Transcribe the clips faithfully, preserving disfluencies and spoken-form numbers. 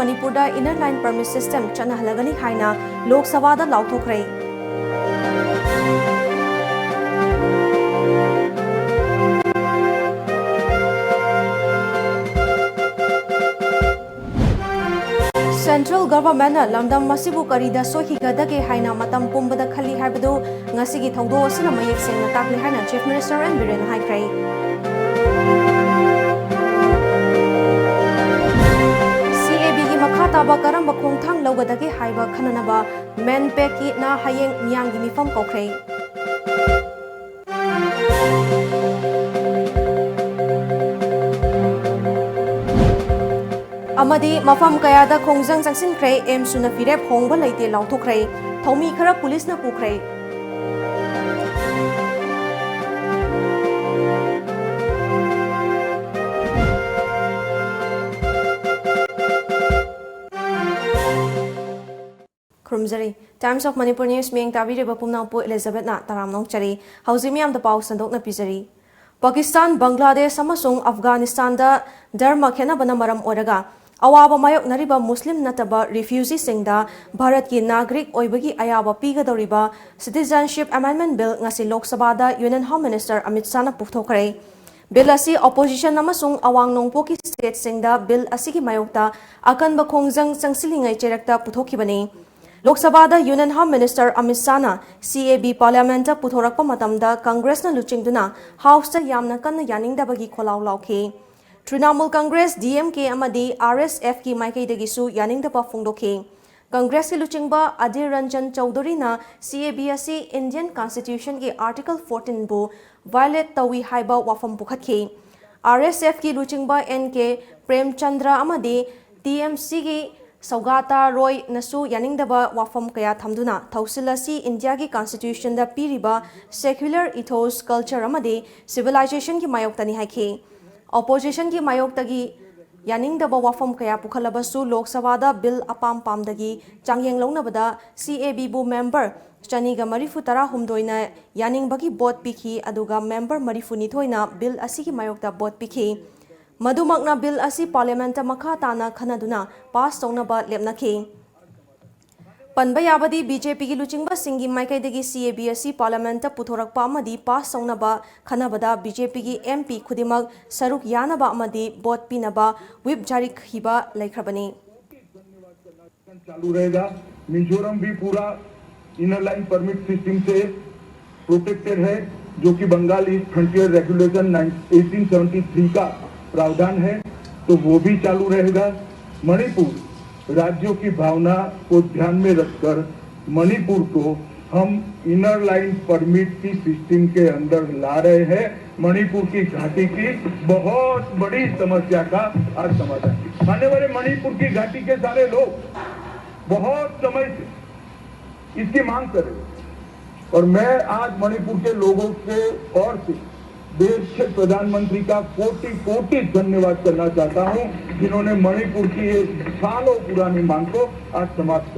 ꯃꯅꯤꯄꯨꯔꯗ Inner Line Permit System ꯆꯠꯅꯍꯜꯂꯒꯅꯤ ꯍꯥꯏꯅ ꯂꯣꯛ ꯁꯚꯥꯗ ꯂꯥꯎꯊꯣꯛꯈ꯭ꯔꯦ꯫ Central Governmentꯅ ꯂꯝꯗꯝ ꯑꯁꯤꯕꯨ ꯀꯔꯤꯗ ꯁꯣꯏꯈꯤꯒꯗꯒꯦ ꯍꯥꯏꯅ ꯃꯇꯝ ꯄꯨꯝꯕꯗ ꯈꯜꯂꯤ ꯍꯥꯏꯕꯗꯨ ꯉꯁꯤꯒꯤ ꯊꯧꯗꯣꯛ ꯑꯁꯤꯅ ꯃꯌꯦꯛ ꯁꯦꯡꯅ ꯇꯥꯛꯂꯦ ꯍꯥꯏꯅ Chief Minister N. Biren ꯍꯥꯏꯈ꯭ꯔꯦ꯫ CABꯒꯤ ꯃꯈꯥ ꯇꯥꯕ ꯀꯔꯝꯕ ꯈꯣꯡꯊꯥꯡ ꯂꯧꯒꯗꯒꯦ ꯍꯥꯏꯕ ꯈꯟꯅꯅꯕ MANPACꯀꯤꯅ ꯍꯌꯦꯡ ꯃꯤꯌꯥꯝꯒꯤ ꯃꯤꯐꯝ ꯀꯧꯈ꯭ꯔꯦ꯫ ꯑꯃꯗꯤ ꯃꯐꯝ ꯀꯌꯥꯗ ꯈꯣꯡꯖꯪ ꯆꯪꯁꯤꯟꯈ꯭ꯔꯦ, ꯑꯦꯝꯁꯨꯅ ꯐꯤꯔꯦꯞ ꯍꯣꯡꯕ ꯂꯩꯇꯦ ꯂꯥꯎꯊꯣꯛꯈ꯭ꯔꯦ, ꯊꯧꯃꯤ ꯈꯔ ꯄꯨꯂꯤꯁꯅ ꯄꯨꯈ꯭ꯔꯦ꯫ ꯈꯨꯔꯨꯝꯖꯔꯤ꯫ Times of Manipur News ꯃꯤꯠꯌꯦꯡ ꯇꯥꯕꯤꯔꯤꯕ ꯄꯨꯝꯅꯃꯛꯄꯨ Elizabethꯅ ꯇꯔꯥꯝꯅ ꯑꯣꯛꯆꯔꯤ꯫ ꯍꯧꯖꯤꯛ ꯃꯤꯌꯥꯝꯗ ꯄꯥꯎ ꯁꯟꯗꯣꯛꯅ ꯄꯤꯖꯔꯤ꯫ ꯄꯥꯀꯤꯁꯇꯥꯟ, ꯕꯪꯒ꯭ꯂꯥꯗꯦꯁ ꯑꯃꯁꯨꯡ ꯑꯐꯒꯥꯅꯤꯁꯇꯥꯟꯗ ꯙꯔꯃ ꯈꯦꯠꯅꯕꯅ ꯃꯔꯝ ꯑꯣꯏꯔꯒ ꯑꯋꯥꯕ ꯃꯥꯌꯣꯛꯅꯔꯤꯕ ꯃꯨꯁꯂꯤꯝ ꯅꯠꯇꯕ refugeeꯁꯤꯡꯗ ꯚꯥꯔꯠꯀꯤ ꯅꯥꯒꯔꯤꯛ ꯑꯣꯏꯕꯒꯤ ꯑꯌꯥꯕ ꯄꯤꯒꯗꯧꯔꯤꯕ Citizenship Amendment Bill ꯉꯁꯤ ꯂꯣꯛ ꯁꯚꯥꯗ Union Home Minister Amit ꯁꯥꯍꯅ ꯄꯨꯊꯣꯛꯈ꯭ꯔꯦ꯫ Bill ꯑꯁꯤ opposition ꯑꯃꯁꯨꯡ ꯑꯋꯥꯡ ꯅꯣꯡꯄꯣꯛꯀꯤ stateꯁꯤꯡꯗ bill ꯑꯁꯤꯒꯤ ꯃꯥꯌꯣꯛꯇ ꯑꯀꯟꯕ ꯈꯣꯡꯖꯪ ꯆꯪꯁꯤꯜꯂꯤꯉꯩ ꯆꯩꯔꯛꯇ ꯄꯨꯊꯣꯛꯈꯤꯕꯅꯤ꯫ ꯂꯣꯛ ꯁꯚꯥꯗ Union Home Minister Amit ꯁꯥꯍꯅ CAB Parliamentꯇ ꯄꯨꯊꯣꯔꯛꯄ ꯃꯇꯝꯗ Congressꯅ ꯂꯨꯆꯤꯡꯗꯨꯅ Houseꯇ ꯌꯥꯝꯅ ꯀꯟꯅ ꯌꯥꯅꯤꯡꯗꯕꯒꯤ ꯈꯣꯜꯂꯥꯎ ꯂꯥꯎꯈꯤ꯫ Trinamool Congress, DMK ꯑꯃꯗꯤ RSFꯀꯤ ꯃꯥꯏꯀꯩꯗꯒꯤꯁꯨ ꯌꯥꯅꯤꯡꯗꯕ ꯐꯣꯡꯗꯣꯛꯈꯤ꯫ Congressꯀꯤ ꯂꯨꯆꯤꯡꯕ ꯑꯙꯤꯔ ꯔꯟꯖꯟ ꯆꯧꯙꯨꯔꯤꯅ CAB ꯑꯁꯤ Indian Constitutionꯒꯤ Article fourteenꯕꯨ violate ꯇꯧꯏ ꯍꯥꯏꯕ ꯋꯥꯐꯝ ꯄꯨꯈꯠꯈꯤ꯫ RSFꯀꯤ ꯂꯨꯆꯤꯡꯕ N K Premchandra ꯑꯃꯗꯤ TMCꯒꯤ ꯁꯧꯒꯥꯇꯥ ꯔꯣꯏꯅꯁꯨ ꯌꯥꯅꯤꯡꯗꯕ ꯋꯥꯐꯝ ꯀꯌꯥ ꯊꯝꯗꯨꯅ ꯊꯧꯁꯤꯜ ꯑꯁꯤ Indiaꯒꯤ Constitutionꯗ ꯄꯤꯔꯤꯕ secular ethos, culture ꯑꯃꯗꯤ civilizationꯒꯤ ꯃꯥꯌꯣꯛꯇꯅꯤ ꯍꯥꯏꯈꯤ꯫ Oppositionꯒꯤ ꯃꯥꯌꯣꯛꯇꯒꯤ ꯌꯥꯅꯤꯡꯗꯕ ꯋꯥꯐꯝ ꯀꯌꯥ ꯄꯨꯈꯠꯂꯕꯁꯨ ꯂꯣꯛ ꯁꯚꯥꯗ bill ꯑꯄꯥꯝ ꯄꯥꯝꯗꯒꯤ ꯆꯥꯡꯌꯦꯡ ꯂꯧꯅꯕꯗ CABꯕꯨ member ꯆꯅꯤꯒ ꯃꯔꯤꯐꯨ ꯇꯔꯥꯍꯨꯝꯗꯣꯏꯅ ꯌꯥꯅꯤꯡꯕꯒꯤ vote ꯄꯤꯈꯤ, ꯑꯗꯨꯒ member ꯃꯔꯤꯐꯨꯅꯤꯊꯣꯏꯅ bill ꯑꯁꯤꯒꯤ ꯃꯥꯌꯣꯛꯇ vote ꯄꯤꯈꯤ꯫ ꯃꯗꯨꯃꯛꯅ ꯕꯤꯜ ꯑꯁꯤ ꯄꯥꯔꯂꯤꯌꯥꯃꯦꯟꯠꯇ ꯃꯈꯥ ꯇꯥꯅ ꯈꯟꯅꯗꯨꯅ ꯄꯥꯁ ꯇꯧꯅꯕ ꯂꯦꯞꯅꯈꯤ꯫ ꯄꯟꯕ ꯌꯥꯕꯗꯤ, ꯕꯤ ꯖꯦ ꯄꯤꯒꯤ ꯂꯨꯆꯤꯡꯕꯁꯤꯡꯒꯤ ꯃꯥꯏꯀꯩꯗꯒꯤ ꯁꯤ ꯑꯦ ꯕꯤ ꯑꯁꯤ ꯄꯥꯔꯂꯤꯌꯥꯃꯦꯟꯠꯇ ꯄꯨꯊꯣꯔꯛꯄ ꯑꯃꯗꯤ ꯄꯥꯁ ꯇꯧꯅꯕ ꯈꯟꯅꯕꯗ ꯕꯤ ꯖꯦ ꯄꯤꯒꯤ ꯑꯦꯝ ꯄꯤ ꯈꯨꯗꯤꯡꯃꯛ ꯁꯔꯨꯛ ꯌꯥꯅꯕ ꯑꯃꯗꯤ ꯚꯣꯠ ꯄꯤꯅꯕ ꯋꯤꯞ ꯖꯥꯔꯤꯈꯤꯕ ꯂꯩꯈ꯭ꯔꯕꯅꯤ꯫ चालू रहेगा। मिजोरम भी पूरा इनर लाइन परमिट सिस्टम से प्रोटेक्टेड है, जो कि Bengal east frontier regulation eighteen seventy three का प्रावधान है, तो वो भी चालू रहेगा। मणिपुर राज्यों की भावना को ध्यान में रखकर मणिपुर को हम इनर लाइन परमिट की सिस्टम के अंदर ला रहे हैं। मणिपुर की घाटी की बहुत बड़ी समस्या का आज समाधान। माननीय मणिपुर की घाटी के सारे लोग बहुत समय से इसकी मांग कर रहे हैं और मैं आज मणिपुर के लोगों के ओर से देश के प्रधानमंत्री का कोटि कोटि धन्यवाद करना चाहता हूं, जिन्होंने मणिपुर की ये सालों पुरानी मांग को आज समाप्त किया।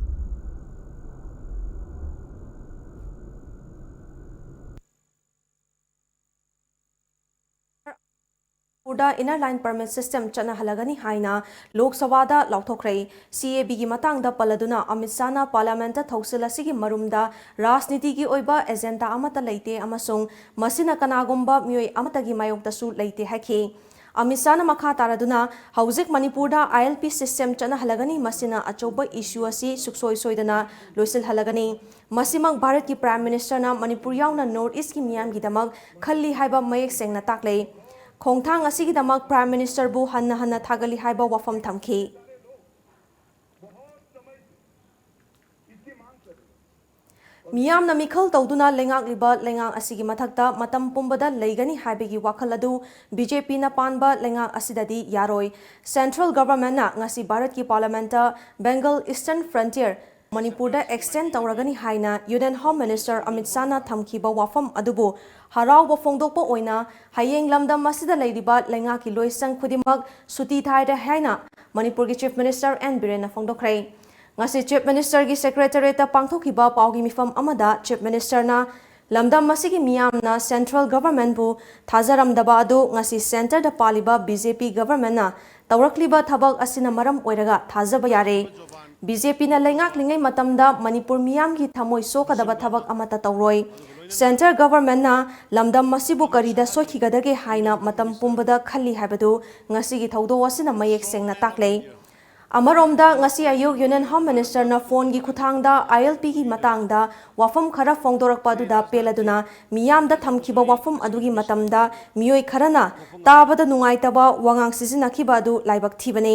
ꯃꯅꯤꯄꯨꯔꯗ ꯏꯟꯅꯔ ꯂꯥꯏꯟ ꯄꯔꯃꯤꯠ ꯁꯤꯁꯇꯦꯝ ꯆꯠꯅꯍꯜꯂꯒꯅꯤ ꯍꯥꯏꯅ ꯂꯣꯛ ꯁꯚꯥꯗ ꯂꯥꯎꯊꯣꯛꯈ꯭ꯔꯦ꯫ ꯁꯤ ꯑꯦ ꯕꯤꯒꯤ ꯃꯇꯥꯡꯗ ꯄꯜꯂꯗꯨꯅ ꯑꯃꯤꯠ ꯁꯥꯍꯅ ꯄꯥꯔꯂꯤꯌꯥꯃꯦꯟꯠꯇ ꯊꯧꯁꯤꯜ ꯑꯁꯤꯒꯤ ꯃꯔꯨꯝꯗ ꯔꯥꯖꯅꯤꯇꯤꯒꯤ ꯑꯣꯏꯕ ꯑꯦꯖꯦꯟꯗꯥ ꯑꯃꯠꯇ ꯂꯩꯇꯦ ꯑꯃꯁꯨꯡ ꯃꯁꯤꯅ ꯀꯅꯥꯒꯨꯝꯕ ꯃꯤꯑꯣꯏ ꯑꯃꯠꯇꯒꯤ ꯃꯥꯌꯣꯛꯇꯁꯨ ꯂꯩꯇꯦ ꯍꯥꯏꯈꯤ꯫ ꯑꯃꯤꯠ ꯁꯥꯍꯅ ꯃꯈꯥ ꯇꯥꯔꯗꯨꯅ, ꯍꯧꯖꯤꯛ ꯃꯅꯤꯄꯨꯔꯗ ꯑꯥꯏ ꯑꯦꯜ ꯄꯤ ꯁꯤꯁꯇꯦꯝ ꯆꯠꯅꯍꯜꯂꯒꯅꯤ, ꯃꯁꯤꯅ ꯑꯆꯧꯕ ꯏꯁꯨ ꯑꯁꯤ ꯁꯨꯡꯁꯣꯏ ꯁꯣꯏꯗꯅ ꯂꯣꯏꯁꯤꯜꯍꯜꯂꯒꯅꯤ꯫ ꯃꯁꯤꯃꯛ ꯚꯥꯔꯠꯀꯤ ꯄ꯭ꯔꯥꯏꯝ ꯃꯤꯅꯤꯁꯇꯔꯅ ꯃꯅꯤꯄꯨꯔ ꯌꯥꯎꯅ ꯅꯣꯔꯠ ꯏꯁ꯭ꯠꯀꯤ ꯃꯤꯌꯥꯝꯒꯤꯗꯃꯛ ꯈꯜꯂꯤ ꯍꯥꯏꯕ ꯃꯌꯦꯛ ꯁꯦꯡꯅ ꯇꯥꯛꯂꯦ꯫ ꯈꯣꯡꯊꯥꯡ ꯑꯁꯤꯒꯤꯗꯃꯛ ꯄ꯭ꯔꯥꯏꯝ ꯃꯤꯅꯤꯁꯇꯔꯕꯨ ꯍꯟꯅ ꯍꯟꯅ ꯊꯥꯒꯠꯂꯤ ꯍꯥꯏꯕ ꯋꯥꯐꯝ ꯊꯝꯈꯤ꯫ ꯃꯤꯌꯥꯝꯅ ꯃꯤꯈꯜ ꯇꯧꯗꯨꯅ ꯂꯩꯉꯥꯛꯂꯤꯕ ꯂꯩꯉꯥꯛ ꯑꯁꯤꯒꯤ ꯃꯊꯛꯇ ꯃꯇꯝ ꯄꯨꯝꯕꯗ ꯂꯩꯒꯅꯤ ꯍꯥꯏꯕꯒꯤ ꯋꯥꯈꯜ ꯑꯗꯨ ꯕꯤ ꯖꯦ ꯄꯤꯅ ꯄꯥꯟꯕ ꯂꯩꯉꯥꯛ ꯑꯁꯤꯗꯗꯤ ꯌꯥꯔꯣꯏ꯫ ꯁꯦꯟꯇ꯭ꯔꯦꯜ ꯒꯚꯔꯟꯃꯦꯟꯠꯅ ꯉꯁꯤ ꯚꯥꯔꯠꯀꯤ ꯄꯥꯔꯂꯤꯌꯥꯃꯦꯟꯠꯇ ꯕꯦꯡꯒꯜ ꯏꯁꯇꯔꯟ ꯐ꯭ꯔꯟꯇꯤꯌꯔ ꯃꯅꯤꯄꯨꯔꯗ ꯑꯦꯛꯁꯇꯦꯟ ꯇꯧꯔꯒꯅꯤ ꯍꯥꯏꯅ ꯌꯨꯅꯤꯌꯟ ꯍꯣꯝ ꯃꯤꯅꯤꯁꯇꯔ ꯑꯃꯤꯠ ꯁꯥꯍꯅ ꯊꯝꯈꯤꯕ ꯋꯥꯐꯝ ꯑꯗꯨꯕꯨ ꯍꯔꯥꯎꯕ ꯐꯣꯡꯗꯣꯛꯄ ꯑꯣꯏꯅ ꯍꯌꯦꯡ ꯂꯝꯗꯝ ꯑꯁꯤꯗ ꯂꯩꯔꯤꯕ ꯂꯩꯉꯥꯛꯀꯤ ꯂꯣꯏꯁꯪ ꯈꯨꯗꯤꯡꯃꯛ ꯁꯨꯇꯤ ꯊꯥꯔꯦ ꯍꯥꯏꯅ ꯃꯅꯤꯄꯨꯔꯒꯤ ꯆꯤꯐ ꯃꯤꯅꯤꯁꯇꯔ ꯑꯦꯟ ꯕꯤꯔꯦꯟꯅ ꯐꯣꯡꯗꯣꯛꯈ꯭ꯔꯦ꯫ ꯉꯁꯤ ꯆꯤꯐ ꯃꯤꯅꯤꯁꯇꯔꯒꯤ ꯁꯦꯀ꯭ꯔꯦꯇꯔꯤꯌꯦꯠꯇ ꯄꯥꯡꯊꯣꯛꯈꯤꯕ ꯄꯥꯎꯒꯤ ꯃꯤꯐꯝ ꯑꯃꯗ ꯆꯤꯐ ꯃꯤꯅꯤꯁꯇꯔꯅ ꯂꯝꯗꯝ ꯑꯁꯤꯒꯤ ꯃꯤꯌꯥꯝꯅ central governmentꯕꯨ ꯊꯥꯖꯔꯝꯗꯕ ꯑꯗꯨ ꯉꯁꯤ centreꯗ ꯄꯥꯜꯂꯤꯕ BJP governmentꯅ ꯇꯧꯔꯛꯂꯤꯕ ꯊꯕꯛ ꯑꯁꯤꯅ ꯃꯔꯝ ꯑꯣꯏꯔꯒ ꯊꯥꯖꯕ ꯌꯥꯔꯦ꯫ BJPꯅ ꯂꯩꯉꯥꯛꯂꯤꯉꯩ ꯃꯇꯝꯗ ꯃꯅꯤꯄꯨꯔ ꯃꯤꯌꯥꯝꯒꯤ ꯊꯃꯣꯏ ꯁꯣꯛꯀꯗꯕ ꯊꯕꯛ ꯑꯃꯠꯇ ꯇꯧꯔꯣꯏ꯫ Centre governmentꯅ ꯂꯝꯗꯝ ꯑꯁꯤꯕꯨ ꯀꯔꯤꯗ ꯁꯣꯏꯈꯤꯒꯗꯒꯦ ꯍꯥꯏꯅ ꯃꯇꯝ ꯄꯨꯝꯕꯗ ꯈꯜꯂꯤ ꯍꯥꯏꯕꯗꯨ ꯉꯁꯤꯒꯤ ꯊꯧꯗꯣꯛ ꯑꯁꯤꯅ ꯃꯌꯦꯛ ꯁꯦꯡꯅ ꯇꯥꯛꯂꯦ꯫ ꯑꯃꯔꯣꯝꯗ, ꯉꯁꯤ ꯑꯌꯨꯛ Union Home Ministerꯅ phoneꯒꯤ ꯈꯨꯠꯊꯥꯡꯗ ILPꯒꯤ ꯃꯇꯥꯡꯗ ꯋꯥꯐꯝ ꯈꯔ ꯐꯣꯡꯗꯣꯔꯛꯄ ꯑꯗꯨꯗ ꯄꯦꯜꯂꯗꯨꯅ ꯃꯤꯌꯥꯝꯗ ꯊꯝꯈꯤꯕ ꯋꯥꯐꯝ ꯑꯗꯨꯒꯤ ꯃꯇꯝꯗ ꯃꯤꯑꯣꯏ ꯈꯔꯅ ꯇꯥꯕꯗ ꯅꯨꯡꯉꯥꯏꯇꯕ ꯋꯥꯉꯥꯡ ꯁꯤꯖꯤꯟꯅꯈꯤꯕ ꯑꯗꯨ ꯂꯥꯏꯕꯛ ꯊꯤꯕꯅꯤ꯫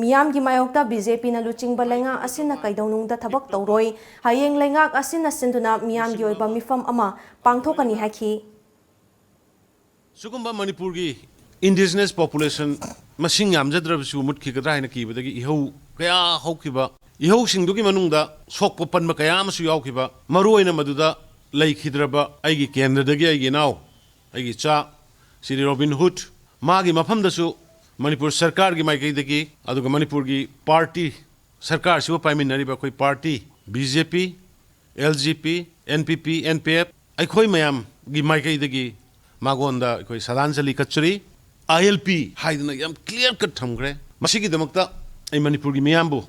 ꯃꯤꯌꯥꯝꯒꯤ ꯃꯥꯌꯣꯛꯇ BJPꯅ ꯂꯨꯆꯤꯡꯕ ꯂꯩꯉꯥꯛ ꯑꯁꯤꯅ ꯀꯩꯗꯧꯅꯨꯡꯗ ꯊꯕꯛ ꯇꯧꯔꯣꯏ꯫ ꯍꯌꯦꯡ ꯂꯩꯉꯥꯛ ꯑꯁꯤꯅ ꯁꯤꯟꯗꯨꯅ ꯃꯤꯌꯥꯝꯒꯤ ꯑꯣꯏꯕ ꯃꯤꯐꯝ ꯑꯃ ꯄꯥꯡꯊꯣꯛꯀꯅꯤ ꯍꯥꯏꯈꯤ꯫ ꯁꯤꯒꯨꯝꯕ ꯃꯅꯤꯄꯨꯔꯒꯤ indigenous population ꯃꯁꯤꯡ ꯌꯥꯝꯖꯗ꯭ꯔꯕꯁꯨ ꯃꯨꯠꯈꯤꯒꯗ꯭ꯔꯥ ꯍꯥꯏꯅ ꯀꯤꯕꯗꯒꯤ ꯏꯍꯧ ꯀꯌꯥ ꯍꯧꯈꯤꯕ, ꯏꯍꯧꯁꯤꯡꯗꯨꯒꯤ ꯃꯅꯨꯡꯗ ꯁꯣꯛꯄ ꯄꯟꯕ ꯀꯌꯥ ꯑꯃꯁꯨ ꯌꯥꯎꯈꯤꯕ, ꯃꯔꯨꯑꯣꯏꯅ ꯃꯗꯨꯗ ꯂꯩꯈꯤꯗ꯭ꯔꯕ ꯑꯩꯒꯤ ꯀꯦꯟꯗ꯭ꯔꯗꯒꯤ ꯑꯩꯒꯤ ꯏꯅꯥꯎ, ꯑꯩꯒꯤ ꯏꯆꯥ ꯁ꯭ꯔꯤ ꯔꯣꯕꯤꯟ ꯍꯨꯗ, ꯃꯥꯒꯤ ꯃꯐꯝꯗꯁꯨ ꯃꯅꯤꯄꯨꯔ ꯁꯔꯀꯥꯔꯒꯤ ꯃꯥꯏꯀꯩꯗꯒꯤ ꯑꯗꯨꯒ ꯃꯅꯤꯄꯨꯔꯒꯤ ꯄꯥꯔꯇꯤ ꯁꯔꯀꯥꯔꯁꯤꯕꯨ ꯄꯥꯏꯃꯤꯟꯅꯔꯤꯕ ꯑꯩꯈꯣꯏ party, BJP, LJP, NPP, NPF, ꯑꯩꯈꯣꯏ ꯃꯌꯥꯝꯒꯤ ꯃꯥꯏꯀꯩꯗꯒꯤ ꯃꯉꯣꯟꯗ ꯑꯩꯈꯣꯏ ꯁꯔꯥꯟꯖꯂꯤ ꯀꯠꯆꯔꯤ꯫ ILP ꯍꯥꯏꯗꯅ ꯌꯥꯝ clear cut ꯊꯝꯈ꯭ꯔꯦ꯫ ꯃꯁꯤꯒꯤꯗꯃꯛꯇ ꯑꯩ ꯃꯅꯤꯄꯨꯔꯒꯤ ꯃꯤꯌꯥꯝꯕꯨ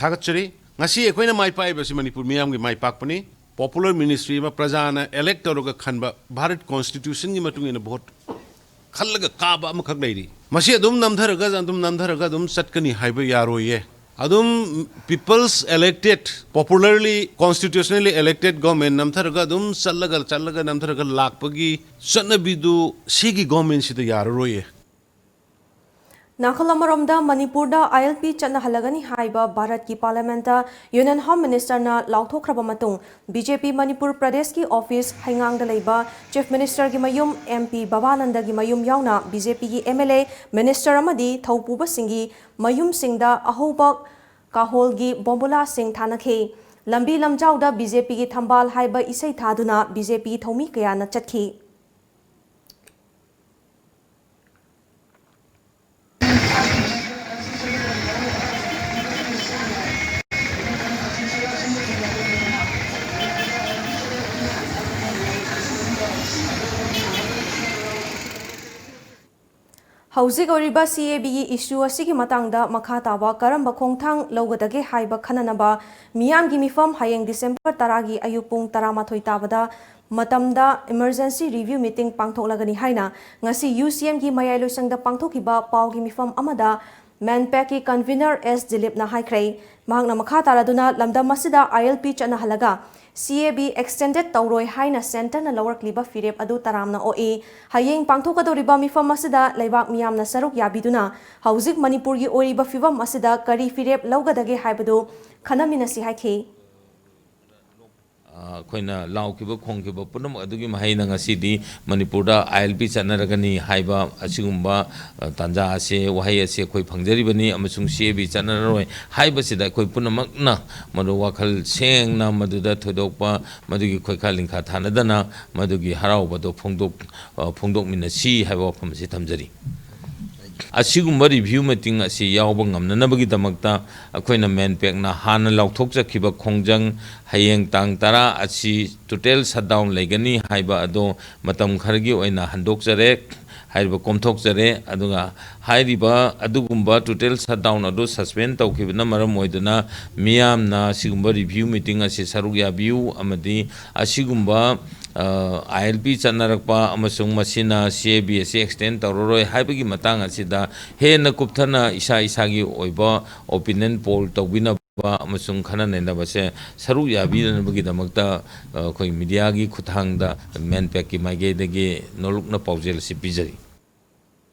ꯊꯥꯒꯠꯆꯔꯤ꯫ ꯉꯁꯤ ꯑꯩꯈꯣꯏꯅ ꯃꯥꯏ ꯄꯥꯛꯏꯕꯁꯤ ꯃꯅꯤꯄꯨꯔ ꯃꯤꯌꯥꯝꯒꯤ ꯃꯥꯏ ꯄꯥꯛꯄꯅꯤ꯫ Popular ministry ꯑꯃ ꯄ꯭ꯔꯖꯥꯅ elect ꯇꯧꯔꯒ ꯈꯟꯕ, ꯚꯥꯔꯠ constitutionꯒꯤ ꯃꯇꯨꯡ ꯏꯟꯅ vote ꯈꯜꯂꯒ ꯀꯥꯕ ꯑꯃꯈꯛ ꯂꯩꯔꯤ꯫ ꯃꯁꯤ ꯑꯗꯨꯝ ꯅꯝꯊꯔꯒ, ꯑꯗꯨꯝ ꯅꯝꯊꯔꯒ ꯑꯗꯨꯝ ꯆꯠꯀꯅꯤ ꯍꯥꯏꯕ ꯌꯥꯔꯣꯏꯌꯦ꯫ ꯑꯗꯨꯝ people's elected, popularly, constitutionally elected government ꯅꯝꯊꯔꯒ ꯑꯗꯨꯝ ꯆꯠꯂꯒ, ꯆꯠꯂꯒ ꯅꯝꯊꯔꯒ ꯂꯥꯛꯄꯒꯤ ꯆꯠꯅꯕꯤꯗꯨ ꯁꯤꯒꯤ governmentꯁꯤꯗ ꯌꯥꯔꯔꯣꯏꯌꯦ꯫ ꯅꯥꯀꯜ ꯑꯃꯔꯣꯝꯗ, ꯃꯅꯤꯄꯨꯔꯗ ILP ꯆꯠꯅꯍꯜꯂꯒꯅꯤ ꯍꯥꯏꯕ ꯚꯥꯔꯠꯀꯤ parliamentꯇ Union Home Ministerꯅ ꯂꯥꯎꯊꯣꯛꯈ꯭ꯔꯕ ꯃꯇꯨꯡ, BJP ꯃꯅꯤꯄꯨꯔ ꯄ꯭ꯔꯗꯦꯁꯀꯤ office ꯍꯩꯉꯥꯡꯗ ꯂꯩꯕ Chief Ministerꯒꯤ ꯃꯌꯨꯝ, MP ꯕꯕꯥꯅꯟꯗꯒꯤ ꯃꯌꯨꯝ ꯌꯥꯎꯅ BJPꯒꯤ MLA, minister ꯑꯃꯗꯤ ꯊꯧꯄꯨꯕꯁꯤꯡꯒꯤ ꯃꯌꯨꯝꯁꯤꯡꯗ ꯑꯍꯧꯕ ꯀꯥꯍꯣꯜꯒꯤ ꯕꯣꯝꯕꯨꯂꯥꯁꯤꯡ ꯊꯥꯅꯈꯤ꯫ ꯂꯝꯕꯤ ꯂꯝꯖꯥꯎꯗ BJPꯒꯤ ꯊꯝꯕꯥꯜ ꯍꯥꯏꯕ ꯏꯁꯩ ꯊꯥꯗꯨꯅ BJP ꯊꯧꯃꯤ ꯀꯌꯥꯅ ꯆꯠꯈꯤ꯫ ꯍꯧꯖꯤꯛ ꯑꯣꯏꯔꯤꯕ C A Bꯒꯤ issue ꯑꯁꯤꯒꯤ ꯃꯇꯥꯡꯗ ꯃꯈꯥ ꯇꯥꯕ ꯀꯔꯝꯕ ꯈꯣꯡꯊꯥꯡ ꯂꯧꯒꯗꯒꯦ ꯍꯥꯏꯕ ꯈꯟꯅꯅꯕ ꯃꯤꯌꯥꯝꯒꯤ ꯃꯤꯐꯝ ꯍꯌꯦꯡ December ꯇꯔꯥꯒꯤ ꯑꯌꯨꯛ ꯄꯨꯡ ꯇꯔꯥꯃꯥꯊꯣꯏ ꯇꯥꯕꯗ ꯃꯇꯝꯗ emergency review meeting ꯄꯥꯡꯊꯣꯛꯂꯒꯅꯤ ꯍꯥꯏꯅ ꯉꯁꯤ UCMꯒꯤ ꯃꯌꯥꯏ ꯂꯣꯏꯁꯪꯗ ꯄꯥꯡꯊꯣꯛꯈꯤꯕ ꯄꯥꯎꯒꯤ ꯃꯤꯐꯝ ꯑꯃꯗ MANPACꯀꯤ convener S ꯗꯤꯂꯤꯞꯅ ꯍꯥꯏꯈ꯭ꯔꯦ꯫ ꯃꯍꯥꯛꯅ ꯃꯈꯥ ꯇꯥꯔꯗꯨꯅ ꯂꯝꯗꯝ ꯑꯁꯤꯗ ILP ꯆꯠꯅꯍꯜꯂꯒ C A B extended ꯇꯧꯔꯣꯏ ꯍꯥꯏꯅ centreꯅ ꯂꯧꯔꯛꯂꯤꯕ ꯐꯤꯔꯦꯞ ꯑꯗꯨ ꯇꯔꯥꯝꯅ ꯑꯣꯛꯏ꯫ ꯍꯌꯦꯡ ꯄꯥꯡꯊꯣꯛꯀꯗꯧꯔꯤꯕ ꯃꯤꯐꯝ ꯑꯁꯤꯗ ꯂꯩꯕꯥꯛ ꯃꯤꯌꯥꯝꯅ ꯁꯔꯨꯛ ꯌꯥꯕꯤꯗꯨꯅ ꯍꯧꯖꯤꯛ ꯃꯅꯤꯄꯨꯔꯒꯤ ꯑꯣꯏꯔꯤꯕ ꯐꯤꯕꯝ ꯑꯁꯤꯗ ꯀꯔꯤ ꯐꯤꯔꯦꯞ ꯂꯧꯒꯗꯒꯦ ꯍꯥꯏꯕꯗꯨ ꯈꯟꯅꯃꯤꯟꯅꯁꯤ ꯍꯥꯏꯈꯤ꯫ ꯑ, ꯑꯩꯈꯣꯏꯅ ꯂꯥꯎꯈꯤꯕ ꯈꯣꯡꯈꯤꯕ ꯄꯨꯝꯅꯃꯛ ꯑꯗꯨꯒꯤ ꯃꯍꯩꯅ ꯉꯁꯤꯗꯤ ꯃꯅꯤꯄꯨꯔꯗ ILP ꯆꯠꯅꯔꯒꯅꯤ ꯍꯥꯏꯕ ꯑꯁꯤꯒꯨꯝꯕ, ꯑ, ꯇꯥꯟꯖꯥ ꯑꯁꯦ, ꯋꯥꯍꯩ ꯑꯁꯦ ꯑꯩꯈꯣꯏ ꯐꯪꯖꯔꯤꯕꯅꯤ, ꯑꯃꯁꯨꯡ C A B ꯆꯠꯅꯔꯔꯣꯏ ꯍꯥꯏꯕꯁꯤꯗ ꯑꯩꯈꯣꯏ ꯄꯨꯝꯅꯃꯛꯅ ꯃꯗꯨ ꯋꯥꯈꯜ ꯁꯦꯡꯅ ꯃꯗꯨꯗ ꯊꯣꯏꯗꯣꯛꯄ ꯃꯗꯨꯒꯤ ꯈꯣꯏꯈꯥ ꯂꯤꯡꯈꯥ ꯊꯥꯅꯗꯅ ꯃꯗꯨꯒꯤ ꯍꯔꯥꯎꯕꯗꯣ ꯐꯣꯡꯗꯣꯛ-, ꯑ, ꯐꯣꯡꯗꯣꯛꯃꯤꯟꯅꯁꯤ ꯍꯥꯏꯕ ꯋꯥꯐꯝ ꯑꯁꯤ ꯊꯝꯖꯔꯤ꯫ ꯑꯁꯤꯒꯨꯝꯕ review meeting ꯑꯁꯤ ꯌꯥꯎꯕ ꯉꯝꯅꯅꯕꯒꯤꯗꯃꯛꯇ ꯑꯩꯈꯣꯏꯅ MANPACꯅ ꯍꯥꯟꯅ ꯂꯥꯎꯊꯣꯛꯆꯈꯤꯕ ꯈꯣꯡꯖꯪ, ꯍꯌꯦꯡ ꯇꯥꯡ ꯇꯔꯥ ꯑꯁꯤ total shutdown ꯂꯩꯒꯅꯤ ꯍꯥꯏꯕ ꯑꯗꯣ ꯃꯇꯝ ꯈꯔꯒꯤ ꯑꯣꯏꯅ ꯍꯟꯗꯣꯛꯆꯔꯦ, ꯍꯥꯏꯔꯤꯕ ꯀꯣꯝꯊꯣꯛꯆꯔꯦ꯫ ꯑꯗꯨꯒ ꯍꯥꯏꯔꯤꯕ ꯑꯗꯨꯒꯨꯝꯕ total shutdown ꯑꯗꯨ suspend ꯇꯧꯈꯤꯕꯅ ꯃꯔꯝ ꯑꯣꯏꯗꯨꯅ ꯃꯤꯌꯥꯝꯅ ꯑꯁꯤꯒꯨꯝꯕ review meeting ꯑꯁꯤ ꯁꯔꯨꯛ ꯌꯥꯕꯤꯌꯨ ꯑꯃꯗꯤ ꯑꯁꯤꯒꯨꯝꯕ, ꯑ, ILP ꯆꯠꯅꯔꯛꯄ ꯑꯃꯁꯨꯡ ꯃꯁꯤꯅ C A B ꯑꯁꯤ extend ꯇꯧꯔꯔꯣꯏ ꯍꯥꯏꯕꯒꯤ ꯃꯇꯥꯡ ꯑꯁꯤꯗ ꯍꯦꯟꯅ ꯀꯨꯞꯊꯅ ꯏꯁꯥ ꯏꯁꯥꯒꯤ ꯑꯣꯏꯕ opinion poll ꯇꯧꯕꯤꯅꯕ ꯑꯃꯁꯨꯡ ꯈꯟꯅ ꯅꯩꯅꯕꯁꯦ ꯁꯔꯨꯛ ꯌꯥꯕꯤꯅꯕꯒꯤꯗꯃꯛꯇ, ꯑ, ꯑꯩꯈꯣꯏ mediaꯒꯤ ꯈꯨꯠꯊꯥꯡꯗ MANPACꯀꯤ ꯃꯥꯏꯀꯩꯗꯒꯤ ꯅꯣꯂꯨꯛꯅ ꯄꯥꯎꯖꯦꯜ ꯑꯁꯤ ꯄꯤꯖꯔꯤ꯫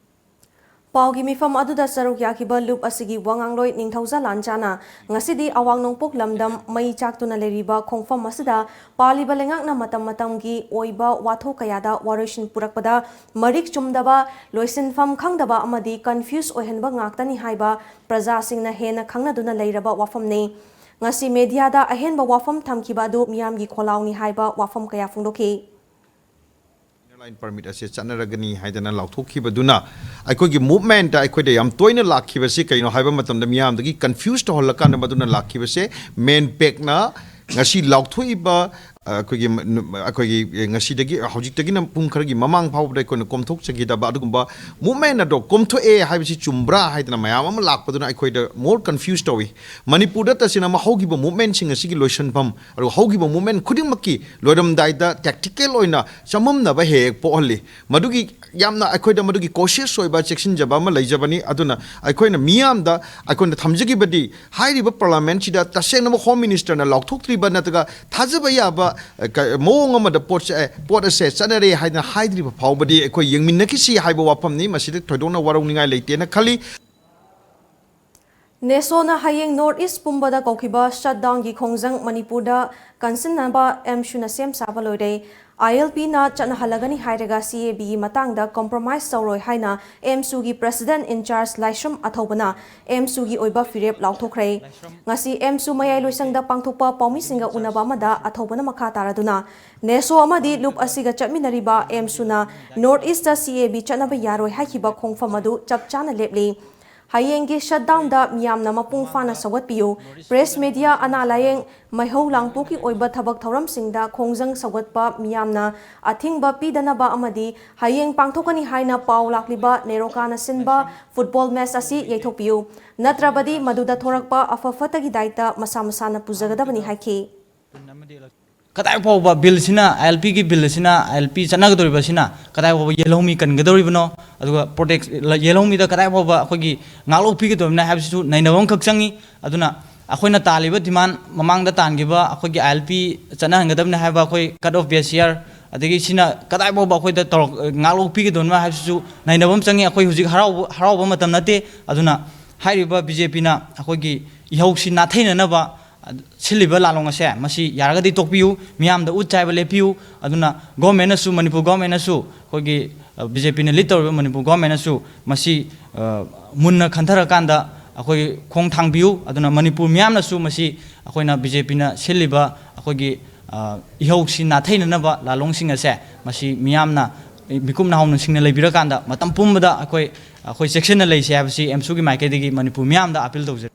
ꯄꯥꯎꯒꯤ ꯃꯤꯐꯝ ꯑꯗꯨꯗ ꯁꯔꯨꯛ ꯌꯥꯈꯤꯕ ꯂꯨꯞ ꯑꯁꯤꯒꯤ ꯋꯥꯉꯥꯡꯂꯣꯏ ꯅꯤꯡꯊꯧꯖꯥ ꯂꯥꯟꯆꯥꯅ ꯉꯁꯤꯗꯤ ꯑꯋꯥꯡ ꯅꯣꯡꯄꯣꯛ ꯂꯝꯗꯝ ꯃꯩ ꯆꯥꯛꯇꯨꯅ ꯂꯩꯔꯤꯕ ꯈꯣꯡꯐꯝ ꯑꯁꯤꯗ ꯄꯥꯜꯂꯤꯕ ꯂꯩꯉꯥꯛꯅ ꯃꯇꯝ ꯃꯇꯝꯒꯤ ꯑꯣꯏꯕ ꯋꯥꯊꯣꯛ ꯀꯌꯥꯗ ꯋꯥꯔꯣꯏꯁꯤꯟ ꯄꯨꯔꯛꯄꯗ ꯃꯔꯤꯛ ꯆꯨꯝꯗꯕ, ꯂꯣꯏꯁꯤꯟꯐꯝ ꯈꯪꯗꯕ ꯑꯃꯗꯤ confuse ꯑꯣꯏꯍꯟꯕ ꯉꯥꯛꯇꯅꯤ ꯍꯥꯏꯕ ꯄ꯭ꯔꯖꯥꯁꯤꯡꯅ ꯍꯦꯟꯅ ꯈꯪꯅꯗꯨꯅ ꯂꯩꯔꯕ ꯋꯥꯐꯝꯅꯤ꯫ ꯉꯁꯤ mediaꯗ ꯑꯍꯦꯟꯕ ꯋꯥꯐꯝ ꯊꯝꯈꯤꯕ ꯑꯗꯨ ꯃꯤꯌꯥꯝꯒꯤ ꯈꯣꯜꯂꯥꯎꯅꯤ ꯍꯥꯏꯕ ꯋꯥꯐꯝ ꯀꯌꯥ ꯐꯣꯡꯗꯣꯛꯈꯤ꯫ Inner line permit ꯑꯁꯦ ꯆꯠꯅꯔꯒꯅꯤ ꯍꯥꯏꯗꯅ ꯂꯥꯎꯊꯣꯛꯈꯤꯕꯗꯨꯅ ꯑꯩꯈꯣꯏꯒꯤ movementꯇ ꯑꯩꯈꯣꯏꯗ ꯌꯥꯝ ꯇꯣꯏꯅ ꯂꯥꯛꯈꯤꯕꯁꯤ ꯀꯩꯅꯣ ꯍꯥꯏꯕ ꯃꯇꯝꯗ ꯃꯤꯌꯥꯝꯗꯒꯤ confuse ꯇꯧꯍꯜꯂꯀꯥꯟꯗ ꯃꯗꯨꯅ ꯂꯥꯛꯈꯤꯕꯁꯦ MANPACꯅ ꯉꯁꯤ ꯂꯥꯎꯊꯣꯛꯏꯕ ꯑꯩꯈꯣꯏꯒꯤ ꯑꯩꯈꯣꯏꯒꯤ ꯉꯁꯤꯗꯒꯤ, ꯍꯧꯖꯤꯛꯇꯒꯤꯅ ꯄꯨꯡ ꯈꯔꯒꯤ ꯃꯃꯥꯡ ꯐꯥꯎꯕꯗ ꯑꯩꯈꯣꯏꯅ ꯀꯣꯝꯊꯣꯛꯆꯈꯤꯗꯕ ꯑꯗꯨꯒꯨꯝꯕ movement ꯑꯗꯣ ꯀꯣꯝꯊꯣꯛꯑꯦ ꯍꯥꯏꯕꯁꯤ ꯆꯨꯝꯕ꯭ꯔꯥ ꯍꯥꯏꯗꯅ ꯃꯌꯥꯝ ꯑꯃ ꯂꯥꯛꯄꯗꯨꯅ ꯑꯩꯈꯣꯏꯗ more confuse ꯇꯧꯏ꯫ ꯃꯅꯤꯄꯨꯔꯗ ꯇꯁꯦꯡꯅ ꯑꯃ ꯍꯧꯈꯤꯕ movementꯁꯤꯡ ꯑꯁꯤꯒꯤ ꯂꯣꯏꯁꯤꯟꯐꯝ, ꯑꯗꯨꯒ ꯍꯧꯈꯤꯕ movement ꯈꯨꯗꯤꯡꯃꯛꯀꯤ ꯂꯣꯏꯔꯝꯗꯥꯏꯗ tactical ꯑꯣꯏꯅ ꯆꯃꯝꯅꯕ ꯍꯦꯛ ꯍꯦꯛ ꯄꯣꯛꯍꯜꯂꯤ꯫ ꯃꯗꯨꯒꯤ ꯌꯥꯝꯅ ꯑꯩꯈꯣꯏꯗ ꯃꯗꯨꯒꯤ cautious ꯑꯣꯏꯕ, ꯆꯦꯛꯁꯤꯟꯖꯕ ꯑꯃ ꯂꯩꯖꯕꯅꯤ꯫ ꯑꯗꯨꯅ ꯑꯩꯈꯣꯏꯅ ꯃꯤꯌꯥꯝꯗ ꯑꯩꯈꯣꯏꯅ ꯊꯝꯖꯈꯤꯕꯗꯤ, ꯍꯥꯏꯔꯤꯕ parliamentꯁꯤꯗ ꯇꯁꯦꯡꯅꯃꯛ Home Ministerꯅ ꯂꯥꯎꯊꯣꯛꯇ꯭ꯔꯤꯕ ꯅꯠꯇ꯭ꯔꯒ ꯊꯥꯖꯕ ꯌꯥꯕ, ꯑ, ꯀ-, ꯃꯑꯣꯡ ꯑꯃꯗ ꯄꯣꯠꯁꯦ, ꯑ, ꯄꯣꯠ ꯑꯁꯦ ꯆꯠꯅꯔꯦ ꯍꯥꯏꯅ ꯍꯥꯏꯗ꯭ꯔꯤꯕ ꯐꯥꯎꯕꯗꯤ ꯑꯩꯈꯣꯏ ꯌꯦꯡꯃꯤꯟꯅꯈꯤꯁꯤ ꯍꯥꯏꯕ ꯋꯥꯐꯝꯅꯤ꯫ ꯃꯁꯤꯗ ꯊꯣꯏꯗꯣꯛꯅ ꯋꯥꯔꯧꯅꯤꯡꯉꯥꯏ ꯂꯩꯇꯦꯅ ꯈꯜꯂꯤ꯫ NESOꯅ ꯍꯌꯦꯡ North East ꯄꯨꯝꯕꯗ ꯀꯧꯈꯤꯕ shutdownꯒꯤ ꯈꯣꯡꯖꯪ ꯃꯅꯤꯄꯨꯔꯗ ꯀꯟꯁꯤꯟꯅꯕ AMSUꯅ ꯁꯦꯝ ꯁꯥꯕ ꯂꯣꯏꯔꯦ꯫ ILPꯅ ꯆꯠꯅꯍꯜꯂꯒꯅꯤ ꯍꯥꯏꯔꯒ CABꯒꯤ ꯃꯇꯥꯡꯗ compromise ꯇꯧꯔꯣꯏ ꯍꯥꯏꯅ AMSUꯒꯤ president in charge ꯂꯥꯏꯁ꯭ꯔꯝ ꯑꯊꯧꯕꯅ AMSUꯒꯤ ꯑꯣꯏꯕ ꯐꯤꯔꯦꯞ ꯂꯥꯎꯊꯣꯛꯈ꯭ꯔꯦ꯫ ꯉꯁꯤ AMSU ꯃꯌꯥꯏ ꯂꯣꯏꯁꯪꯗ ꯄꯥꯡꯊꯣꯛꯄ ꯄꯥꯎꯃꯤꯁꯤꯡꯒ ꯎꯅꯕ ꯑꯃꯗ ꯑꯊꯧꯕꯅ ꯃꯈꯥ ꯇꯥꯔꯗꯨꯅ, NESO ꯑꯃꯗꯤ ꯂꯨꯞ ꯑꯁꯤꯒ ꯆꯠꯃꯤꯟꯅꯔꯤꯕ AMSUꯅ North Eastꯇ CAB ꯆꯠꯅꯕ ꯌꯥꯔꯣꯏ ꯍꯥꯏꯈꯤꯕ ꯈꯣꯡꯐꯝ ꯑꯗꯨ ꯆꯞ ꯆꯥꯅ ꯂꯦꯞꯂꯤ꯫ ꯍꯌꯦꯡꯒꯤ shutdownꯗ ꯃꯤꯌꯥꯝꯅ ꯃꯄꯨꯡ ꯐꯥꯅ ꯁꯧꯒꯠꯄꯤꯌꯨ꯫ Press, media, ꯑꯅꯥ ꯂꯥꯌꯦꯡ, ꯃꯩꯍꯧ ꯂꯥꯡꯄꯣꯛꯀꯤ ꯑꯣꯏꯕ ꯊꯕꯛ ꯊꯧꯔꯝꯁꯤꯡꯗ ꯈꯣꯡꯖꯪ ꯁꯧꯒꯠꯄ ꯃꯤꯌꯥꯝꯅ ꯑꯊꯤꯡꯕ ꯄꯤꯗꯅꯕ ꯑꯃꯗꯤ ꯍꯌꯦꯡ ꯄꯥꯡꯊꯣꯛꯀꯅꯤ ꯍꯥꯏꯅ ꯄꯥꯎ ꯂꯥꯛꯂꯤꯕ NEROCAꯅ ꯁꯤꯟꯕ football match ꯑꯁꯤ ꯌꯩꯊꯣꯛꯄꯤꯌꯨ꯫ ꯅꯠꯇ꯭ꯔꯕꯗꯤ ꯃꯗꯨꯗ ꯊꯣꯔꯛꯄ ꯑꯐ ꯐꯠꯇꯒꯤ ꯗꯥꯏꯇ ꯃꯁꯥ ꯃꯁꯥꯅ ꯄꯨꯖꯒꯗꯕꯅꯤ ꯍꯥꯏꯈꯤ꯫ ꯀꯗꯥꯏ ꯐꯥꯎꯕ ꯕꯤꯜꯁꯤꯅ, ILPꯒꯤ ꯕꯤꯜ ꯑꯁꯤꯅ, ILP ꯆꯠꯅꯒꯗꯧꯔꯤꯕ ꯑꯁꯤꯅ ꯀꯗꯥꯏ ꯐꯥꯎꯕ ꯌꯦꯜꯍꯧꯃꯤ ꯀꯟꯒꯗꯧꯔꯤꯕꯅꯣ, ꯑꯗꯨꯒ ꯄ꯭ꯔꯣꯇꯦꯛ-, ꯌꯦꯜꯍꯧꯃꯤꯗ ꯀꯗꯥꯏ ꯐꯥꯎꯕ ꯑꯩꯈꯣꯏꯒꯤ ꯉꯥꯛꯂꯧ ꯄꯤꯒꯗꯧꯔꯤꯕꯅꯣ ꯍꯥꯏꯕꯁꯤꯁꯨ ꯅꯩꯅꯕ ꯑꯃꯈꯛ ꯆꯪꯉꯤ꯫ ꯑꯗꯨꯅ ꯑꯩꯈꯣꯏꯅ ꯇꯥꯜꯂꯤꯕ demand, ꯃꯃꯥꯡꯗ ꯇꯥꯟꯈꯤꯕ ꯑꯩꯈꯣꯏꯒꯤ ILP ꯆꯠꯅꯍꯟꯒꯗꯕꯅꯤ ꯍꯥꯏꯕ ꯑꯩꯈꯣꯏ cut off base year, ꯑꯗꯒꯤ ꯁꯤꯅ ꯀꯗꯥꯏ ꯐꯥꯎꯕ ꯑꯩꯈꯣꯏꯗ ꯇꯧꯔꯛ-, ꯉꯥꯛꯂꯧ ꯄꯤꯒꯗꯧꯔꯤꯕꯅꯣ ꯍꯥꯏꯕꯁꯤꯁꯨ ꯅꯩꯅꯕ ꯑꯃ ꯆꯪꯉꯤ꯫ ꯑꯩꯈꯣꯏ ꯍꯧꯖꯤꯛ ꯍꯔꯥꯎꯕ, ꯍꯔꯥꯎꯕ ꯃꯇꯝ ꯅꯠꯇꯦ꯫ ꯑꯗꯨꯅ ꯍꯥꯏꯔꯤꯕ BJPꯅ ꯑꯩꯈꯣꯏꯒꯤ ꯏꯍꯧꯁꯤ ꯅꯥꯊꯩꯅꯅꯕ ꯁꯤꯜꯂꯤꯕ ꯂꯥꯂꯣꯡ ꯑꯁꯦ ꯃꯁꯤ ꯌꯥꯔꯒꯗꯤ ꯇꯣꯛꯄꯤꯌꯨ, ꯃꯤꯌꯥꯝꯗ ꯎꯠ ꯆꯥꯏꯕ ꯂꯦꯞꯄꯤꯌꯨ꯫ ꯑꯗꯨꯅ governmentꯅꯁꯨ, ꯃꯅꯤꯄꯨꯔ governmentꯅꯁꯨ, ꯑꯩꯈꯣꯏꯒꯤ, ꯑ, BJPꯅ lead ꯇꯧꯔꯤꯕ ꯃꯅꯤꯄꯨꯔ governmentꯅꯁꯨ ꯃꯁꯤ, ꯑ, ꯃꯨꯟꯅ ꯈꯟꯊꯔꯀꯥꯟꯗ ꯑꯩꯈꯣꯏ ꯈꯣꯡ ꯊꯥꯡꯕꯤꯌꯨ꯫ ꯑꯗꯨꯅ ꯃꯅꯤꯄꯨꯔ ꯃꯤꯌꯥꯝꯅꯁꯨ ꯃꯁꯤ ꯑꯩꯈꯣꯏꯅ BJPꯅ ꯁꯤꯜꯂꯤꯕ ꯑꯩꯈꯣꯏꯒꯤ, ꯑ, ꯏꯍꯧꯁꯤ ꯅꯥꯊꯩꯅꯅꯕ ꯂꯥꯂꯣꯡꯁꯤꯡ ꯑꯁꯦ ꯃꯁꯤ ꯃꯤꯌꯥꯝꯅ ꯃꯤꯀꯨꯞ ꯅꯥꯍꯧꯅꯁꯤꯡꯅ ꯂꯩꯕꯤꯔꯀꯥꯟꯗ ꯃꯇꯝ ꯄꯨꯝꯕꯗ ꯑꯩꯈꯣꯏ, ꯑꯩꯈꯣꯏ ꯆꯦꯛꯁꯤꯟꯅ ꯂꯩꯁꯦ ꯍꯥꯏꯕꯁꯤ AMSUꯒꯤ ꯃꯥꯏꯀꯩꯗꯒꯤ ꯃꯅꯤꯄꯨꯔ ꯃꯤꯌꯥꯝꯗ appeal ꯇꯧꯖꯔꯤ꯫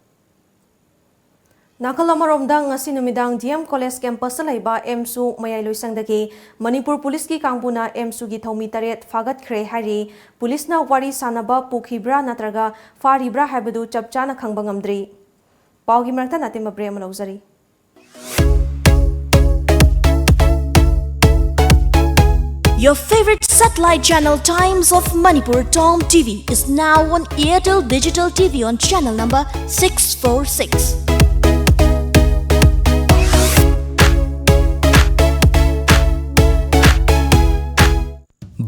ꯅꯥꯀꯜ ꯑꯃꯔꯣꯝꯗ, ꯉꯁꯤ ꯅꯨꯃꯤꯗꯥꯡ ꯗꯤ ꯑꯦꯝ ꯀꯣꯂꯦꯖ ꯀꯦꯝꯄꯁꯇ ꯂꯩꯕ ꯑꯦꯝꯁꯨ ꯃꯌꯥꯏꯂꯣꯏꯁꯪꯗꯒꯤ ꯃꯅꯤꯄꯨꯔ ꯄꯨꯂꯤꯁꯀꯤ ꯀꯥꯡꯕꯨꯅ ꯑꯦꯝꯁꯨꯒꯤ ꯊꯧꯃꯤ ꯇꯔꯦꯠ ꯐꯥꯒꯠꯈ꯭ꯔꯦ ꯍꯥꯏꯔꯤ꯫ ꯄꯨꯂꯤꯁꯅ ꯋꯥꯔꯤ ꯁꯥꯟꯅꯕ ꯄꯨꯈꯤꯕ꯭ꯔꯥ ꯅꯠꯇ꯭ꯔꯒ ꯐꯥꯔꯤꯕ꯭ꯔꯥ ꯍꯥꯏꯕꯗꯨ ꯆꯞ ꯆꯥꯅ ꯈꯪꯕ ꯉꯝꯗ꯭ꯔꯤ꯫ ꯄꯥꯎꯒꯤ ꯃꯔꯛꯇ ꯅꯥꯇꯤꯝꯕ ꯕ꯭ꯔꯦꯛ ꯑꯃ ꯂꯧꯖꯔꯤ꯫ Your favorite satellite channel Times of Manipur Tom T V is now on Airtel Digital T V on channel number six four six.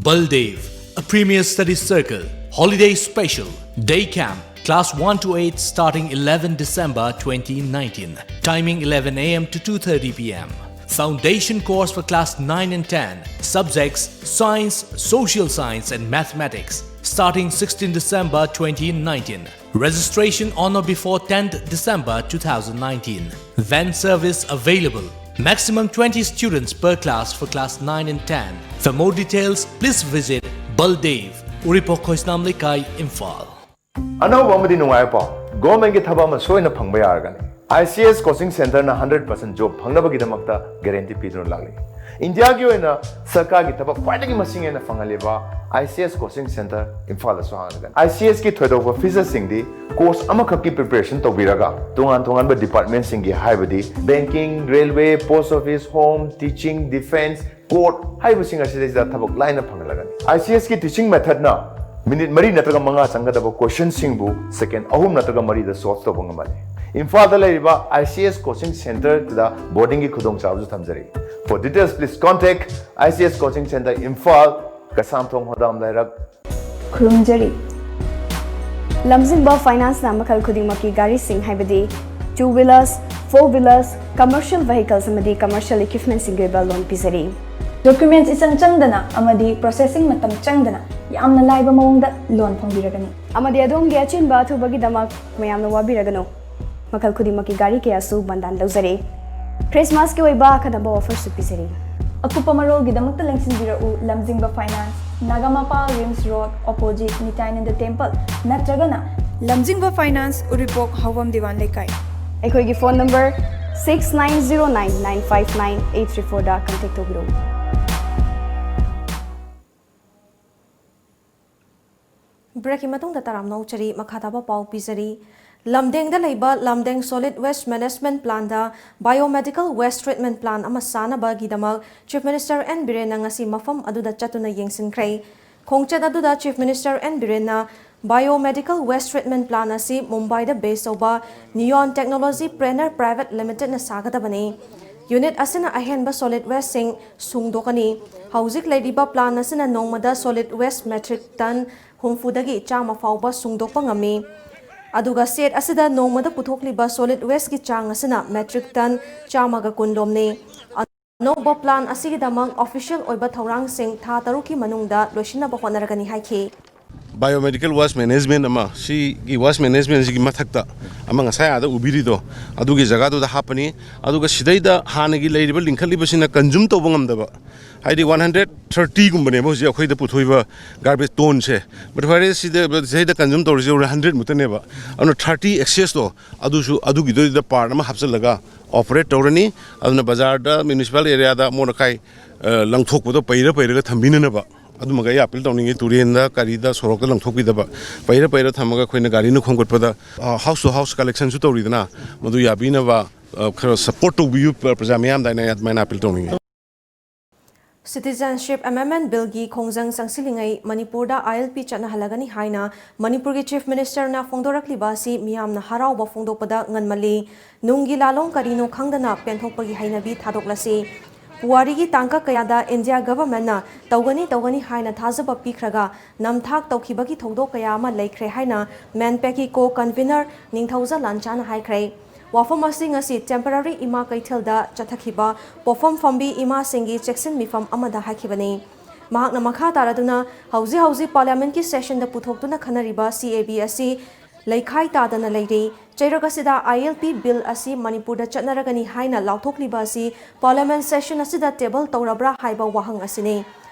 Baldev, a premier study circle, holiday special, day camp, class one to eight starting eleven December twenty nineteen, timing eleven a m to two thirty p m. Foundation course for class nine and ten, subjects science, social science, and mathematics, starting sixteen December twenty nineteen. Registration on or before tenth December two thousand nineteen. Van service available. Maximum twenty students per class for class nine and ten. For more details, please visit Baldev, Uripok Khoisnam Lekai, Imphal. ꯑꯅꯧꯕ ꯑꯃꯗꯤ ꯅꯨꯡꯉꯥꯏꯕ ꯄꯥꯎ, ꯒꯣꯔꯃꯦꯟꯒꯤ ꯊꯕꯛ ꯑꯃ ꯁꯣꯏꯅ ꯐꯪꯕ ꯌꯥꯔꯒꯅꯤ꯫ I C S coaching ꯁꯦꯟꯇꯔꯅ ꯍꯟꯗ꯭ꯔꯦꯠ ꯄꯥꯔꯁꯦꯟ ꯖꯣꯕ ꯐꯪꯅꯕꯒꯤꯗꯃꯛꯇ ꯒꯦꯔꯦꯟꯇꯤ ꯄꯤꯗꯨꯅ ꯂꯥꯛꯂꯤ꯫ ꯏꯟꯗꯤꯌꯥꯒꯤ ꯑꯣꯏꯅ ꯁꯔꯀꯥꯔꯒꯤ ꯊꯕꯛ ꯈ꯭ꯋꯥꯏꯗꯒꯤ ꯃꯁꯤꯡ ꯍꯦꯟꯅ ꯐꯪꯍꯜꯂꯤꯕ I C S coaching centre ꯏꯝꯐꯥꯜꯗꯁꯨ ꯍꯥꯡꯂꯒꯅꯤ꯫ I C ꯑꯦꯁꯀꯤ ꯊꯣꯏꯗꯣꯛꯄ ꯐꯤꯆꯔꯁꯤꯡꯗꯤ ꯀꯣꯔꯁ ꯑꯃꯈꯛꯀꯤ ꯄ꯭ꯔꯤꯄꯦꯔꯦꯁꯟ ꯇꯧꯕꯤꯔꯒ ꯇꯣꯉꯥꯟ ꯇꯣꯉꯥꯟꯕ ꯗꯤꯄꯥꯔꯠꯃꯦꯟꯁꯤꯡꯒꯤ, ꯍꯥꯏꯕꯗꯤ banking, railway, post office, home, teaching, defence, court ꯍꯥꯏꯔꯤꯕꯁꯤꯡ ꯑꯁꯤꯗꯩꯁꯤꯗ ꯊꯕꯛ ꯂꯥꯏꯅ ꯐꯪꯍꯜꯂꯒꯅꯤ꯫ ꯑꯥꯏ ꯁꯤ ꯑꯦꯁꯀꯤ ꯇꯤꯆꯤꯡ ꯃꯦꯊꯠꯅ ꯃꯤꯅꯤꯠ ꯃꯔꯤ ꯅꯠꯇ꯭ꯔꯒ ꯃꯉꯥ ꯆꯪꯒꯗꯕ ꯀꯣꯏꯁꯟꯁꯤꯡꯕꯨ ꯁꯦꯀꯦꯟ ꯑꯍꯨꯝ ꯅꯠꯇ꯭ꯔꯒ ꯃꯔꯤꯗ ꯁꯣꯜꯚ ꯇꯧꯕ ꯉꯝꯍꯜꯂꯤ꯫ ꯏꯝꯐꯥꯜꯗ ꯂꯩꯔꯤꯕ ꯑꯥꯏ ꯁꯤ ꯑꯦꯁ ꯀꯣꯆꯤꯡ ꯁꯦꯟꯇꯔꯗꯨꯗ ꯕꯣꯔꯗꯤꯡꯒꯤ ꯈꯨꯗꯣꯡꯆꯥꯕꯁꯨ ꯊꯝꯖꯔꯤ꯫ For details, please contact I C S Coaching Center, Imphal, Keishamthong ꯍꯣꯗꯥꯝ ꯂꯩꯔꯛ꯫ ꯈꯨꯔꯨꯝꯖꯔꯤ꯫ ꯂꯝꯖꯤꯡꯕ ꯐꯥꯏꯅꯥꯟꯁꯅ ꯃꯈꯜ ꯈꯨꯗꯤꯡꯃꯛꯀꯤ ꯒꯥꯔꯤꯁꯤꯡ, ꯍꯥꯏꯕꯗꯤ two wheelers, four wheelers, commercial vehicles ꯑꯃꯗꯤ commercial equipmentꯁꯤꯡꯒꯤ ꯑꯣꯏꯕ ꯂꯣꯟ ꯄꯤꯖꯔꯤ꯫ ꯗꯣꯀ꯭ꯌꯨꯃꯦꯟꯠꯁ ꯏꯆꯪ ꯆꯪꯗꯅ ꯑꯃꯗꯤ ꯄ꯭ꯔꯣꯁꯦꯁꯤꯡ ꯃꯇꯝ ꯆꯪꯗꯅ ꯌꯥꯝꯅ ꯂꯥꯏꯕ ꯃꯑꯣꯡꯗ ꯂꯣꯟ ꯐꯪꯕꯤꯔꯒꯅꯤ꯫ ꯑꯃꯗꯤ ꯑꯗꯣꯝꯒꯤ ꯑꯆꯤꯟꯕ ꯑꯊꯨꯕꯒꯤꯗꯃꯛ ꯃꯌꯥꯝꯅ ꯋꯥꯕꯤꯔꯒꯅꯨ꯫ ꯃꯈꯜ ꯈꯨꯗꯤꯡꯃꯛꯀꯤ ꯒꯥꯔꯤ ꯀꯌꯥꯁꯨ ꯕꯟꯗꯥꯟ ꯂꯧꯖꯔꯤ꯫ ꯈ꯭ꯔꯤꯁꯃꯥꯁꯀꯤ ꯑꯣꯏꯕ ꯑꯈꯟꯅꯕ ꯑꯣꯐꯔꯁꯨ ꯄꯤꯖꯔꯤ꯫ ꯑꯀꯨꯞꯄ ꯃꯔꯣꯜꯒꯤꯗꯃꯛꯇ ꯂꯦꯡꯁꯤꯟꯕꯤꯔꯛꯎ, Lamjingba finance, Nagamapal RIMS road, opposite ꯅꯤꯇꯥꯏꯅꯟꯗ ꯇꯦꯝꯄꯜ, ꯅꯠꯇ꯭ꯔꯒꯅ ꯂꯝꯖꯤꯡꯕ ꯐꯥꯏꯅꯥꯟꯁ, ꯎꯔꯤꯄꯣꯛ ꯍꯥꯎꯕꯝ ꯗꯤꯋꯥꯟ ꯂꯩꯀꯥꯏ꯫ ꯑꯩꯈꯣꯏꯒꯤ phone number six nine zero nine nine five nine eight three fourꯗ contact ꯇꯧꯕꯤꯔꯛꯎ꯫ Breakꯀꯤ ꯃꯇꯨꯡꯗ ꯇꯔꯥꯝꯅ ꯑꯣꯛꯆꯔꯤ꯫ ꯃꯈꯥ ꯇꯥꯕ ꯄꯥꯎ ꯄꯤꯖꯔꯤ꯫ ꯂꯝꯗꯦꯡꯗ ꯂꯩꯕ ꯂꯝꯗꯦꯡ Solid Waste Management Plantꯗ Biomedical Waste Treatment Plant ꯑꯃ ꯁꯥꯅꯕꯒꯤꯗꯃꯛ Chief Minister ꯑꯦꯟ ꯕꯤꯔꯦꯟꯅ ꯉꯁꯤ ꯃꯐꯝ ꯑꯗꯨꯗ ꯆꯠꯇꯨꯅ ꯌꯦꯡꯁꯤꯟꯈ꯭ꯔꯦ꯫ ꯈꯣꯡꯆꯠ ꯑꯗꯨꯗ Chief Minister ꯑꯦꯟ ꯕꯤꯔꯦꯟꯅ Biomedical Waste Treatment Plant ꯑꯁꯤ ꯃꯨꯝꯕꯥꯏꯗ base ꯇꯧꯕ Neon Technology Preneur Private Limitedꯅ ꯁꯥꯒꯗꯕꯅꯤ꯫ Unit ꯑꯁꯤꯅ ꯑꯍꯦꯟꯕ solid wasteꯁꯤꯡ ꯁꯨꯡꯗꯣꯛꯀꯅꯤ꯫ ꯍꯧꯖꯤꯛ ꯂꯩꯔꯤꯕ plant ꯑꯁꯤꯅ ꯅꯣꯡꯃꯗ solid waste metric ton ꯍꯨꯝꯐꯨꯗꯒꯤ ꯆꯥꯝꯃ ꯐꯥꯎꯕ ꯁꯨꯡꯗꯣꯛꯄ ꯉꯝꯃꯤ꯫ ꯑꯗꯨꯒ shed ꯑꯁꯤꯗ ꯅꯣꯡꯃꯗ ꯄꯨꯊꯣꯛꯂꯤꯕ solid wasteꯀꯤ ꯆꯥꯡ ꯑꯁꯤꯅ metric ton ꯆꯥꯝꯃꯒ ꯀꯨꯟ ꯂꯣꯝꯅꯤ꯫ ꯑꯅꯧꯕ plant ꯑꯁꯤꯒꯤꯗꯃꯛ official ꯑꯣꯏꯕ ꯊꯧꯔꯥꯡꯁꯤꯡ ꯊꯥ ꯇꯔꯨꯛꯀꯤ ꯃꯅꯨꯡꯗ ꯂꯣꯏꯁꯤꯟꯅꯕ ꯍꯣꯠꯅꯔꯒꯅꯤ ꯍꯥꯏꯈꯤ꯫ Biomedical waste management ꯑꯃ, ꯁꯤꯒꯤ waste managementꯁꯤꯒꯤ ꯃꯊꯛꯇ ꯑꯃ ꯉꯁꯥꯏ ꯑꯥꯗ ꯎꯕꯤꯔꯤꯗꯣ, ꯑꯗꯨꯒꯤ ꯖꯒꯥꯗꯨꯗ ꯍꯥꯞꯄꯅꯤ꯫ ꯑꯗꯨꯒ ꯁꯤꯗꯩꯗ ꯍꯥꯟꯅꯒꯤ ꯂꯩꯔꯤꯕ ꯂꯤꯡꯈꯠꯂꯤꯕꯁꯤꯅ consume ꯇꯧꯕ ꯉꯝꯗꯕ, ꯍꯥꯏꯗꯤ one hundred thirtyꯒꯨꯝꯕꯅꯦꯕ ꯍꯧꯖꯤꯛ ꯑꯩꯈꯣꯏꯗ ꯄꯨꯊꯣꯛꯏꯕ garbage tonneꯁꯦ, but ꯍꯣꯔꯦꯟ ꯁꯤꯗ, ꯁꯤꯗꯩꯗ consume ꯇꯧꯔꯤꯁꯦ ꯍꯣꯔꯦꯟ hundred ꯃꯨꯛꯇꯅꯦꯕ꯫ ꯑꯗꯨꯅ thirty excessꯇꯣ ꯑꯗꯨꯁꯨ ꯑꯗꯨꯒꯤꯗꯨꯗ part ꯑꯃ ꯍꯥꯞꯆꯤꯜꯂꯒ operate ꯇꯧꯔꯅꯤ꯫ ꯑꯗꯨꯅ ꯕꯖꯥꯔꯗ, municipal areaꯗ ꯑꯃꯣꯠ ꯑꯀꯥꯏ, ꯑ, ꯂꯪꯊꯣꯛꯄꯗꯣ ꯄꯩꯔ ꯄꯩꯔꯒ ꯊꯝꯕꯤꯅꯅꯕ ꯑꯗꯨꯃꯒ ꯑꯩ appeal ꯇꯧꯅꯤꯡꯉꯤ꯫ ꯇꯨꯔꯦꯟꯗ, ꯀꯔꯤꯗ, ꯁꯣꯔꯣꯛꯇ ꯂꯪꯊꯣꯛꯄꯤꯗꯕ, ꯄꯩꯔ ꯄꯩꯔ ꯊꯝꯃꯒ ꯑꯩꯈꯣꯏꯅ ꯒꯥꯔꯤꯅ ꯈꯣꯝꯒꯠꯄꯗ, ꯑ, house to house collectionꯁꯨ ꯇꯧꯔꯤꯗꯅ, ꯃꯗꯨ ꯌꯥꯕꯤꯅꯕ, ꯑ, ꯈꯔ support ꯇꯧꯕꯤꯌꯨ ꯄ꯭ꯔ-, ꯄ꯭ꯔꯖꯥ ꯃꯤꯌꯥꯝꯗ ꯑꯩꯅ ꯑꯗꯨꯃꯥꯏꯅ appeal ꯇꯧꯅꯤꯡꯉꯤ꯫ Citizenship Amendment Billꯒꯤ ꯈꯣꯡꯖꯪ ꯆꯪꯁꯤꯜꯂꯤꯉꯩ ꯃꯅꯤꯄꯨꯔꯗ ILP ꯆꯠꯅꯍꯜꯂꯒꯅꯤ ꯍꯥꯏꯅ ꯃꯅꯤꯄꯨꯔꯒꯤ Chief Ministerꯅ ꯐꯣꯡꯗꯣꯔꯛꯂꯤꯕ ꯑꯁꯤ ꯃꯤꯌꯥꯝꯅ ꯍꯔꯥꯎꯕ ꯐꯣꯡꯗꯣꯛꯄꯗ ꯉꯟꯃꯜꯂꯤ꯫ ꯅꯨꯡꯒꯤ ꯂꯥꯂꯣꯡ ꯀꯔꯤꯅꯣ ꯈꯪꯗꯅ ꯄꯦꯟꯊꯣꯛꯄꯒꯤ ꯍꯩꯅꯕꯤ ꯊꯥꯗꯣꯛꯂꯁꯤ꯫ ꯄꯨꯋꯥꯔꯤꯒꯤ ꯇꯥꯡꯀꯛ ꯀꯌꯥꯗ India Governmentꯅ ꯇꯧꯒꯅꯤ ꯇꯧꯒꯅꯤ ꯍꯥꯏꯅ ꯊꯥꯖꯕ ꯄꯤꯈ꯭ꯔꯒ ꯅꯝꯊꯥꯛ ꯇꯧꯈꯤꯕꯒꯤ ꯊꯧꯗꯣꯛ ꯀꯌꯥ ꯑꯃ ꯂꯩꯈ꯭ꯔꯦ ꯍꯥꯏꯅ MANPACꯀꯤ co-convener ꯅꯤꯡꯊꯧꯖ ꯂꯥꯟꯆꯥꯅ ꯍꯥꯏꯈ꯭ꯔꯦ꯫ ꯋꯥꯐꯝ ꯑꯁꯤ ꯉꯁꯤ temporary ꯏꯃꯥ ꯀꯩꯊꯦꯜꯗ ꯆꯠꯊꯈꯤꯕ ꯄꯣꯠꯐꯝ ꯐꯝꯕꯤ ꯏꯃꯥꯁꯤꯡꯒꯤ ꯆꯦꯛꯁꯤꯟ ꯃꯤꯐꯝ ꯑꯃꯗ ꯍꯥꯏꯈꯤꯕꯅꯤ꯫ ꯃꯍꯥꯛꯅ ꯃꯈꯥ ꯇꯥꯔꯗꯨꯅ ꯍꯧꯖꯤꯛ ꯍꯧꯖꯤꯛ Parliamentꯀꯤ sessionꯗ ꯄꯨꯊꯣꯛꯇꯨꯅ ꯈꯟꯅꯔꯤꯕ CAB ꯑꯁꯤ ꯂꯩꯈꯥꯏ ꯇꯥꯗꯅ ꯂꯩꯔꯤ꯫ ꯆꯩꯔꯛ ꯑꯁꯤꯗ ILP Bill ꯑꯁꯤ ꯃꯅꯤꯄꯨꯔꯗ ꯆꯠꯅꯔꯒꯅꯤ ꯍꯥꯏꯅ ꯂꯥꯎꯊꯣꯛꯂꯤꯕ ꯑꯁꯤ Parliament session ꯑꯁꯤꯗ table ꯇꯧꯔꯕ꯭ꯔꯥ ꯍꯥꯏꯕ ꯋꯥꯍꯪ ꯑꯁꯤꯅꯤ꯫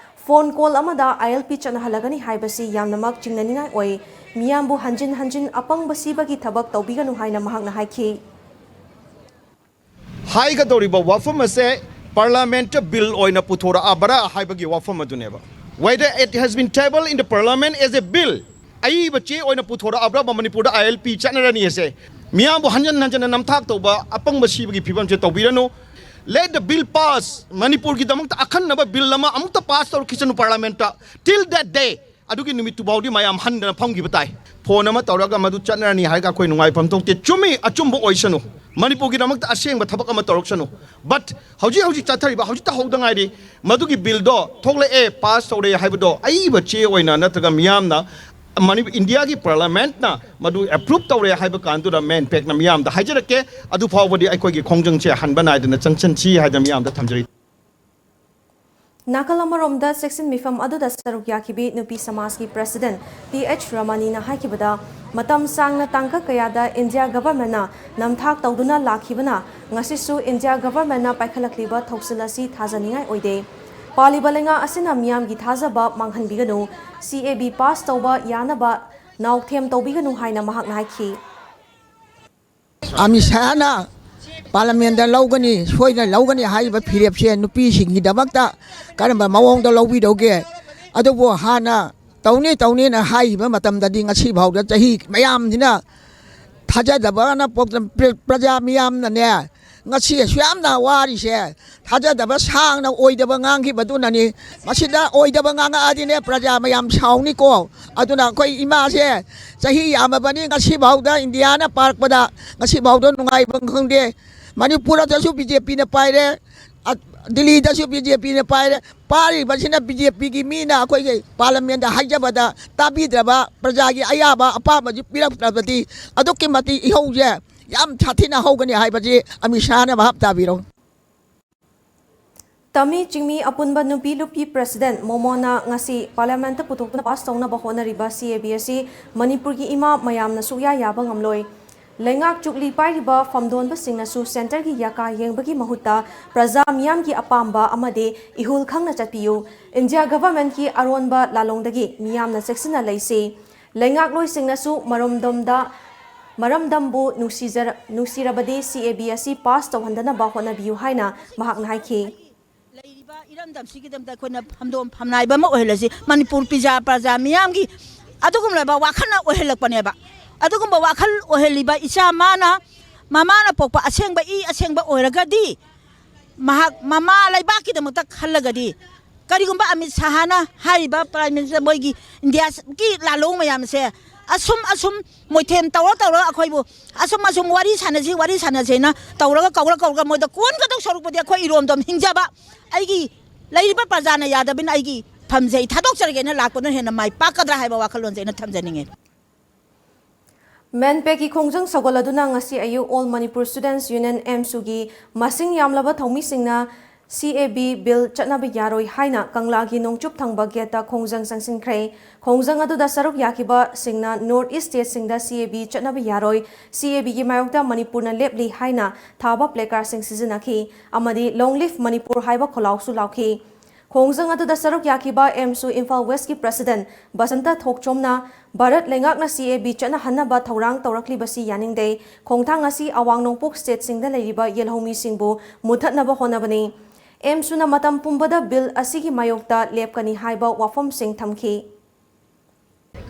Phone call ꯑꯃꯗ ILP ꯆꯠꯅꯍꯜꯂꯒꯅꯤ ꯍꯥꯏꯕꯁꯤ ꯌꯥꯝꯅꯃꯛ ꯆꯤꯡꯅꯅꯤꯡꯉꯥꯏ ꯑꯣꯏ꯫ ꯃꯤꯌꯥꯝꯕꯨ ꯍꯟꯖꯤꯟ ꯍꯟꯖꯤꯟ ꯑꯄꯪꯕ ꯁꯤꯕꯒꯤ ꯊꯕꯛ ꯇꯧꯕꯤꯒꯅꯨ ꯍꯥꯏꯅ ꯃꯍꯥꯛꯅ ꯍꯥꯏꯈꯤ꯫ ꯍꯥꯏꯒꯗꯧꯔꯤꯕ ꯋꯥꯐꯝ ꯑꯁꯦ ꯄꯥꯔꯂꯥꯃꯦꯟꯠꯇ ꯕꯤꯜ ꯑꯣꯏꯅ ꯄꯨꯊꯣꯔꯛꯑꯕ꯭ꯔꯥ ꯍꯥꯏꯕꯒꯤ ꯋꯥꯐꯝ ꯑꯗꯨꯅꯦꯕ꯫ Whether it has been tabled in the parliament as a bill, ꯑꯏꯕ ꯆꯦ ꯑꯣꯏꯅ ꯄꯨꯊꯣꯔꯛꯑꯕ꯭ꯔꯥ ꯃꯅꯤꯄꯨꯔꯗ ꯑꯥꯏ ꯑꯦꯜ ꯄꯤ ꯆꯠꯅꯔꯅꯤ ꯑꯁꯦ꯫ ꯃꯤꯌꯥꯝꯕꯨ ꯍꯟꯖꯟ ꯍꯟꯖꯟꯅ ꯅꯝꯊꯥꯛ ꯇꯧꯕ, ꯑꯄꯪꯕ ꯁꯤꯕꯒꯤ ꯐꯤꯕꯝꯁꯦ ꯇꯧꯕꯤꯔꯅꯨ꯫ Let the bill pass. ꯃꯅꯤꯄꯨꯔꯒꯤꯗꯃꯛꯇ ꯑꯈꯟꯅꯕ ꯕꯤꯜ ꯑꯃ ꯑꯃꯨꯛꯇ ꯄꯥꯁ ꯇꯧꯔꯛꯈꯤꯁꯅꯨ ꯄꯥꯔꯂꯥꯃꯦꯟꯠꯇ꯫ Till that day, ꯑꯗꯨꯒꯤ ꯅꯨꯃꯤꯠꯇꯨ ꯐꯥꯎꯗꯤ ꯃꯌꯥꯝ ꯍꯟꯗꯅ ꯐꯝꯈꯤꯕ ꯇꯥꯏ꯫ ꯐꯣꯟ ꯑꯃ ꯇꯧꯔꯒ ꯃꯗꯨ ꯆꯠꯅꯔꯅꯤ ꯍꯥꯏꯔꯒ ꯑꯩꯈꯣꯏ ꯅꯨꯡꯉꯥꯏꯐꯝ ꯊꯣꯛꯇꯦ꯫ ꯆꯨꯝꯃꯤ, ꯑꯆꯨꯝꯕ ꯑꯣꯏꯁꯅꯨ, ꯃꯅꯤꯄꯨꯔꯒꯤꯗꯃꯛꯇ ꯑꯁꯦꯡꯕ ꯊꯕꯛ ꯑꯃ ꯇꯧꯔꯛꯁꯅꯨ꯫ But ꯍꯧꯖꯤꯛ ꯍꯧꯖꯤꯛ ꯆꯠꯊꯔꯤꯕ, ꯍꯧꯖꯤꯛꯇ ꯍꯧꯗ ꯉꯥꯏꯔꯤ, ꯃꯗꯨꯒꯤ ꯕꯤꯜꯗꯣ ꯊꯣꯛꯂꯛꯑꯦ, ꯄꯥꯁ ꯇꯧꯔꯦ ꯍꯥꯏꯕꯗꯣ ꯑꯏꯕ ꯆꯦ ꯑꯣꯏꯅ ꯅꯠꯇ꯭ꯔꯒ ꯃꯤꯌꯥꯝꯅ, ꯃꯅꯤ-, ꯏꯟꯗꯤꯌꯥꯒꯤ ꯄꯥꯔꯂꯥꯃꯦꯟꯠꯅ ꯃꯗꯨ ꯑꯦꯄ꯭ꯔꯨꯞ ꯇꯧꯔꯦ ꯍꯥꯏꯕ ꯀꯥꯟꯗꯨꯗ ꯃꯦꯟ ꯐꯦꯛꯅ ꯃꯤꯌꯥꯝꯗ ꯍꯥꯏꯖꯔꯛꯀꯦ꯫ ꯑꯗꯨ ꯐꯥꯎꯕꯗꯤ ꯑꯩꯈꯣꯏꯒꯤ ꯈꯣꯡꯖꯪꯁꯦ ꯍꯟꯕ ꯅꯥꯏꯗꯅ ꯆꯪꯁꯤꯟꯁꯤ ꯍꯥꯏꯗꯅ ꯃꯤꯌꯥꯝꯗ ꯊꯝꯖꯔꯤ꯫ ꯅꯥꯀꯜ ꯑꯃꯔꯣꯝꯗ ꯆꯦꯛꯁꯤꯟ ꯃꯤꯐꯝ ꯑꯗꯨꯗ ꯁꯔꯨꯛ ꯌꯥꯈꯤꯕꯤ ꯅꯨꯄꯤ ꯁꯃꯥꯖꯀꯤ ꯄ꯭ꯔꯁꯤꯗꯦꯟꯠ ꯇꯤ ꯑꯩꯆ ꯔꯃꯅꯤꯅ ꯍꯥꯏꯈꯤꯕꯗ, ꯃꯇꯝ ꯁꯥꯡꯅ ꯇꯥꯡꯀꯛ ꯀꯌꯥꯗ ꯏꯟꯗꯤꯌꯥ ꯒꯚꯔꯟꯃꯦꯟꯠꯅ ꯅꯝꯊꯥꯛ ꯇꯧꯗꯨꯅ ꯂꯥꯛꯈꯤꯕꯅ ꯉꯁꯤꯁꯨ ꯏꯟꯗꯤꯌꯥ ꯒꯚꯔꯟꯃꯦꯟꯠꯅ ꯄꯥꯏꯈꯠꯂꯛꯂꯤꯕ ꯊꯧꯁꯤꯜ ꯑꯁꯤ ꯊꯥꯖꯅꯤꯡꯉꯥꯏ ꯑꯣꯏꯗꯦ꯫ ꯄꯥꯜꯂꯤꯕ ꯂꯩꯉꯥꯛ ꯑꯁꯤꯅ ꯃꯤꯌꯥꯝꯒꯤ ꯊꯥꯖꯕ ꯃꯥꯡꯍꯟꯕꯤꯒꯅꯨ, ꯁꯤ ꯑꯦ ꯕꯤ ꯄꯥꯁ ꯇꯧꯕ ꯌꯥꯅꯕ ꯅꯥꯎꯊꯦꯝ ꯇꯧꯕꯤꯒꯅꯨ ꯍꯥꯏꯅ ꯃꯍꯥꯛꯅ ꯍꯥꯏꯈꯤ꯫ ꯑꯃꯤꯠ ꯁꯥꯍꯅ ꯄꯥꯔꯂꯥꯃꯦꯟꯗ ꯂꯧꯒꯅꯤ, ꯁꯣꯏꯗꯅ ꯂꯧꯒꯅꯤ ꯍꯥꯏꯔꯤꯕ ꯐꯤꯔꯦꯞꯁꯦ ꯅꯨꯄꯤꯁꯤꯡꯒꯤꯗꯃꯛꯇ ꯀꯔꯝꯕ ꯃꯑꯣꯡꯗ ꯂꯧꯕꯤꯗꯧꯒꯦ? ꯑꯗꯨꯕꯨ ꯍꯥꯟꯅ ꯇꯧꯅꯤ ꯇꯧꯅꯤꯅ ꯍꯥꯏꯈꯤꯕ ꯃꯇꯝꯗꯗꯤ ꯉꯁꯤ ꯐꯥꯎꯗ ꯆꯍꯤ ꯃꯌꯥꯝꯁꯤꯅ ꯊꯥꯖꯗꯕꯅ ꯄꯣꯛꯇꯅ ꯄ꯭ꯔ-, ꯄ꯭ꯔꯖꯥ ꯃꯤꯌꯥꯝꯅꯅꯦ, ꯉꯁꯤ ꯑꯁꯨꯛ ꯌꯥꯝꯅ ꯋꯥꯔꯤꯁꯦ ꯊꯥꯖꯗꯕ ꯁꯥꯡꯅ ꯑꯣꯏꯗꯕ ꯉꯥꯡꯈꯤꯕꯗꯨꯅꯅꯤ꯫ ꯃꯁꯤꯗ ꯑꯣꯏꯗꯕ ꯉꯥꯡꯉꯛꯑꯗꯤꯅꯦ ꯄ꯭ꯔꯖꯥ ꯃꯌꯥꯝ ꯁꯥꯎꯅꯤꯀꯣ꯫ ꯑꯗꯨꯅ ꯑꯩꯈꯣꯏ ꯏꯃꯥꯁꯦ ꯆꯍꯤ ꯌꯥꯝꯃꯕꯅꯤ, ꯉꯁꯤꯐꯥꯎꯗ ꯏꯟꯗꯤꯌꯥꯅ ꯄꯥꯔꯛꯄꯗ ꯉꯁꯤꯐꯥꯎꯗ ꯅꯨꯡꯉꯥꯏꯕ ꯈꯪꯗꯦ꯫ ꯃꯅꯤꯄꯨꯔꯗꯁꯨ ꯕꯤ ꯖꯦ ꯄꯤꯅ ꯄꯥꯏꯔꯦ, ꯑ, ꯗꯤꯜꯂꯤꯗꯁꯨ ꯕꯤ ꯖꯦ ꯄꯤꯅ ꯄꯥꯏꯔꯦ꯫ ꯄꯥꯔꯤꯕꯁꯤꯅ ꯕꯤ ꯖꯦ ꯄꯤꯒꯤ ꯃꯤꯅ ꯑꯩꯈꯣꯏꯒꯤ ꯄꯥꯔꯂꯥꯃꯦꯟꯗ ꯍꯥꯏꯖꯕꯗ ꯇꯥꯕꯤꯗ꯭ꯔꯕ, ꯄ꯭ꯔꯖꯥꯒꯤ ꯑꯌꯥꯕ ꯑꯄꯥꯝꯕꯁꯤ ꯄꯤꯔꯛꯇ꯭ꯔꯕꯗꯤ ꯑꯗꯨꯛꯀꯤ ꯃꯇꯤꯛ ꯏꯍꯧꯁꯦ ꯌꯥꯝ ꯁꯥꯊꯤꯅ ꯍꯧꯒꯅꯤ ꯍꯥꯏꯕꯁꯤ ꯑꯃꯤꯠ ꯁꯥꯍꯅ ꯚꯥꯞ ꯇꯥꯕꯤꯔꯣ꯫ ꯇꯃꯤ ꯆꯤꯡꯃꯤ ꯑꯄꯨꯟꯕ ꯅꯨꯄꯤ ꯂꯨꯞꯀꯤ ꯄ꯭ꯔꯁꯤꯗꯦꯟꯠ ꯃꯣꯃꯣꯅ ꯉꯁꯤ ꯄꯥꯔꯂꯤꯌꯥꯃꯦꯟꯠꯇ ꯄꯨꯊꯣꯛꯇꯨꯅ ꯄꯥꯁ ꯇꯧꯅꯕ ꯍꯣꯠꯅꯔꯤꯕ ꯁꯤ ꯑꯦ ꯕꯤ ꯑꯁꯤ ꯃꯅꯤꯄꯨꯔꯒꯤ ꯏꯃꯥ ꯃꯌꯥꯝꯅ ꯁꯨꯛꯌꯥ ꯌꯥꯕ ꯉꯝꯂꯣꯏ꯫ ꯂꯩꯉꯥꯛ ꯆꯨꯛꯂꯤ ꯄꯥꯏꯔꯤꯕ ꯐꯝꯗꯣꯟꯕꯁꯤꯡꯅꯁꯨ ꯁꯦꯟꯇꯔꯒꯤ ꯌꯥꯀꯥ ꯌꯦꯡꯕꯒꯤ ꯃꯍꯨꯠꯇ ꯄ꯭ꯔꯖꯥ ꯃꯤꯌꯥꯝꯒꯤ ꯑꯄꯥꯝꯕ ꯑꯃꯗꯤ ꯏꯍꯨꯜ ꯈꯪꯅ ꯆꯠꯄꯤꯌꯨ꯫ ꯏꯟꯗꯤꯌꯥ ꯒꯚꯔꯟꯃꯦꯟꯠꯀꯤ ꯑꯔꯣꯟꯕ ꯂꯥꯂꯣꯡꯗꯒꯤ ꯃꯤꯌꯥꯝꯅ ꯆꯦꯛꯁꯤꯟꯅ ꯂꯩꯁꯤ꯫ ꯂꯩꯉꯥꯛꯂꯣꯏꯁꯤꯡꯅꯁꯨ ꯃꯔꯣꯝꯗꯣꯝꯗ ꯃꯔꯝꯗꯝꯕꯨ ꯅꯨꯡꯁꯤꯖꯔ-, ꯅꯨꯡꯁꯤꯔꯕꯗꯤ C A B ꯑꯁꯤ ꯄꯥꯁ ꯇꯧꯍꯟꯗꯅꯕ ꯍꯣꯠꯅꯕꯤꯌꯨ ꯍꯥꯏꯅ ꯃꯍꯥꯛꯅ ꯍꯥꯏꯈꯤ꯫ ꯂꯩꯔꯤꯕ ꯏꯔꯝꯗꯝꯁꯤꯒꯤꯗꯃꯛꯇ ꯑꯩꯈꯣꯏꯅ ꯐꯝꯗꯣꯝ ꯐꯝꯅꯥꯏꯕ ꯑꯃ ꯑꯣꯏꯍꯜꯂꯁꯤ꯫ ꯃꯅꯤꯄꯨꯔ ꯄꯤꯖꯥ ꯄ꯭ꯔꯖꯥ ꯃꯤꯌꯥꯝꯒꯤ ꯑꯗꯨꯒꯨꯝꯂꯕ ꯋꯥꯈꯜꯅ ꯑꯣꯏꯍꯜꯂꯛꯄꯅꯦꯕ꯫ ꯑꯗꯨꯒꯨꯝꯕ ꯋꯥꯈꯜ ꯑꯣꯏꯍꯜꯂꯤꯕ ꯏꯆꯥ ꯃꯥꯅ, ꯃꯃꯥꯅ ꯄꯣꯛꯄ ꯑꯁꯦꯡꯕ ꯏ ꯑꯁꯦꯡꯕ ꯑꯣꯏꯔꯒꯗꯤ, ꯃꯍꯥꯛ ꯃꯃꯥ ꯂꯩꯕꯥꯛꯀꯤꯗꯃꯛꯇ ꯈꯜꯂꯒꯗꯤ, ꯀꯔꯤꯒꯨꯝꯕ ꯑꯃꯤꯠ ꯁꯍꯥꯅ ꯍꯥꯏꯔꯤꯕ ꯄ꯭ꯔꯥꯏꯝ ꯃꯤꯅꯤꯁꯇꯔ, ꯃꯣꯏꯒꯤ ꯏꯟꯗꯤꯌꯥꯒꯤ ꯂꯥꯜꯂꯣꯡ ꯃꯌꯥꯝꯁꯦ ꯑꯁꯨꯝ ꯑꯁꯨꯝ ꯃꯣꯏꯊꯦꯝ ꯇꯧꯔ ꯇꯧꯔꯒ ꯑꯩꯈꯣꯏꯕꯨ ꯑꯁꯨꯝ ꯑꯁꯨꯝ ꯋꯥꯔꯤ ꯁꯥꯟꯅꯁꯤ, ꯋꯥꯔꯤ ꯁꯥꯟꯅꯁꯤꯅ ꯇꯧꯔꯒ ꯀꯧꯔ ꯀꯧꯔꯒ ꯃꯣꯏꯗ ꯀꯣꯟꯒꯗꯧ ꯁꯔꯨꯛꯄꯨꯗꯤ ꯑꯩꯈꯣꯏ ꯏꯔꯣꯝꯗꯣꯝ ꯍꯤꯡꯖꯕ, ꯑꯩꯒꯤ ꯂꯩꯔꯤꯕ ꯄ꯭ꯔꯖꯥꯅ ꯌꯥꯗꯕꯅꯤꯅ ꯑꯩꯒꯤ ꯐꯝꯁꯦ ꯑꯩ ꯊꯥꯗꯣꯛꯆꯔꯒꯦꯅ ꯂꯥꯛꯄꯅ ꯍꯦꯟꯅ ꯃꯥꯏ ꯄꯥꯛꯀꯗ꯭ꯔꯥ ꯍꯥꯏꯕ ꯋꯥꯈꯜꯂꯣꯟꯁꯦ ꯑꯩꯅ ꯊꯝꯖꯅꯤꯡꯉꯦ꯫ ꯃꯦꯟꯄꯦꯛꯀꯤ ꯈꯣꯡꯖꯪ ꯁꯧꯒꯠꯂꯗꯨꯅ ꯉꯁꯤ ꯑꯌꯨꯛ All Manipur Students Union, ꯑꯦꯝꯁꯨꯒꯤ ꯃꯁꯤꯡ ꯌꯥꯝꯂꯕ ꯊꯧꯃꯤꯁꯤꯡꯅ C A B ꯕꯤꯜ ꯆꯠꯅꯕ ꯌꯥꯔꯣꯏ ꯍꯥꯏꯅ ꯀꯪꯂꯥꯒꯤ ꯅꯣꯡꯆꯨꯞ ꯊꯪꯕ ꯒꯦꯠꯇ ꯈꯣꯡꯖꯪ ꯆꯪꯁꯤꯟꯈ꯭ꯔꯦ꯫ ꯈꯣꯡꯖꯪ ꯑꯗꯨꯗ ꯁꯔꯨꯛ ꯌꯥꯈꯤꯕꯁꯤꯡꯅ ꯅꯣꯔꯠ ꯏꯁ ꯁ꯭ꯇꯦꯠꯁꯤꯡꯗ C A B ꯆꯠꯅꯕ ꯌꯥꯔꯣꯏ, C A Bꯒꯤ ꯃꯥꯌꯣꯛꯇ ꯃꯅꯤꯄꯨꯔꯅ ꯂꯦꯞꯂꯤ ꯍꯥꯏꯅ ꯊꯥꯕ ꯄ꯭ꯂꯦꯀꯥꯔꯗꯁꯤꯡ ꯁꯤꯖꯤꯟꯅꯈꯤ ꯑꯃꯗꯤ Long Live Manipur ꯍꯥꯏꯕ ꯈꯣꯜꯂꯥꯎꯁꯨ ꯂꯥꯎꯈꯤ꯫ ꯈꯣꯡꯖꯪ ꯑꯗꯨꯗ ꯁꯔꯨꯛ ꯌꯥꯈꯤꯕ ꯑꯦꯝꯁꯨ ꯏꯝꯐꯥꯜ ꯋꯦꯁꯀꯤ ꯄ꯭ꯔꯁꯤꯗꯦꯟ ꯕꯁꯟꯇ ꯊꯣꯛꯆꯣꯝꯅ ꯚꯥꯔꯠ ꯂꯩꯉꯥꯛꯅ C A B ꯆꯠꯅꯍꯟꯅꯕ ꯊꯧꯔꯥꯡ ꯇꯧꯔꯛꯂꯤꯕꯁꯤ ꯌꯥꯅꯤꯡꯗꯦ, ꯈꯣꯡꯊꯥꯡ ꯑꯁꯤ ꯑꯋꯥꯡ ꯅꯣꯡꯄꯣꯛ ꯁ꯭ꯇꯦꯠꯁꯤꯡꯗ ꯂꯩꯔꯤꯕ ꯌꯦꯜꯍꯧꯃꯤꯁꯤꯡꯕꯨ ꯃꯨꯠꯊꯠꯅꯕ ꯍꯣꯠꯅꯕꯅꯤ꯫ ꯑꯦꯝꯁꯨꯅ ꯃꯇꯝ ꯄꯨꯝꯕꯗ ꯕꯤꯜ ꯑꯁꯤꯒꯤ ꯃꯥꯌꯣꯛꯇ ꯂꯦꯞꯀꯅꯤ ꯍꯥꯏꯕ ꯋꯥꯐꯝꯁꯤꯡ ꯊꯝꯈꯤ꯫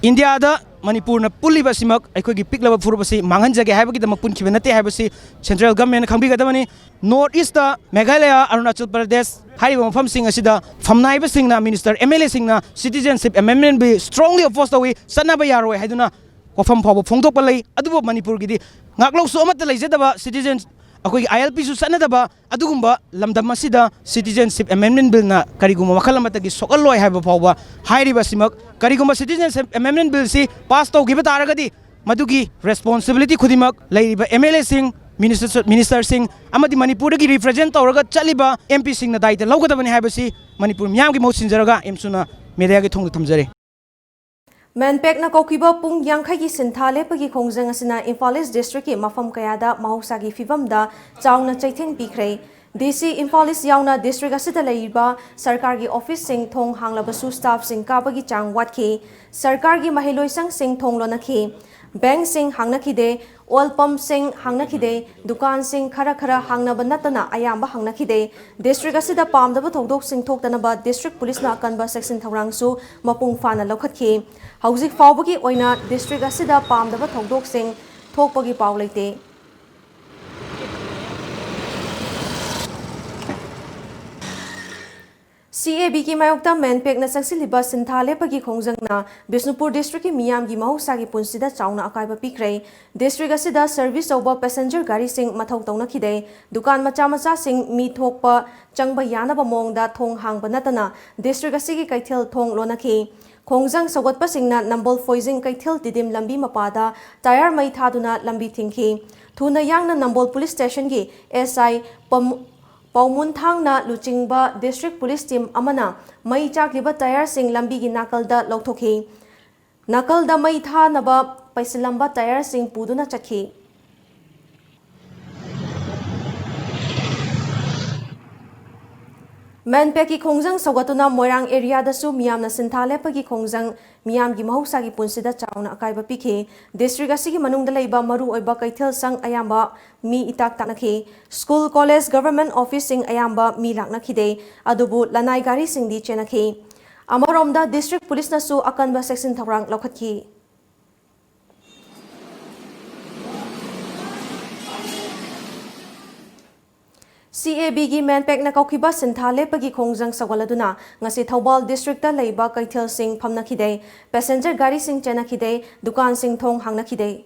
ꯏꯟꯗꯤꯌꯥꯗ ꯃꯅꯤꯄꯨꯔꯅ ꯄꯨꯜꯂꯤꯕ ꯑꯁꯤꯃꯛ ꯑꯩꯈꯣꯏꯒꯤ ꯄꯤꯛꯂꯕ ꯐꯨꯔꯨꯞ ꯑꯁꯤ ꯃꯥꯡꯍꯟꯖꯒꯦ ꯍꯥꯏꯕꯒꯤꯗꯃꯛ ꯄꯨꯟꯈꯤꯕ ꯅꯠꯇꯦ ꯍꯥꯏꯕꯁꯤ ꯁꯦꯟꯇ꯭ꯔꯦꯜ ꯒꯚꯔꯟꯃꯦꯟꯠꯅ ꯈꯪꯕꯤꯒꯗꯕꯅꯤ꯫ ꯅꯣꯔꯠ ꯏꯁꯇ ꯃꯦꯘꯥꯂꯌꯥ, ꯑꯔꯨꯅꯥꯆꯜ ꯄ꯭ꯔꯗꯦꯁ ꯍꯥꯏꯔꯤꯕ ꯃꯐꯝꯁꯤꯡ ꯑꯁꯤꯗ ꯐꯝꯅꯥꯏꯕꯁꯤꯡꯅ, ꯃꯤꯅꯤꯁꯇꯔ, ꯑꯦꯝ ꯑꯦꯜ ꯑꯦꯁꯤꯡꯅ citizenship amendment bill strongly oppose ꯇꯧꯏ, ꯆꯠꯅꯕ ꯌꯥꯔꯣꯏ ꯍꯥꯏꯗꯨꯅ ꯋꯥꯐꯝ ꯐꯥꯎꯕ ꯐꯣꯡꯗꯣꯛꯄ ꯂꯩ꯫ ꯑꯗꯨꯕꯨ ꯃꯅꯤꯄꯨꯔꯒꯤꯗꯤ ꯉꯥꯛꯂꯧꯁꯨ ꯑꯃꯠꯇ ꯂꯩꯖꯗꯕ, ꯁꯤꯇꯤꯖꯦꯟ, ꯑꯩꯈꯣꯏꯒꯤ ꯑꯥꯏ ꯑꯦꯜ ꯄꯤꯁꯨ ꯆꯠꯅꯗꯕ, ꯑꯗꯨꯒꯨꯝꯕ ꯂꯝꯗꯝ ꯑꯁꯤꯗ ꯁꯤꯇꯤꯖꯦꯟꯁꯤꯞ ꯑꯦꯃꯦꯟꯗꯃꯦꯟꯠ ꯕꯤꯜꯅ ꯀꯔꯤꯒꯨꯝꯕ ꯋꯥꯈꯜ ꯑꯃꯠꯇꯒꯤ ꯁꯣꯛꯍꯜꯂꯣꯏ ꯍꯥꯏꯕ ꯐꯥꯎꯕ ꯍꯥꯏꯔꯤꯕ ꯑꯁꯤꯃꯛ, ꯀꯔꯤꯒꯨꯝꯕ ꯁꯤꯇꯤꯖꯦꯟꯁꯤꯞ ꯑꯦꯃꯦꯟꯗꯃꯦꯟꯠ ꯕꯤꯜꯁꯤ ꯄꯥꯁ ꯇꯧꯈꯤꯕ ꯇꯥꯔꯒꯗꯤ ꯃꯗꯨꯒꯤ ꯔꯦꯁꯄꯣꯟꯁꯤꯕꯤꯂꯤꯇꯤ ꯈꯨꯗꯤꯡꯃꯛ ꯂꯩꯔꯤꯕ ꯑꯦꯝ ꯑꯦꯜ ꯑꯦꯁꯤꯡ, ꯃꯤꯅꯤꯁꯇꯔ, ꯃꯤꯅꯤꯁꯇꯔꯁꯤꯡ ꯑꯃꯗꯤ ꯃꯅꯤꯄꯨꯔꯗꯒꯤ ꯔꯤꯄ꯭ꯔꯖꯦꯟꯠ ꯇꯧꯔꯒ ꯆꯠꯂꯤꯕ ꯑꯦꯝ ꯄꯤꯁꯤꯡꯅ ꯗꯥꯏꯇ ꯂꯧꯒꯗꯕꯅꯤ ꯍꯥꯏꯕꯁꯤ ꯃꯅꯤꯄꯨꯔ ꯃꯤꯌꯥꯝꯒꯤ ꯃꯍꯨꯠ ꯁꯤꯟꯖꯔꯒ ꯑꯦꯝꯁꯨꯅ ꯃꯦꯗꯤꯌꯥꯒꯤ ꯊꯣꯡꯗ ꯊꯝꯖꯔꯤ꯫ ꯃꯦꯟꯄꯦꯛꯅ ꯀꯧꯈꯤꯕ ꯄꯨꯡ ꯌꯥꯡꯈꯩꯒꯤ ꯁꯤꯟꯊꯥ ꯂꯦꯞꯄꯒꯤ ꯈꯣꯡꯖꯪ ꯑꯁꯤꯅ ꯏꯝꯐꯥꯜ ꯏꯁ ꯗꯤꯁꯇ꯭ꯔꯤꯛꯀꯤ ꯃꯐꯝ ꯀꯌꯥꯗ ꯃꯍꯧꯁꯥꯒꯤ ꯐꯤꯕꯝꯗ ꯆꯥꯎꯅ ꯆꯩꯊꯦꯡ ꯄꯤꯈ꯭ꯔꯦ꯫ ꯗꯤ ꯁꯤ ꯏꯝꯐꯥꯜ ꯏꯁ ꯌꯥꯎꯅ ꯗꯤꯁꯇ꯭ꯔꯤꯛ ꯑꯁꯤꯗ ꯂꯩꯔꯤꯕ ꯁꯔꯀꯥꯔꯒꯤ ꯑꯣꯐꯤꯁꯁꯤꯡ ꯊꯣꯡ ꯍꯥꯡꯂꯕꯁꯨ ꯁ꯭ꯇꯥꯐꯁꯤꯡ ꯀꯥꯕꯒꯤ ꯆꯥꯡ ꯋꯥꯠꯈꯤ꯫ ꯁꯔꯀꯥꯔꯒꯤ ꯃꯍꯩꯂꯣꯏꯁꯪꯁꯤꯡ ꯊꯣꯡ ꯂꯣꯟꯅꯈꯤ꯫ ꯕꯦꯡꯛꯁꯤꯡ ꯍꯥꯡꯅꯈꯤꯗꯦ, ꯑꯣꯏꯜ ꯄꯝꯞꯁꯤꯡ ꯍꯥꯡꯅꯈꯤꯗꯦ, ꯗꯨꯀꯥꯟꯁꯤꯡ ꯈꯔ ꯈꯔ ꯍꯥꯡꯅꯕ ꯅꯠꯇꯅ ꯑꯌꯥꯝꯕ ꯍꯥꯡꯅꯈꯤꯗꯦ꯫ ꯗꯤꯁꯇ꯭ꯔꯤꯛ ꯑꯁꯤꯗ ꯄꯥꯝꯗꯕ ꯊꯧꯗꯣꯛꯁꯤꯡ ꯊꯣꯛꯇꯅꯕ ꯗꯤꯁꯇ꯭ꯔꯤꯛ ꯄꯨꯂꯤꯁꯅ ꯑꯀꯟꯕ ꯆꯦꯛꯁꯤꯟ ꯊꯧꯔꯥꯡꯁꯨ ꯃꯄꯨꯡ ꯐꯥꯅ ꯂꯧꯈꯠꯈꯤ꯫ ꯍꯧꯖꯤꯛ ꯐꯥꯎꯕꯒꯤ ꯑꯣꯏꯅ ꯗꯤꯁꯇ꯭ꯔꯤꯛ ꯑꯁꯤꯗ ꯄꯥꯝꯗꯕ ꯊꯧꯗꯣꯛꯁꯤꯡ ꯊꯣꯛꯄꯒꯤ ꯄꯥꯎ ꯂꯩꯇꯦ꯫ ꯁꯤ ꯑꯦ ꯕꯤꯒꯤ ꯃꯥꯌꯣꯛꯇ ꯃꯦꯟꯄꯦꯛꯅ ꯆꯪꯁꯤꯜꯂꯤꯕ ꯁꯤꯟꯊꯥ ꯂꯦꯞꯄꯒꯤ ꯈꯣꯡꯖꯪꯅ ꯕꯤꯁꯅꯨꯄꯨꯔ ꯗꯤꯁꯇ꯭ꯔꯤꯛꯀꯤ ꯃꯤꯌꯥꯝꯒꯤ ꯃꯍꯧꯁꯥꯒꯤ ꯄꯨꯟꯁꯤꯗ ꯆꯥꯎꯅ ꯑꯀꯥꯏꯕ ꯄꯤꯈ꯭ꯔꯦ꯫ ꯗꯤꯁꯇ꯭ꯔꯤꯛ ꯑꯁꯤꯗ ꯁꯔꯚꯤꯁ ꯇꯧꯕ ꯄꯦꯁꯦꯟꯖꯔ ꯒꯥꯔꯤꯁꯤꯡ ꯃꯊꯧ ꯇꯧꯅꯈꯤꯗꯦ꯫ ꯗꯨꯀꯥꯟ ꯃꯆꯥ ꯃꯆꯥꯁꯤꯡ ꯃꯤ ꯊꯣꯛꯄ ꯆꯪꯕ ꯌꯥꯅꯕ ꯃꯑꯣꯡꯗ ꯊꯣꯡ ꯍꯥꯡꯕ ꯅꯠꯇꯅ ꯗꯤꯁꯇ꯭ꯔꯤꯛ ꯑꯁꯤꯒꯤ ꯀꯩꯊꯦꯜ ꯊꯣꯡ ꯂꯣꯟꯅꯈꯤ꯫ ꯈꯣꯡꯖꯪ ꯁꯧꯒꯠꯄꯁꯤꯡꯅ ꯅꯝꯕꯣꯜ ꯐꯣꯏꯖꯤꯡ ꯀꯩꯊꯦꯜ ꯇꯤꯗꯤꯝ ꯂꯝꯕꯤ ꯃꯄꯥꯗ ꯇꯥꯌꯔ ꯃꯩ ꯊꯥꯗꯨꯅ ꯂꯝꯕꯤ ꯊꯤꯡꯈꯤ꯫ ꯊꯨꯅ ꯌꯥꯡꯅ ꯅꯝꯕꯣꯜ ꯄꯨꯂꯤꯁ ꯁ꯭ꯇꯦꯁꯟꯒꯤ ꯑꯦꯁ ꯑꯥꯏ ꯄꯝ-, ꯄꯥꯎꯃꯨꯟꯊꯥꯡꯅ ꯂꯨꯆꯤꯡꯕ ꯗꯤꯁꯇ꯭ꯔꯤꯛ ꯄꯨꯂꯤꯁ ꯇꯤꯝ ꯑꯃꯅ ꯃꯩ ꯆꯥꯛꯂꯤꯕ ꯇꯥꯌꯔꯁꯤꯡ ꯂꯝꯕꯤꯒꯤ ꯅꯥꯀꯜꯗ ꯂꯧꯊꯣꯛꯈꯤ꯫ ꯅꯥꯀꯜꯗ ꯃꯩ ꯊꯥꯅꯕ ꯄꯩꯁꯤꯜꯂꯝꯕ ꯇꯥꯌꯔꯁꯤꯡ ꯄꯨꯗꯨꯅ ꯆꯠꯈꯤ꯫ ꯃꯦꯟꯄꯦꯛꯀꯤ ꯈꯣꯡꯖꯪ ꯁꯧꯒꯠꯇꯨꯅ ꯃꯣꯏꯔꯥꯡ ꯑꯦꯔꯤꯌꯥꯗꯁꯨ ꯃꯤꯌꯥꯝꯅ ꯁꯤꯟꯊꯥ ꯂꯦꯞꯄꯒꯤ ꯈꯣꯡꯖꯪ ꯃꯤꯌꯥꯝꯒꯤ ꯃꯍꯧꯁꯥꯒꯤ ꯄꯨꯟꯁꯤꯗ ꯆꯥꯎꯅ ꯑꯀꯥꯏꯕ ꯄꯤꯈꯤ꯫ ꯗꯤꯁꯇ꯭ꯔꯤꯛ ꯑꯁꯤꯒꯤ ꯃꯅꯨꯡꯗ ꯂꯩꯕ ꯃꯔꯨꯑꯣꯏꯕ ꯀꯩꯊꯦꯜ ꯁꯪ ꯑꯌꯥꯝꯕ ꯃꯤ ꯏꯇꯥꯛ ꯇꯥꯛꯅꯈꯤ꯫ ꯁ꯭ꯀꯨꯜ, ꯀꯣꯂꯦꯖ, ꯒꯚꯔꯟꯃꯦꯟꯠ ꯑꯣꯐꯤꯁꯁꯤꯡ ꯑꯌꯥꯝꯕ ꯃꯤ ꯂꯥꯛꯅꯈꯤꯗꯦ, ꯑꯗꯨꯕꯨ ꯂꯅꯥꯏ ꯒꯥꯔꯤꯁꯤꯡꯗꯤ ꯆꯦꯟꯅꯈꯤ꯫ ꯑꯃꯔꯣꯝꯗ ꯗꯤꯁꯇ꯭ꯔꯤꯛ ꯄꯨꯂꯤꯁꯅꯁꯨ ꯑꯀꯟꯕ ꯆꯦꯛꯁꯤꯟ ꯊꯧꯔꯥꯡ ꯂꯧꯈꯠꯈꯤ꯫ ꯁꯤ ꯑꯦ ꯕꯤꯒꯤ ꯃꯦꯟꯄꯦꯛꯅ ꯀꯧꯈꯤꯕ ꯁꯤꯟꯊꯥ ꯂꯦꯞꯄꯒꯤ ꯈꯣꯡꯖꯪ ꯁꯧꯒꯠꯂꯗꯨꯅ ꯉꯁꯤ ꯊꯧꯕꯥꯜ ꯗꯤꯁꯇ꯭ꯔꯤꯛꯇ ꯂꯩꯕ ꯀꯩꯊꯦꯜꯁꯤꯡ ꯐꯝꯅꯈꯤꯗꯦ, ꯄꯦꯁꯦꯟꯖꯔ ꯒꯥꯔꯤꯁꯤꯡ ꯆꯦꯟꯅꯈꯤꯗꯦ, ꯗꯨꯀꯥꯟꯁꯤꯡ ꯊꯣꯡ ꯍꯥꯡꯅꯈꯤꯗꯦ꯫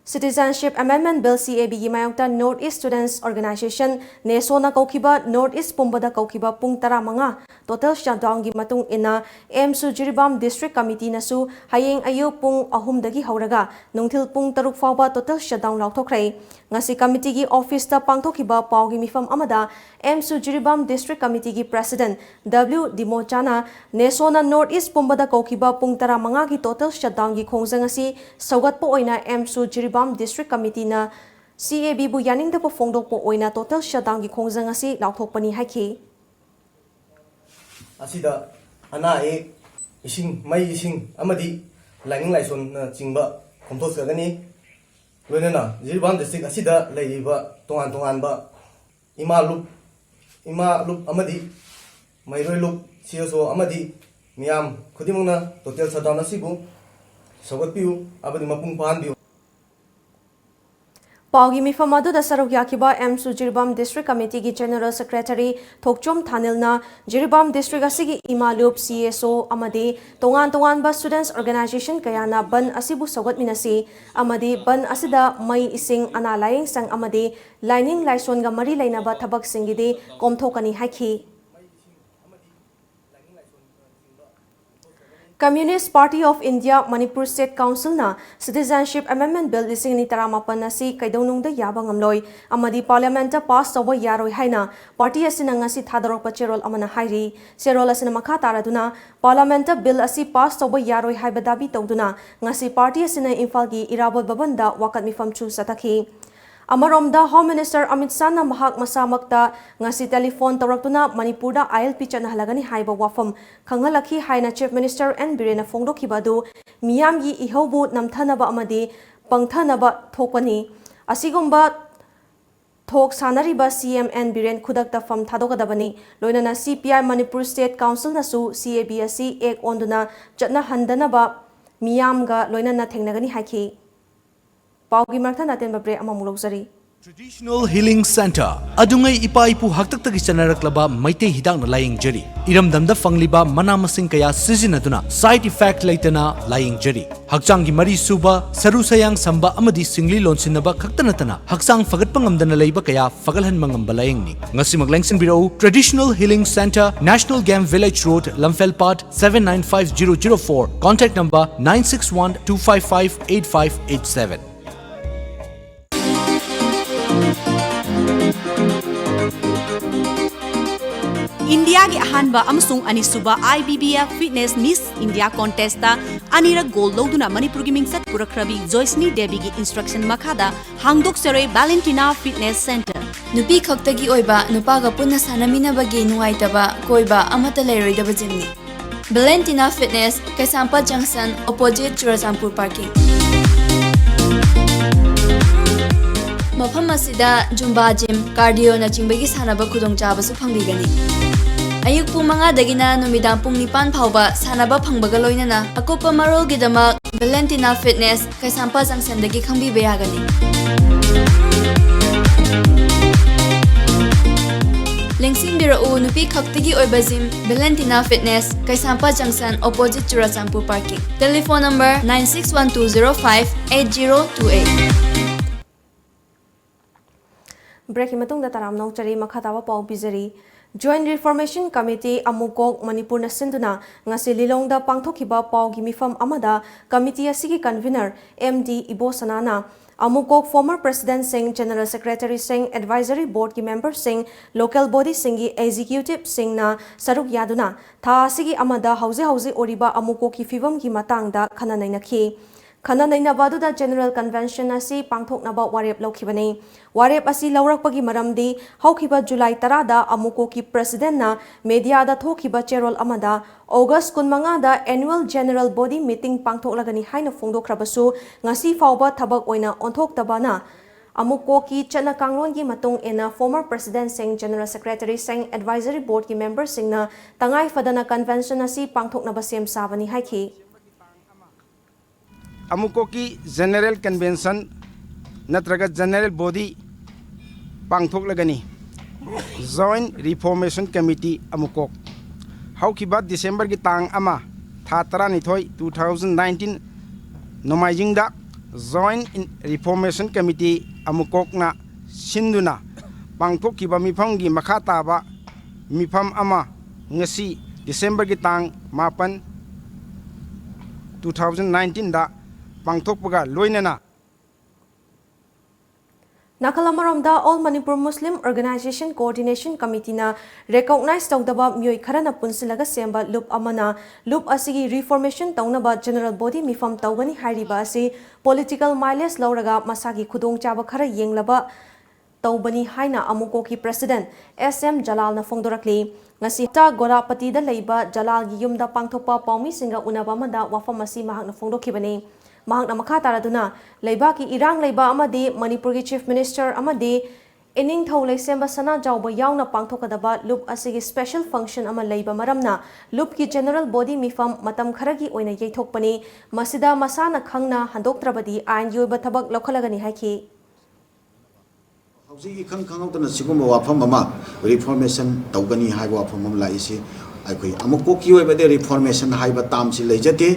Citizenship Amendment Bill, C A B ꯒꯤ ꯃꯥꯌꯣꯛꯇ North East Students Organisation, ꯅꯦꯁꯣꯅ ꯀꯧꯈꯤꯕ North East ꯄꯨꯝꯕꯗ ꯀꯧꯈꯤꯕ ꯄꯨꯡ ꯇꯔꯥꯃꯉꯥ total shutdownꯒꯤ ꯃꯇꯨꯡ ꯏꯟꯅ ꯑꯦꯝꯁꯨ ꯖꯤꯔꯤꯕꯥꯝ District Committeeꯅꯁꯨ ꯍꯌꯦꯡ ꯑꯌꯨꯛ ꯄꯨꯡ ꯑꯍꯨꯝꯗꯒꯤ ꯍꯧꯔꯒ ꯅꯨꯡꯊꯤꯜ ꯄꯨꯡ ꯇꯔꯨꯛ ꯐꯥꯎꯕ total shutdown ꯂꯥꯎꯊꯣꯛꯈ꯭ꯔꯦ꯫ ꯉꯁꯤ committeeꯒꯤ officeꯇ ꯄꯥꯡꯊꯣꯛꯈꯤꯕ ꯄꯥꯎꯒꯤ ꯃꯤꯐꯝ ꯑꯃꯗ ꯑꯦꯝꯁꯨ Jiribam District Committeeꯒꯤ President W ꯗꯤꯃꯣꯆꯥꯅ ꯅꯦꯁꯣꯅ North East ꯄꯨꯝꯕꯗ ꯀꯧꯈꯤꯕ ꯄꯨꯡ ꯇꯔꯥꯃꯉꯥꯒꯤ total shutdownꯒꯤ ꯈꯣꯡꯖꯪ ꯑꯁꯤ ꯁꯧꯒꯠꯄ ꯑꯣꯏꯅ ꯑꯦꯝꯁꯨ ꯖꯤꯔꯤꯕꯥꯝ District Committeeꯅ C A Bꯕꯨ ꯌꯥꯅꯤꯡꯗꯕ ꯐꯣꯡꯗꯣꯛꯄ ꯑꯣꯏꯅ total shutdownꯒꯤ ꯈꯣꯡꯖꯪ ꯑꯁꯤ ꯂꯥꯎꯊꯣꯛꯄꯅꯤ ꯍꯥꯏꯈꯤ꯫ ꯑꯁꯤꯗ ꯑꯅꯥ ꯑꯌꯦꯛ, ꯏꯁꯤꯡ, ꯃꯩ, ꯏꯁꯤꯡ ꯑꯃꯗꯤ ꯂꯥꯏꯅꯤꯡ ꯂꯥꯏꯁꯣꯟꯅꯆꯤꯡꯕ ꯀꯣꯝꯊꯣꯛꯆꯒꯅꯤ꯫ ꯂꯣꯏꯅꯅ ꯖꯤꯔꯤꯕꯥꯝ district ꯑꯁꯤꯗ ꯂꯩꯔꯤꯕ ꯇꯣꯉꯥꯟ ꯇꯣꯉꯥꯟꯕ ꯏꯃꯥ ꯂꯨꯞ, ꯏꯃꯥ ꯂꯨꯞ ꯑꯃꯗꯤ ꯃꯩꯔꯣꯏ ꯂꯨꯞ, C S O ꯑꯃꯗꯤ ꯃꯤꯌꯥꯝ ꯈꯨꯗꯤꯡꯃꯛꯅ total shutdown ꯑꯁꯤꯕꯨ ꯁꯧꯒꯠꯄꯤꯌꯨ ꯑꯃꯗꯤ ꯃꯄꯨꯡ ꯐꯥꯍꯟꯕꯤꯌꯨ꯫ ꯄꯥꯎꯒꯤ ꯃꯤꯐꯝ ꯑꯗꯨꯗ ꯁꯔꯨꯛ ꯌꯥꯈꯤꯕ ꯑꯦꯝꯁꯨ ꯖꯤꯔꯤꯕꯥꯝ District Committeeꯒꯤ General Secretary ꯊꯣꯛꯆꯣꯝ ꯊꯥꯅꯤꯜꯅ ꯖꯤꯔꯤꯕꯥꯝ district ꯑꯁꯤꯒꯤ ꯏꯃꯥ ꯂꯨꯞ, C S O ꯑꯃꯗꯤ ꯇꯣꯉꯥꯟ ꯇꯣꯉꯥꯟꯕ students organization ꯀꯌꯥꯅ ꯕꯟ ꯑꯁꯤꯕꯨ ꯁꯧꯒꯠꯃꯤꯟꯅꯁꯤ ꯑꯃꯗꯤ ꯕꯟ ꯑꯁꯤꯗ ꯃꯩ, ꯏꯁꯤꯡ, ꯑꯅꯥ ꯂꯥꯌꯦꯡꯁꯪ ꯑꯃꯗꯤ ꯂꯥꯏꯅꯤꯡ ꯂꯥꯏꯁꯣꯟꯒ ꯃꯔꯤ ꯂꯩꯅꯕ ꯊꯕꯛꯁꯤꯡꯒꯤꯗꯤ ꯀꯣꯝꯊꯣꯛꯀꯅꯤ ꯍꯥꯏꯈꯤ꯫ Communist Party of India Manipur State Councilꯅ Citizenship Amendment Bill ꯂꯤꯁꯤꯡ ꯑꯅꯤ ꯇꯔꯥꯃꯥꯄꯟ ꯑꯁꯤ ꯀꯩꯗꯧꯅꯨꯡꯗ ꯌꯥꯕ ꯉꯝꯂꯣꯏ ꯑꯃꯗꯤ Parliamentꯇ pass ꯇꯧꯕ ꯌꯥꯔꯣꯏ ꯍꯥꯏꯅ party ꯑꯁꯤꯅ ꯉꯁꯤ ꯊꯥꯗꯣꯔꯛꯄ ꯆꯦꯔꯣꯜ ꯑꯃꯅ ꯍꯥꯏꯔꯤ꯫ ꯆꯦꯔꯣꯜ ꯑꯁꯤꯅ ꯃꯈꯥ ꯇꯥꯔꯗꯨꯅ Parliamentꯇ bill ꯑꯁꯤ pass ꯇꯧꯕ ꯌꯥꯔꯣꯏ ꯍꯥꯏꯕ ꯗꯥꯕꯤ ꯇꯧꯗꯨꯅ ꯉꯁꯤ party ꯑꯁꯤꯅ ꯏꯝꯐꯥꯜꯒꯤ ꯏꯔꯥꯕꯣꯠ ꯚꯕꯟꯗ ꯋꯥꯀꯠ ꯃꯤꯐꯝꯁꯨ ꯆꯠꯊꯈꯤ꯫ ꯑꯃꯔꯣꯝꯗ, Home Minister ꯑꯃꯤꯠ ꯁꯥꯍꯅ ꯃꯍꯥꯛ ꯃꯁꯥꯃꯛꯇ ꯉꯁꯤ telephone ꯇꯧꯔꯛꯇꯨꯅ ꯃꯅꯤꯄꯨꯔꯗ I L P ꯆꯠꯅꯍꯜꯂꯒꯅꯤ ꯍꯥꯏꯕ ꯋꯥꯐꯝ ꯈꯪꯍꯜꯂꯛꯈꯤ ꯍꯥꯏꯅ Chief Minister ꯑꯦꯟ ꯕꯤꯔꯦꯟꯅ ꯐꯣꯡꯗꯣꯛꯈꯤꯕ ꯑꯗꯨ ꯃꯤꯌꯥꯝꯒꯤ ꯏꯍꯧꯕꯨ ꯅꯝꯊꯅꯕ ꯑꯃꯗꯤ ꯄꯪꯊꯅꯕ ꯊꯣꯛꯄꯅꯤ꯫ ꯑꯁꯤꯒꯨꯝꯕ ꯊꯣꯛ ꯁꯥꯟꯅꯔꯤꯕ C M ꯑꯦꯟ ꯕꯤꯔꯦꯟ ꯈꯨꯗꯛꯇ ꯐꯝ ꯊꯥꯗꯣꯛꯀꯗꯕꯅꯤ꯫ ꯂꯣꯏꯅꯅ C P I Manipur State Councilꯅꯁꯨ C A B ꯑꯁꯤ act ꯑꯣꯟꯗꯨꯅ ꯆꯠꯅꯍꯟꯗꯅꯕ ꯃꯤꯌꯥꯝꯒ ꯂꯣꯏꯅꯅ ꯊꯦꯡꯅꯒꯅꯤ ꯍꯥꯏꯈꯤ꯫ ꯄꯥꯎꯒꯤ ꯃꯔꯛꯇ ꯑꯇꯦꯟꯕ break ꯑꯃꯃꯨꯛ ꯂꯧꯖꯔꯤ꯫ Traditional Healing Center, ꯑꯗꯨꯉꯩ ꯏꯄꯥ ꯏꯄꯨ ꯍꯥꯛꯇꯛꯇꯒꯤ ꯆꯠꯅꯔꯛꯂꯕ ꯃꯩꯇꯩ ꯍꯤꯗꯥꯛꯅ ꯂꯥꯌꯦꯡꯖꯔꯤ꯫ ꯏꯔꯝꯗꯝꯗ ꯐꯪꯂꯤꯕ ꯃꯅꯥ ꯃꯁꯤꯡ ꯀꯌꯥ ꯁꯤꯖꯤꯟꯅꯗꯨꯅ side effect ꯂꯩꯇꯅ ꯂꯥꯌꯦꯡꯖꯔꯤ꯫ ꯍꯛꯆꯥꯡꯒꯤ ꯃꯔꯤ ꯁꯨꯕ, ꯁꯔꯨ ꯁꯌꯥꯡ ꯁꯝꯕ ꯑꯃꯗꯤ ꯁꯤꯡꯂꯤ ꯂꯣꯟꯁꯤꯟꯅꯕ ꯈꯛꯇ ꯅꯠꯇꯅ ꯍꯛꯆꯥꯡ ꯐꯒꯠꯄ ꯉꯝꯗꯅ ꯂꯩꯕ ꯀꯌꯥ ꯐꯒꯠꯍꯟꯕ ꯉꯝꯕ ꯂꯥꯌꯦꯡꯅꯤ꯫ ꯉꯁꯤꯃꯛ ꯂꯦꯡꯁꯤꯟꯕꯤꯔꯛꯎ, Traditional Healing Center, National Game Village Road, Lamphel Pad, seven nine five zero zero four, contact number nine six one two five five eight five eight seven. ꯏꯟꯗꯤꯌꯥꯒꯤ ꯑꯍꯥꯟꯕ ꯑꯃꯁꯨꯡ ꯑꯅꯤꯁꯨꯕ I B B F Fitness Miss India Contest ꯑꯅꯤꯔꯛ gold ꯂꯧꯗꯨꯅ ꯃꯅꯤꯄꯨꯔꯒꯤ ꯃꯤꯡꯆꯠ ꯄꯨꯔꯛꯈ꯭ꯔꯕꯤ ꯖꯣꯏꯁꯅꯤ ꯗꯦꯕꯤꯒꯤ instruction ꯃꯈꯥꯗ ꯍꯥꯡꯗꯣꯛꯆꯔꯦ Valentina Fitness Center꯫ ꯅꯨꯄꯤ ꯈꯛꯇꯒꯤ ꯑꯣꯏꯕ, ꯅꯨꯄꯥꯒ ꯄꯨꯟꯅ ꯁꯥꯟꯅꯃꯤꯟꯅꯕꯒꯤ ꯅꯨꯡꯉꯥꯏꯇꯕ ꯀꯣꯏꯕ ꯑꯃꯠꯇ ꯂꯩꯔꯣꯏꯗꯕ gymꯅꯤ꯫ Valentina Fitness, ꯀꯩꯁꯥꯝꯄꯥꯠ junction, opposite ꯆꯨꯔꯆꯥꯟꯄꯨꯔ parking꯫ ꯃꯐꯝ ꯑꯁꯤꯗ Zumba gym, cardio ꯅꯆꯤꯡꯕꯒꯤ ꯁꯥꯟꯅꯕ ꯈꯨꯗꯣꯡꯆꯥꯕꯁꯨ ꯐꯪꯕꯤꯒꯅꯤ꯫ ꯑꯌꯨꯛ ꯄꯨꯡ ꯃꯉꯥꯗꯒꯤꯅ ꯅꯨꯃꯤꯗꯥꯡ ꯄꯨꯡ ꯅꯤꯄꯥꯟ ꯐꯥꯎꯕ ꯁꯥꯟꯅꯕ ꯐꯪꯕꯒ ꯂꯣꯏꯅꯅ ꯑꯀꯨꯞꯄ ꯃꯔꯣꯜꯒꯤꯗꯃꯛ Valentina Fitness, ꯀꯩꯁꯥꯝꯄꯥꯠ junctionꯗꯒꯤ ꯈꯪꯕꯤꯕ ꯌꯥꯒꯅꯤ꯫ ꯂꯦꯡꯁꯤꯟꯕꯤꯔꯛꯎ, ꯅꯨꯄꯤ ꯈꯛꯇꯒꯤ ꯑꯣꯏꯕ gym, Valentina Fitness, ꯀꯩꯁꯥꯝꯄꯥꯠ junction, opposite Churachandpur parking꯫ Telephone number nine six one two zero five eight zero two eight꯫ Breakꯀꯤ ꯃꯇꯨꯡꯗ ꯇꯔꯥꯝꯅ ꯑꯣꯛꯆꯔꯤ, ꯃꯈꯥ ꯇꯥꯕ ꯄꯥꯎ ꯄꯤꯖꯔꯤ꯫ Joint Reformation Committee, ꯑꯃꯨꯀꯣꯛ, ꯃꯅꯤꯄꯨꯔꯅ ꯁꯤꯟꯗꯨꯅ ꯉꯁꯤ ꯂꯤꯂꯣꯡꯗ ꯄꯥꯡꯊꯣꯛꯈꯤꯕ ꯄꯥꯎꯒꯤ ꯃꯤꯐꯝ ꯑꯃꯗ committee ꯑꯁꯤꯒꯤ convener ꯑꯦꯝ ꯗꯤ ꯏꯕꯣꯁꯅꯥꯅ ꯑꯃꯨꯀꯣꯛ former presidentꯁꯤꯡ, general secretaryꯁꯤꯡ, advisory boardꯀꯤ memberꯁꯤꯡ, local bodyꯁꯤꯡꯒꯤ executiveꯁꯤꯡꯅ ꯁꯔꯨꯛ ꯌꯥꯗꯨꯅ ꯊꯥ ꯑꯁꯤꯒꯤ ꯑꯃꯗ ꯍꯧꯖꯤꯛ ꯍꯧꯖꯤꯛ ꯑꯣꯏꯔꯤꯕ ꯑꯃꯨꯀꯣꯛꯀꯤ ꯐꯤꯕꯝꯒꯤ ꯃꯇꯥꯡꯗ ꯈꯟꯅ ꯅꯩꯅꯈꯤ꯫ ꯈꯟꯅ ꯅꯩꯅꯕ ꯑꯗꯨꯗ General Convention ꯑꯁꯤ ꯄꯥꯡꯊꯣꯛꯅꯕ ꯋꯥꯔꯦꯞ ꯂꯧꯈꯤꯕꯅꯤ꯫ ꯋꯥꯔꯦꯞ ꯑꯁꯤ ꯂꯧꯔꯛꯄꯒꯤ ꯃꯔꯝꯗꯤ ꯍꯧꯈꯤꯕ ꯖꯨꯂꯥꯏ ꯇꯔꯥꯗ ꯑꯃꯨꯀꯣꯛꯀꯤ presidentꯅ mediaꯗ ꯊꯣꯛꯈꯤꯕ ꯆꯦꯔꯣꯜ ꯑꯃꯗ August ꯀꯨꯟꯃꯉꯥꯗ annual general body meeting ꯄꯥꯡꯊꯣꯛꯂꯒꯅꯤ ꯍꯥꯏꯅ ꯐꯣꯡꯗꯣꯛꯈ꯭ꯔꯕꯁꯨ ꯉꯁꯤ ꯐꯥꯎꯕ ꯊꯕꯛ ꯑꯣꯏꯅ ꯑꯣꯟꯊꯣꯛꯇꯕꯅ ꯑꯃꯨꯀꯣꯛꯀꯤ ꯆꯠꯅ ꯀꯥꯡꯂꯣꯟꯒꯤ ꯃꯇꯨꯡ ꯏꯟꯅ former presidentꯁꯤꯡ, general secretaryꯁꯤꯡ, advisory boardꯀꯤ memberꯁꯤꯡꯅ ꯇꯉꯥꯏ ꯐꯗꯅ convention ꯑꯁꯤ ꯄꯥꯡꯊꯣꯛꯅꯕ ꯁꯦꯝ ꯁꯥꯕꯅꯤ ꯍꯥꯏꯈꯤ꯫ ꯑꯃꯨꯀꯣꯛꯀꯤ General Convention ꯅꯠꯇ꯭ꯔꯒ General Body ꯄꯥꯡꯊꯣꯛꯂꯒꯅꯤ꯫ Joint Reformation Committee ꯑꯃꯨꯀꯣꯛ꯫ ꯍꯧꯈꯤꯕ Decemberꯒꯤ ꯇꯥꯡ ꯑꯃ, ꯊꯥ ꯇꯔꯥꯅꯤꯊꯣꯏ, two thousand nineteen, ꯅꯣꯡꯃꯥꯏꯖꯤꯡꯗ Joint Reformation Committee ꯑꯃꯨꯀꯣꯛꯅ ꯁꯤꯟꯗꯨꯅ ꯄꯥꯡꯊꯣꯛꯈꯤꯕ ꯃꯤꯐꯝꯒꯤ ꯃꯈꯥ ꯇꯥꯕ ꯃꯤꯐꯝ ꯑꯃ ꯉꯁꯤ Decemberꯒꯤ ꯇꯥꯡ ꯃꯥꯄꯟ, two thousand nineteenꯗ ꯄꯥꯡꯊꯣꯛꯄꯒ ꯂꯣꯏꯅꯅ ꯅꯥꯀꯜ ꯑꯃꯔꯣꯝꯗ, All Manipur Muslim Organisation Coordination Committeeꯅ recognize ꯇꯧꯗꯕ ꯃꯤꯑꯣꯏ ꯈꯔꯅ ꯄꯨꯟꯁꯤꯜꯂꯒ ꯁꯦꯝꯕ ꯂꯨꯞ ꯑꯃꯅ ꯂꯨꯞ ꯑꯁꯤꯒꯤ reformation ꯇꯧꯅꯕ general body ꯃꯤꯐꯝ ꯇꯧꯒꯅꯤ ꯍꯥꯏꯔꯤꯕ ꯑꯁꯤ political mileage ꯂꯧꯔꯒ ꯃꯁꯥꯒꯤ ꯈꯨꯗꯣꯡꯆꯥꯕ ꯈꯔ ꯌꯦꯡꯂꯕ ꯇꯧꯕꯅꯤ ꯍꯥꯏꯅ ꯑꯃꯨꯀꯣꯛꯀꯤ President S M ꯖꯂꯥꯜꯅ ꯐꯣꯡꯗꯣꯔꯛꯂꯤ꯫ ꯉꯁꯤ ꯍꯞꯇꯥ ꯒꯣꯂꯥꯄꯇꯤꯗ ꯂꯩꯕ ꯖꯂꯥꯜꯒꯤ ꯌꯨꯝꯗ ꯄꯥꯡꯊꯣꯛꯄ ꯄꯥꯎꯃꯤꯁꯤꯡꯒ ꯎꯅꯕ ꯑꯃꯗ ꯋꯥꯐꯝ ꯑꯁꯤ ꯃꯍꯥꯛꯅ ꯐꯣꯡꯗꯣꯛꯈꯤꯕꯅꯤ꯫ ꯃꯍꯥꯛꯅ ꯃꯈꯥ ꯇꯥꯔꯗꯨꯅ, ꯂꯩꯕꯥꯛꯀꯤ ꯏꯔꯥꯡ ꯂꯩꯕ ꯑꯃꯗꯤ ꯃꯅꯤꯄꯨꯔꯒꯤ Chief Minister ꯑꯃꯗꯤ ꯏꯅꯤꯡꯊꯧ ꯂꯩꯁꯦꯝꯕ ꯁꯅꯥꯖꯥꯎꯕ ꯌꯥꯎꯅ ꯄꯥꯡꯊꯣꯛꯀꯗꯕ ꯂꯨꯞ ꯑꯁꯤꯒꯤ special function ꯑꯃ ꯂꯩꯕ ꯃꯔꯝꯅ ꯂꯨꯞꯀꯤ general body ꯃꯤꯐꯝ ꯃꯇꯝ ꯈꯔꯒꯤ ꯑꯣꯏꯅ ꯌꯩꯊꯣꯛꯄꯅꯤ꯫ ꯃꯁꯤꯗ ꯃꯁꯥꯅ ꯈꯪꯅ ꯍꯟꯗꯣꯛꯇ꯭ꯔꯕꯗꯤ ꯑꯥꯏꯟꯒꯤ ꯑꯣꯏꯕ ꯊꯕꯛ ꯂꯧꯈꯠꯂꯒꯅꯤ ꯍꯥꯏꯈꯤ꯫ ꯍꯧꯖꯤꯛ ꯏꯈꯪ ꯈꯪꯍꯧꯗꯅ ꯁꯤꯒꯨꯝꯕ ꯋꯥꯐꯝ ꯑꯃ, reformation ꯇꯧꯒꯅꯤ ꯍꯥꯏꯕ ꯋꯥꯐꯝ ꯑꯃ ꯂꯥꯛꯏꯁꯤ, ꯑꯩꯈꯣꯏ ꯑꯃꯨꯛ ꯀꯣꯛꯀꯤ ꯑꯣꯏꯕꯗꯤ reformation ꯍꯥꯏꯕ termꯁꯤ ꯂꯩꯖꯗꯦ꯫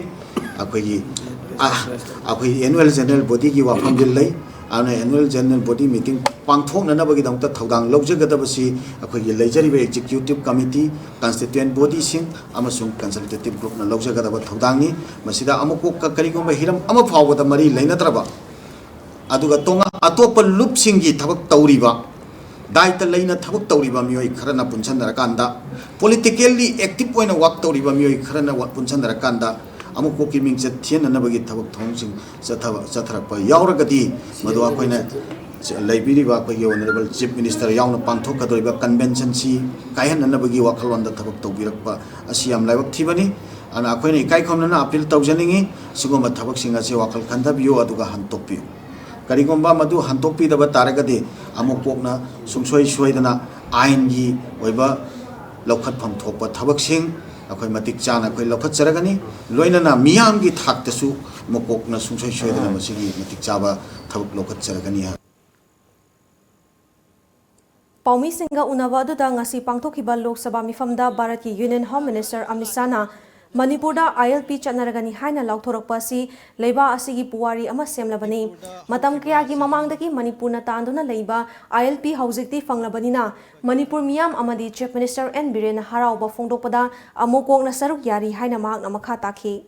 ꯑꯩꯈꯣꯏꯒꯤ, ꯑ, ꯑꯩꯈꯣꯏ annual general bodyꯒꯤ ꯋꯥꯐꯝꯗꯤ ꯂꯩ꯫ ꯑꯗꯨꯅ annual general body meeting ꯄꯥꯡꯊꯣꯛꯅꯅꯕꯒꯤꯗꯃꯛꯇ ꯊꯧꯗꯥꯡ ꯂꯧꯖꯒꯗꯕꯁꯤ ꯑꯩꯈꯣꯏꯒꯤ ꯂꯩꯖꯔꯤꯕ executive committee, constituent bodyꯁꯤꯡ ꯑꯃꯁꯨꯡ consultative groupꯅ ꯂꯧꯖꯒꯗꯕ ꯊꯧꯗꯥꯡꯅꯤ꯫ ꯃꯁꯤꯗ ꯑꯃꯨꯛ ꯀꯣꯛꯀ ꯀꯔꯤꯒꯨꯝꯕ ꯍꯤꯔꯝ ꯑꯃ ꯐꯥꯎꯕꯗ ꯃꯔꯤ ꯂꯩꯅꯗ꯭ꯔꯕ, ꯑꯗꯨꯒ ꯇꯣꯉꯥꯟ ꯑꯇꯣꯞꯄ ꯂꯨꯞꯁꯤꯡꯒꯤ ꯊꯕꯛ ꯇꯧꯔꯤꯕ, ꯗꯥꯏꯇ ꯂꯩꯅ ꯊꯕꯛ ꯇꯧꯔꯤꯕ ꯃꯤꯑꯣꯏ ꯈꯔꯅ ꯄꯨꯟꯁꯤꯟꯅꯔꯀꯥꯟꯗ, politically active ꯑꯣꯏꯅ work ꯇꯧꯔꯤꯕ ꯃꯤꯑꯣꯏ ꯈꯔꯅ ꯋꯥ-, ꯄꯨꯟꯁꯤꯟꯅꯔꯀꯥꯟꯗ, ꯑꯃꯨꯛ ꯀꯣꯛꯀꯤ ꯃꯤꯡꯆꯠ ꯊꯤꯍꯟꯅꯅꯕꯒꯤ ꯊꯕꯛ ꯊꯧꯔꯝꯁꯤꯡ ꯆꯠꯊꯕ-, ꯆꯠꯊꯔꯛꯄ ꯌꯥꯎꯔꯒꯗꯤ, ꯃꯗꯨ ꯑꯩꯈꯣꯏꯅ ꯂꯩꯕꯤꯔꯤꯕ ꯑꯩꯈꯣꯏꯒꯤ Honourable Chief Minister ꯌꯥꯎꯅ ꯄꯥꯡꯊꯣꯛꯀꯗꯧꯔꯤꯕ conventionꯁꯤ ꯀꯥꯏꯍꯟꯅꯅꯕꯒꯤ ꯋꯥꯈꯜꯂꯣꯟꯗ ꯊꯕꯛ ꯇꯧꯕꯤꯔꯛꯄ ꯑꯁꯤ ꯌꯥꯝ ꯂꯥꯏꯕꯛ ꯊꯤꯕꯅꯤ꯫ ꯑꯗꯨꯅ ꯑꯩꯈꯣꯏꯅ ꯏꯀꯥꯏ ꯈꯨꯝꯅꯅ appeal ꯇꯧꯖꯅꯤꯡꯏ, ꯁꯤꯒꯨꯝꯕ ꯊꯕꯛꯁꯤꯡ ꯑꯁꯤ ꯋꯥꯈꯜ ꯈꯟꯊꯕꯤꯌꯨ, ꯑꯗꯨꯒ ꯍꯟꯗꯣꯛꯄꯤꯌꯨ꯫ ꯀꯔꯤꯒꯨꯝꯕ ꯃꯗꯨ ꯍꯟꯗꯣꯛꯄꯤꯗꯕ ꯇꯥꯔꯒꯗꯤ, ꯑꯃꯨꯛ ꯀꯣꯛꯅ ꯁꯨꯡꯁꯣꯏ ꯁꯣꯏꯗꯅ ꯑꯥꯏꯟꯒꯤ ꯑꯣꯏꯕ ꯂꯧꯈꯠꯐꯝ ꯊꯣꯛꯄ ꯊꯕꯛꯁꯤꯡ ꯑꯩꯈꯣꯏ ꯃꯇꯤꯛ ꯆꯥꯅ ꯑꯩꯈꯣꯏ ꯂꯧꯈꯠꯆꯔꯒꯅꯤ꯫ ꯂꯣꯏꯅꯅ ꯃꯤꯌꯥꯝꯒꯤ ꯊꯥꯛꯇꯁꯨ ꯑꯃꯨꯛ ꯀꯣꯛꯅ ꯁꯨꯡꯁꯣꯏ ꯁꯣꯏꯗꯅ ꯃꯁꯤꯒꯤ ꯃꯇꯤꯛ ꯆꯥꯕ ꯊꯕꯛ ꯂꯧꯈꯠꯆꯔꯒꯅꯤ ꯍꯥꯏꯕ꯫ ꯄꯥꯎꯃꯤꯁꯤꯡꯒ ꯎꯅꯕ ꯑꯗꯨꯗ ꯉꯁꯤ ꯄꯥꯡꯊꯣꯛꯈꯤꯕ ꯂꯣꯛ ꯁꯚꯥ ꯃꯤꯐꯝꯗ ꯚꯥꯔꯠꯀꯤ Union Home Minister ꯑꯃꯤꯠ ꯁꯥꯍꯅ ꯃꯅꯤꯄꯨꯔꯗ ILP ꯆꯠꯅꯔꯒꯅꯤ ꯍꯥꯏꯅ ꯂꯥꯎꯊꯣꯔꯛꯄ ꯑꯁꯤ ꯂꯩꯕꯥꯛ ꯑꯁꯤꯒꯤ ꯄꯨꯋꯥꯔꯤ ꯑꯃ ꯁꯦꯝꯂꯕꯅꯤ꯫ ꯃꯇꯝ ꯀꯌꯥꯒꯤ ꯃꯃꯥꯡꯗꯒꯤ ꯃꯅꯤꯄꯨꯔꯅ ꯇꯥꯟꯗꯨꯅ ꯂꯩꯕ ILP ꯍꯧꯖꯤꯛꯇꯤ ꯐꯪꯂꯕꯅꯤꯅ ꯃꯅꯤꯄꯨꯔ ꯃꯤꯌꯥꯝ ꯑꯃꯗꯤ Chief Minister N ꯕꯤꯔꯦꯟꯅ ꯍꯔꯥꯎꯕ ꯐꯣꯡꯗꯣꯛꯄꯗ ꯑꯃꯨꯛ ꯀꯣꯛꯅ ꯁꯔꯨꯛ ꯌꯥꯔꯤ ꯍꯥꯏꯅ ꯃꯍꯥꯛꯅ ꯃꯈꯥ ꯇꯥꯈꯤ꯫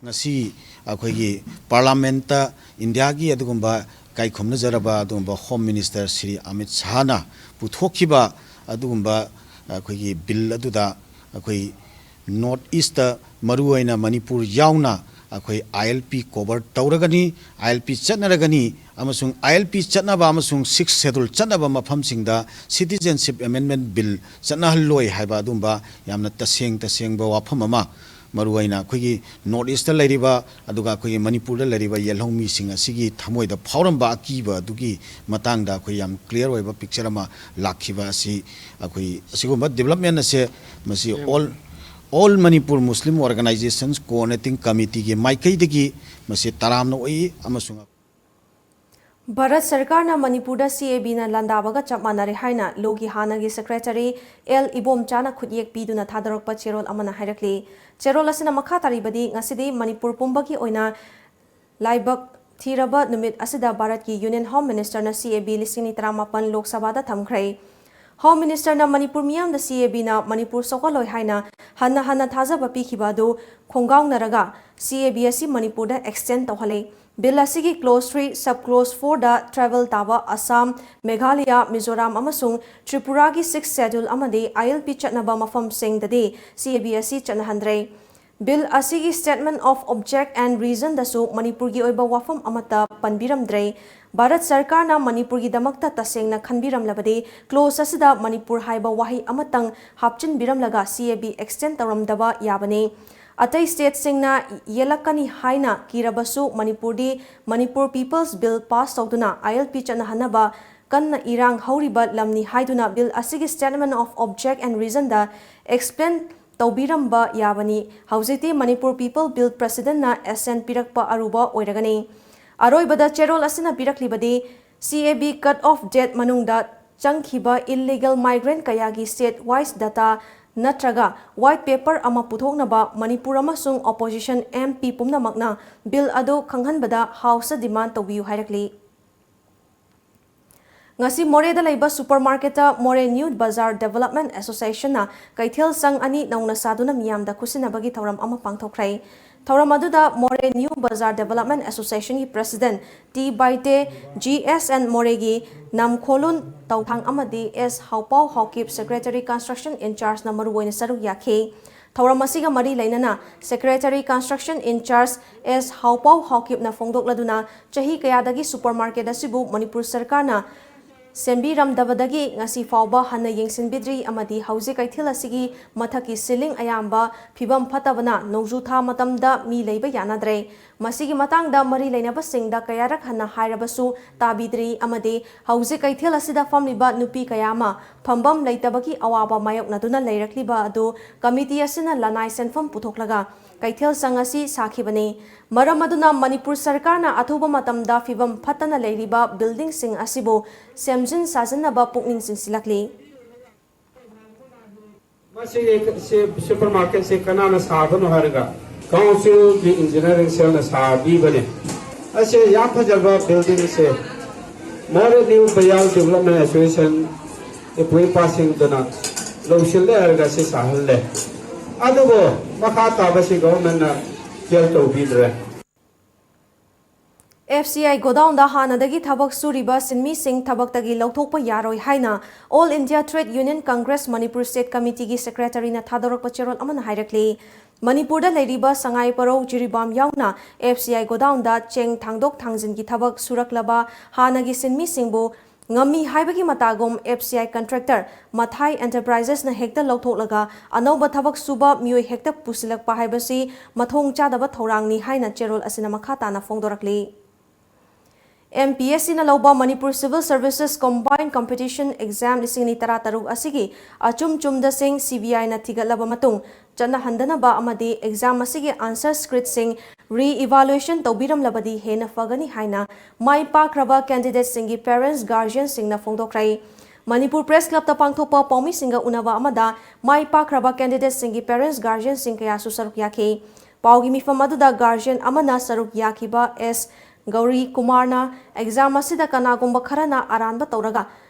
ꯉꯁꯤ ꯑꯩꯈꯣꯏꯒꯤ Parliamentꯇ ꯏꯟꯗꯤꯌꯥꯒꯤ ꯑꯗꯨꯒꯨꯝꯕ ꯏꯀꯥꯏ ꯈꯨꯝꯅꯖꯔꯕ ꯑꯗꯨꯒꯨꯝꯕ Home Minister ꯁ꯭ꯔꯤ ꯑꯃꯤꯠ ꯁꯥꯍꯅ ꯄꯨꯊꯣꯛꯈꯤꯕ ꯑꯗꯨꯒꯨꯝꯕ ꯑꯩꯈꯣꯏꯒꯤ bill ꯑꯗꯨꯗ ꯑꯩꯈꯣꯏ North Eastꯇ ꯃꯔꯨꯑꯣꯏꯅ ꯃꯅꯤꯄꯨꯔ ꯌꯥꯎꯅ ꯑꯩꯈꯣꯏ ILP cover ꯇꯧꯔꯒꯅꯤ, ILP ꯆꯠꯅꯔꯒꯅꯤ, ꯑꯃꯁꯨꯡ ILP ꯆꯠꯅꯕ ꯑꯃꯁꯨꯡ Sixth Schedule ꯆꯠꯅꯕ ꯃꯐꯝꯁꯤꯡꯗ Citizenship Amendment Bill ꯆꯠꯅꯍꯜꯂꯣꯏ ꯍꯥꯏꯕ ꯑꯗꯨꯝꯕ ꯌꯥꯝꯅ ꯇꯁꯦꯡ ꯇꯁꯦꯡꯕ ꯋꯥꯐꯝ ꯑꯃ, ꯃꯔꯨꯑꯣꯏꯅ ꯑꯩꯈꯣꯏꯒꯤ North East ꯂꯩꯔꯤꯕ ꯑꯗꯨꯒ ꯑꯩꯈꯣꯏꯒꯤ ꯃꯅꯤꯄꯨꯔꯗ ꯂꯩꯔꯤꯕ ꯌꯦꯜꯍꯧꯃꯤꯁꯤꯡ ꯑꯁꯤꯒꯤ ꯊꯃꯣꯏꯗ ꯐꯥꯎꯔꯝꯕ ꯑꯀꯤꯕ ꯑꯗꯨꯒꯤ ꯃꯇꯥꯡꯗ ꯑꯩꯈꯣꯏ ꯌꯥꯝ clear ꯑꯣꯏꯕ picture ꯑꯃ ꯂꯥꯛꯈꯤꯕ ꯑꯁꯤ, ꯑꯩꯈꯣꯏ ꯑꯁꯤꯒꯨꯝꯕ development ꯑꯁꯦ ꯃꯁꯤ All, All Manipur Muslim Organizations Coordinating Committeeꯒꯤ ꯃꯥꯏꯀꯩꯗꯒꯤ ꯃꯁꯤ ꯇꯔꯥꯝꯅ ꯑꯣꯛꯏ ꯑꯃꯁꯨꯡ ꯚꯥꯔꯠ ꯁꯔꯀꯥꯔꯅ ꯃꯅꯤꯄꯨꯔꯗ CABꯅ ꯂꯥꯟꯗꯥꯕꯒ ꯆꯞ ꯃꯥꯟꯅꯔꯦ ꯍꯥꯏꯅ ꯂꯣꯒꯤ ꯍꯥꯟꯅꯒꯤ secretary ꯑꯦꯜ ꯏꯕꯣꯝꯆꯥꯅ ꯈꯨꯠꯌꯦꯛ ꯄꯤꯗꯨꯅ ꯊꯥꯗꯣꯔꯛꯄ ꯆꯦꯔꯣꯜ ꯑꯃꯅ ꯍꯥꯏꯔꯛꯂꯤ꯫ ꯆꯦꯔꯣꯜ ꯑꯁꯤꯅ ꯃꯈꯥ ꯇꯥꯔꯤꯕꯗꯤ, ꯉꯁꯤꯗꯤ ꯃꯅꯤꯄꯨꯔ ꯄꯨꯝꯕꯒꯤ ꯑꯣꯏꯅ ꯂꯥꯏꯕꯛ ꯊꯤꯔꯕ ꯅꯨꯃꯤꯠ ꯑꯁꯤꯗ ꯚꯥꯔꯠꯀꯤ Union Home Ministerꯅ CAB ꯂꯤꯁꯤꯡ ꯑꯅꯤ ꯇꯔꯥꯃꯥꯄꯟ ꯂꯣꯛ ꯁꯚꯥꯗ ꯊꯝꯈ꯭ꯔꯦ꯫ Home Ministerꯅ ꯃꯅꯤꯄꯨꯔ ꯃꯤꯌꯥꯝꯗ CABꯅ ꯃꯅꯤꯄꯨꯔ ꯁꯣꯛꯍꯜꯂꯣꯏ ꯍꯥꯏꯅ ꯍꯟꯅ ꯍꯟꯅ ꯊꯥꯖꯕ ꯄꯤꯈꯤꯕ ꯑꯗꯨ ꯈꯣꯡꯒꯥꯎꯅꯔꯒ CAB ꯑꯁꯤ ꯃꯅꯤꯄꯨꯔꯗ extend ꯇꯧꯍꯜꯂꯦ꯫ Bill ꯑꯁꯤꯒꯤ clause three, sub clause fourꯗ tribal ꯇꯥꯕ ꯑꯁꯥꯝ, ꯃꯦꯘꯥꯂꯌꯥ, ꯃꯤꯖꯣꯔꯥꯝ ꯑꯃꯁꯨꯡ ꯇ꯭ꯔꯤꯄꯨꯔꯥꯒꯤ Sixth Schedule ꯑꯃꯗꯤ ILP ꯆꯠꯅꯕ ꯃꯐꯝꯁꯤꯡꯗꯗꯤ CAB ꯑꯁꯤ ꯆꯠꯅꯍꯟꯗ꯭ꯔꯦ꯫ Bill ꯑꯁꯤꯒꯤ Statement of Object and Reasonꯗꯁꯨ ꯃꯅꯤꯄꯨꯔꯒꯤ ꯑꯣꯏꯕ ꯋꯥꯐꯝ ꯑꯃꯠꯇ ꯄꯟꯕꯤꯔꯝꯗ꯭ꯔꯦ꯫ ꯚꯥꯔꯠ ꯁꯔꯀꯥꯔꯅ ꯃꯅꯤꯄꯨꯔꯒꯤꯗꯃꯛꯇ ꯇꯁꯦꯡꯅ ꯈꯟꯕꯤꯔꯝꯂꯕꯗꯤ clause ꯑꯁꯤꯗ ꯃꯅꯤꯄꯨꯔ ꯍꯥꯏꯕ ꯋꯥꯍꯩ ꯑꯃꯇꯪ ꯍꯥꯞꯆꯤꯟꯕꯤꯔꯝꯂꯒ CAB extend ꯇꯧꯔꯝꯗꯕ ꯌꯥꯕꯅꯤ꯫ ꯑꯇꯩ stateꯁꯤꯡꯅ ꯌꯦꯜꯂꯛꯀꯅꯤ ꯍꯥꯏꯅ ꯀꯤꯔꯕꯁꯨ ꯃꯅꯤꯄꯨꯔꯗꯤ Manipur People's Bill pass ꯇꯧꯗꯨꯅ ILP ꯆꯠꯅꯍꯟꯅꯕ ꯀꯟꯅ ꯏꯔꯥꯡ ꯍꯧꯔꯤꯕ ꯂꯝꯅꯤ ꯍꯥꯏꯗꯨꯅ Bill ꯑꯁꯤꯒꯤ Statement of Object and Reasonꯗ explain ꯇꯧꯕꯤꯔꯝꯕ ꯌꯥꯕꯅꯤ꯫ ꯍꯧꯖꯤꯛꯇꯤ Manipur People Bill Presidentꯅ assent ꯄꯤꯔꯛꯄ ꯑꯔꯨꯕ ꯑꯣꯏꯔꯒꯅꯤ꯫ ꯑꯔꯣꯏꯕꯗ ꯆꯦꯔꯣꯜ ꯑꯁꯤꯅ ꯄꯤꯔꯛꯂꯤꯕꯗꯤ, CAB cut off date ꯃꯅꯨꯡꯗ ꯆꯪꯈꯤꯕ illegal migrant ꯀꯌꯥꯒꯤ state wise data ꯅꯠꯇ꯭ꯔꯒ white paper ꯑꯃ ꯄꯨꯊꯣꯛꯅꯕ ꯃꯅꯤꯄꯨꯔ ꯑꯃꯁꯨꯡ opposition MP ꯄꯨꯝꯅꯃꯛꯅ bill ꯑꯗꯨ ꯈꯪꯍꯟꯕꯗ Houseꯇ demand ꯇꯧꯕꯤꯌꯨ ꯍꯥꯏꯔꯛꯂꯤ꯫ ꯉꯁꯤ ꯃꯣꯔꯦꯗ ꯂꯩꯕ supermarketꯇ Moreh New Bazaar Development Associationꯅ ꯀꯩꯊꯦꯜ ꯁꯪ ꯑꯅꯤ ꯅꯧꯅ ꯁꯥꯗꯨꯅ ꯃꯤꯌꯥꯝꯗ ꯈꯨꯠꯁꯤꯟꯅꯕꯒꯤ ꯊꯧꯔꯝ ꯑꯃ ꯄꯥꯡꯊꯣꯛꯈ꯭ꯔꯦ꯫ ꯊꯧꯔꯝ ꯑꯗꯨꯗ Moreh New Bazaar Development Associationꯒꯤ President ꯇꯤ ꯕꯥꯏꯇꯦ, GSN Morehꯒꯤ ꯅꯝꯈꯣꯂꯨꯟ ꯇꯧꯊꯥꯡ ꯑꯃꯗꯤ S ꯍꯥꯎꯄꯥꯎ Haokip, Secretary Construction in Chargeꯅ ꯃꯔꯨꯑꯣꯏꯅ ꯁꯔꯨꯛ ꯌꯥꯈꯤ꯫ ꯊꯧꯔꯝ ꯑꯁꯤꯒ ꯃꯔꯤ ꯂꯩꯅꯅ Secretary Construction in Charge S ꯍꯥꯎꯄꯥꯎ ꯍꯥꯎꯀꯤꯞꯅ ꯐꯣꯡꯗꯣꯛꯂꯗꯨꯅ, ꯆꯍꯤ ꯀꯌꯥꯗꯒꯤ ꯁꯨꯄꯔ ꯃꯥꯔꯀꯦꯠ ꯑꯁꯤꯕꯨ ꯃꯅꯤꯄꯨꯔ ꯁꯔꯀꯥꯔꯅ ꯁꯦꯝꯕꯤꯔꯝꯗꯕꯗꯒꯤ ꯉꯁꯤ ꯐꯥꯎꯕ ꯍꯟꯅ ꯌꯦꯡꯁꯤꯟꯕꯤꯗ꯭ꯔꯤ ꯑꯃꯗꯤ ꯍꯧꯖꯤꯛ ꯀꯩꯊꯦꯜ ꯑꯁꯤꯒꯤ ꯃꯊꯛꯀꯤ ceiling ꯑꯌꯥꯝꯕ ꯐꯤꯕꯝ ꯐꯠꯇꯕꯅ ꯅꯣꯡꯖꯨ ꯊꯥ ꯃꯇꯝꯗ ꯃꯤ ꯂꯩꯕ ꯌꯥꯅꯗ꯭ꯔꯦ꯫ ꯃꯁꯤꯒꯤ ꯃꯇꯥꯡꯗ ꯃꯔꯤ ꯂꯩꯅꯕꯁꯤꯡꯗ ꯀꯌꯥꯔꯛ ꯍꯟꯅ ꯍꯥꯏꯔꯕꯁꯨ ꯇꯥꯕꯤꯗ꯭ꯔꯤ ꯑꯃꯗꯤ ꯍꯧꯖꯤꯛ ꯀꯩꯊꯦꯜ ꯑꯁꯤꯗ ꯐꯝꯂꯤꯕ ꯅꯨꯄꯤ ꯀꯌꯥ ꯑꯃ ꯐꯝꯐꯝ ꯂꯩꯇꯕꯒꯤ ꯑꯋꯥꯕ ꯃꯥꯌꯣꯛꯅꯗꯨꯅ ꯂꯩꯔꯛꯂꯤꯕ ꯑꯗꯨ ꯀꯃꯤꯇꯤ ꯑꯁꯤꯅ ꯂꯅꯥꯏ ꯁꯦꯟꯐꯝ ꯄꯨꯊꯣꯛꯂꯒ ꯀꯩꯊꯦꯜ ꯁꯪ ꯑꯁꯤ ꯁꯥꯈꯤꯕꯅꯤ꯫ ꯃꯔꯝ ꯑꯗꯨꯅ ꯃꯅꯤꯄꯨꯔ ꯁꯔꯀꯥꯔꯅ ꯑꯊꯨꯕ ꯃꯇꯝꯗ ꯐꯤꯕꯝ ꯐꯠꯇꯅ ꯂꯩꯔꯤꯕ buildingꯁꯤꯡ ꯑꯁꯤꯕꯨ ꯁꯦꯝꯖꯤꯟ ꯁꯥꯖꯤꯟꯅꯕ ꯄꯨꯛꯅꯤꯡ ꯆꯤꯡꯁꯤꯜꯂꯛꯂꯤ꯫ ꯃꯁꯤꯒꯤ ꯁꯤ supermarketꯁꯤ ꯀꯅꯥꯅ ꯁꯥꯕꯅꯣ ꯍꯥꯏꯔꯒ councilꯒꯤ engineering cellꯅ ꯁꯥꯕꯤꯕꯅꯤ꯫ ꯑꯁꯤ ꯌꯥꯝ ꯐꯖꯕ buildingꯁꯦ ꯃꯣꯔꯦ New Bayal Development Association ꯏꯄꯨ ꯏꯄꯥꯁꯤꯡꯗꯨꯅ ꯂꯧꯁꯤꯜꯂꯦ ꯍꯥꯏꯔꯒ ꯁꯤ ꯁꯥꯍꯜꯂꯦ꯫ ꯑꯗꯨꯕꯨ ꯃꯈꯥ ꯇꯥꯕꯁꯤ governmentꯅ care ꯇꯧꯕꯤꯗ꯭ꯔꯦ꯫ FCI godownꯗ ꯍꯥꯟꯅꯗꯒꯤ ꯊꯕꯛ ꯁꯨꯔꯤꯕ ꯁꯤꯟꯃꯤꯁꯤꯡ ꯊꯕꯛꯇꯒꯤ ꯂꯧꯊꯣꯛꯄ ꯌꯥꯔꯣꯏ ꯍꯥꯏꯅ All India Trade Union Congress Manipur State Committeeꯒꯤ Secretaryꯅ ꯊꯥꯗꯣꯔꯛꯄ ꯆꯦꯔꯣꯜ ꯑꯃꯅ ꯍꯥꯏꯔꯛꯂꯤ꯫ ꯃꯅꯤꯄꯨꯔꯗ ꯂꯩꯔꯤꯕ ꯁꯉꯥꯏ ꯄꯔꯧ ꯖꯤꯔꯤꯕꯥꯝ ꯌꯥꯎꯅ FCI godownꯗ ꯆꯦꯡ ꯊꯥꯡꯗꯣꯛ ꯊꯥꯡꯖꯤꯟꯒꯤ ꯊꯕꯛ ꯁꯨꯔꯛꯂꯕ ꯍꯥꯟꯅꯒꯤ ꯁꯤꯟꯃꯤꯁꯤꯡꯕꯨ ꯉꯝꯃꯤ ꯍꯥꯏꯕꯒꯤ ꯃꯇꯥꯒꯨꯝ FCI contractor ꯃꯊꯥꯏ Enterprisesꯅ ꯍꯦꯛꯇ ꯂꯧꯊꯣꯛꯂꯒ ꯑꯅꯧꯕ ꯊꯕꯛ ꯁꯨꯕ ꯃꯤꯑꯣꯏ ꯍꯦꯛꯇ ꯄꯨꯁꯤꯜꯂꯛꯄ ꯍꯥꯏꯕꯁꯤ ꯃꯊꯣꯡ ꯆꯥꯗꯕ ꯊꯧꯔꯥꯡꯅꯤ ꯍꯥꯏꯅ ꯆꯦꯔꯣꯜ ꯑꯁꯤꯅ ꯃꯈꯥ ꯇꯥꯅ ꯐꯣꯡꯗꯣꯔꯛꯂꯤ꯫ MPSCꯅ ꯂꯧꯕ Manipur Civil Services Combined Competition Exam ꯂꯤꯁꯤꯡ ꯑꯅꯤ ꯇꯔꯥꯇꯔꯨꯛ ꯑꯁꯤꯒꯤ ꯑꯆꯨꯝ ꯆꯨꯝꯗꯁꯤꯡ CBIꯅ ꯊꯤꯒꯠꯂꯕ ꯃꯇꯨꯡ ꯆꯠꯅꯍꯟꯗꯅꯕ ꯑꯃꯗꯤ exam ꯑꯁꯤꯒꯤ answer scriptꯁꯤꯡ re-evaluation ꯇꯧꯕꯤꯔꯝꯂꯕꯗꯤ ꯍꯦꯟꯅ ꯐꯒꯅꯤ ꯍꯥꯏꯅ ꯃꯥꯏ ꯄꯥꯛꯈ꯭ꯔꯕ candidateꯁꯤꯡꯒꯤ parents guardianꯁꯤꯡꯅ ꯐꯣꯡꯗꯣꯛꯈ꯭ꯔꯦ꯫ ꯃꯅꯤꯄꯨꯔ Press Clubꯇ ꯄꯥꯡꯊꯣꯛꯄ ꯄꯥꯎꯃꯤꯁꯤꯡꯒ ꯎꯅꯕ ꯑꯃꯗ ꯃꯥꯏ ꯄꯥꯛꯈ꯭ꯔꯕ candidateꯁꯤꯡꯒꯤ parents guardianꯁꯤꯡ ꯀꯌꯥꯁꯨ ꯁꯔꯨꯛ ꯌꯥꯈꯤ꯫ ꯄꯥꯎꯒꯤ ꯃꯤꯐꯝ ꯑꯗꯨꯗ guardian ꯑꯃꯅ ꯁꯔꯨꯛ ꯌꯥꯈꯤꯕ S ꯒꯧꯔꯤ ꯀꯨꯃꯥꯔꯅ exam ꯑꯁꯤꯗ ꯀꯅꯥꯒꯨꯝꯕ ꯈꯔꯅ ꯑꯔꯥꯟꯕ ꯇꯧꯔꯒ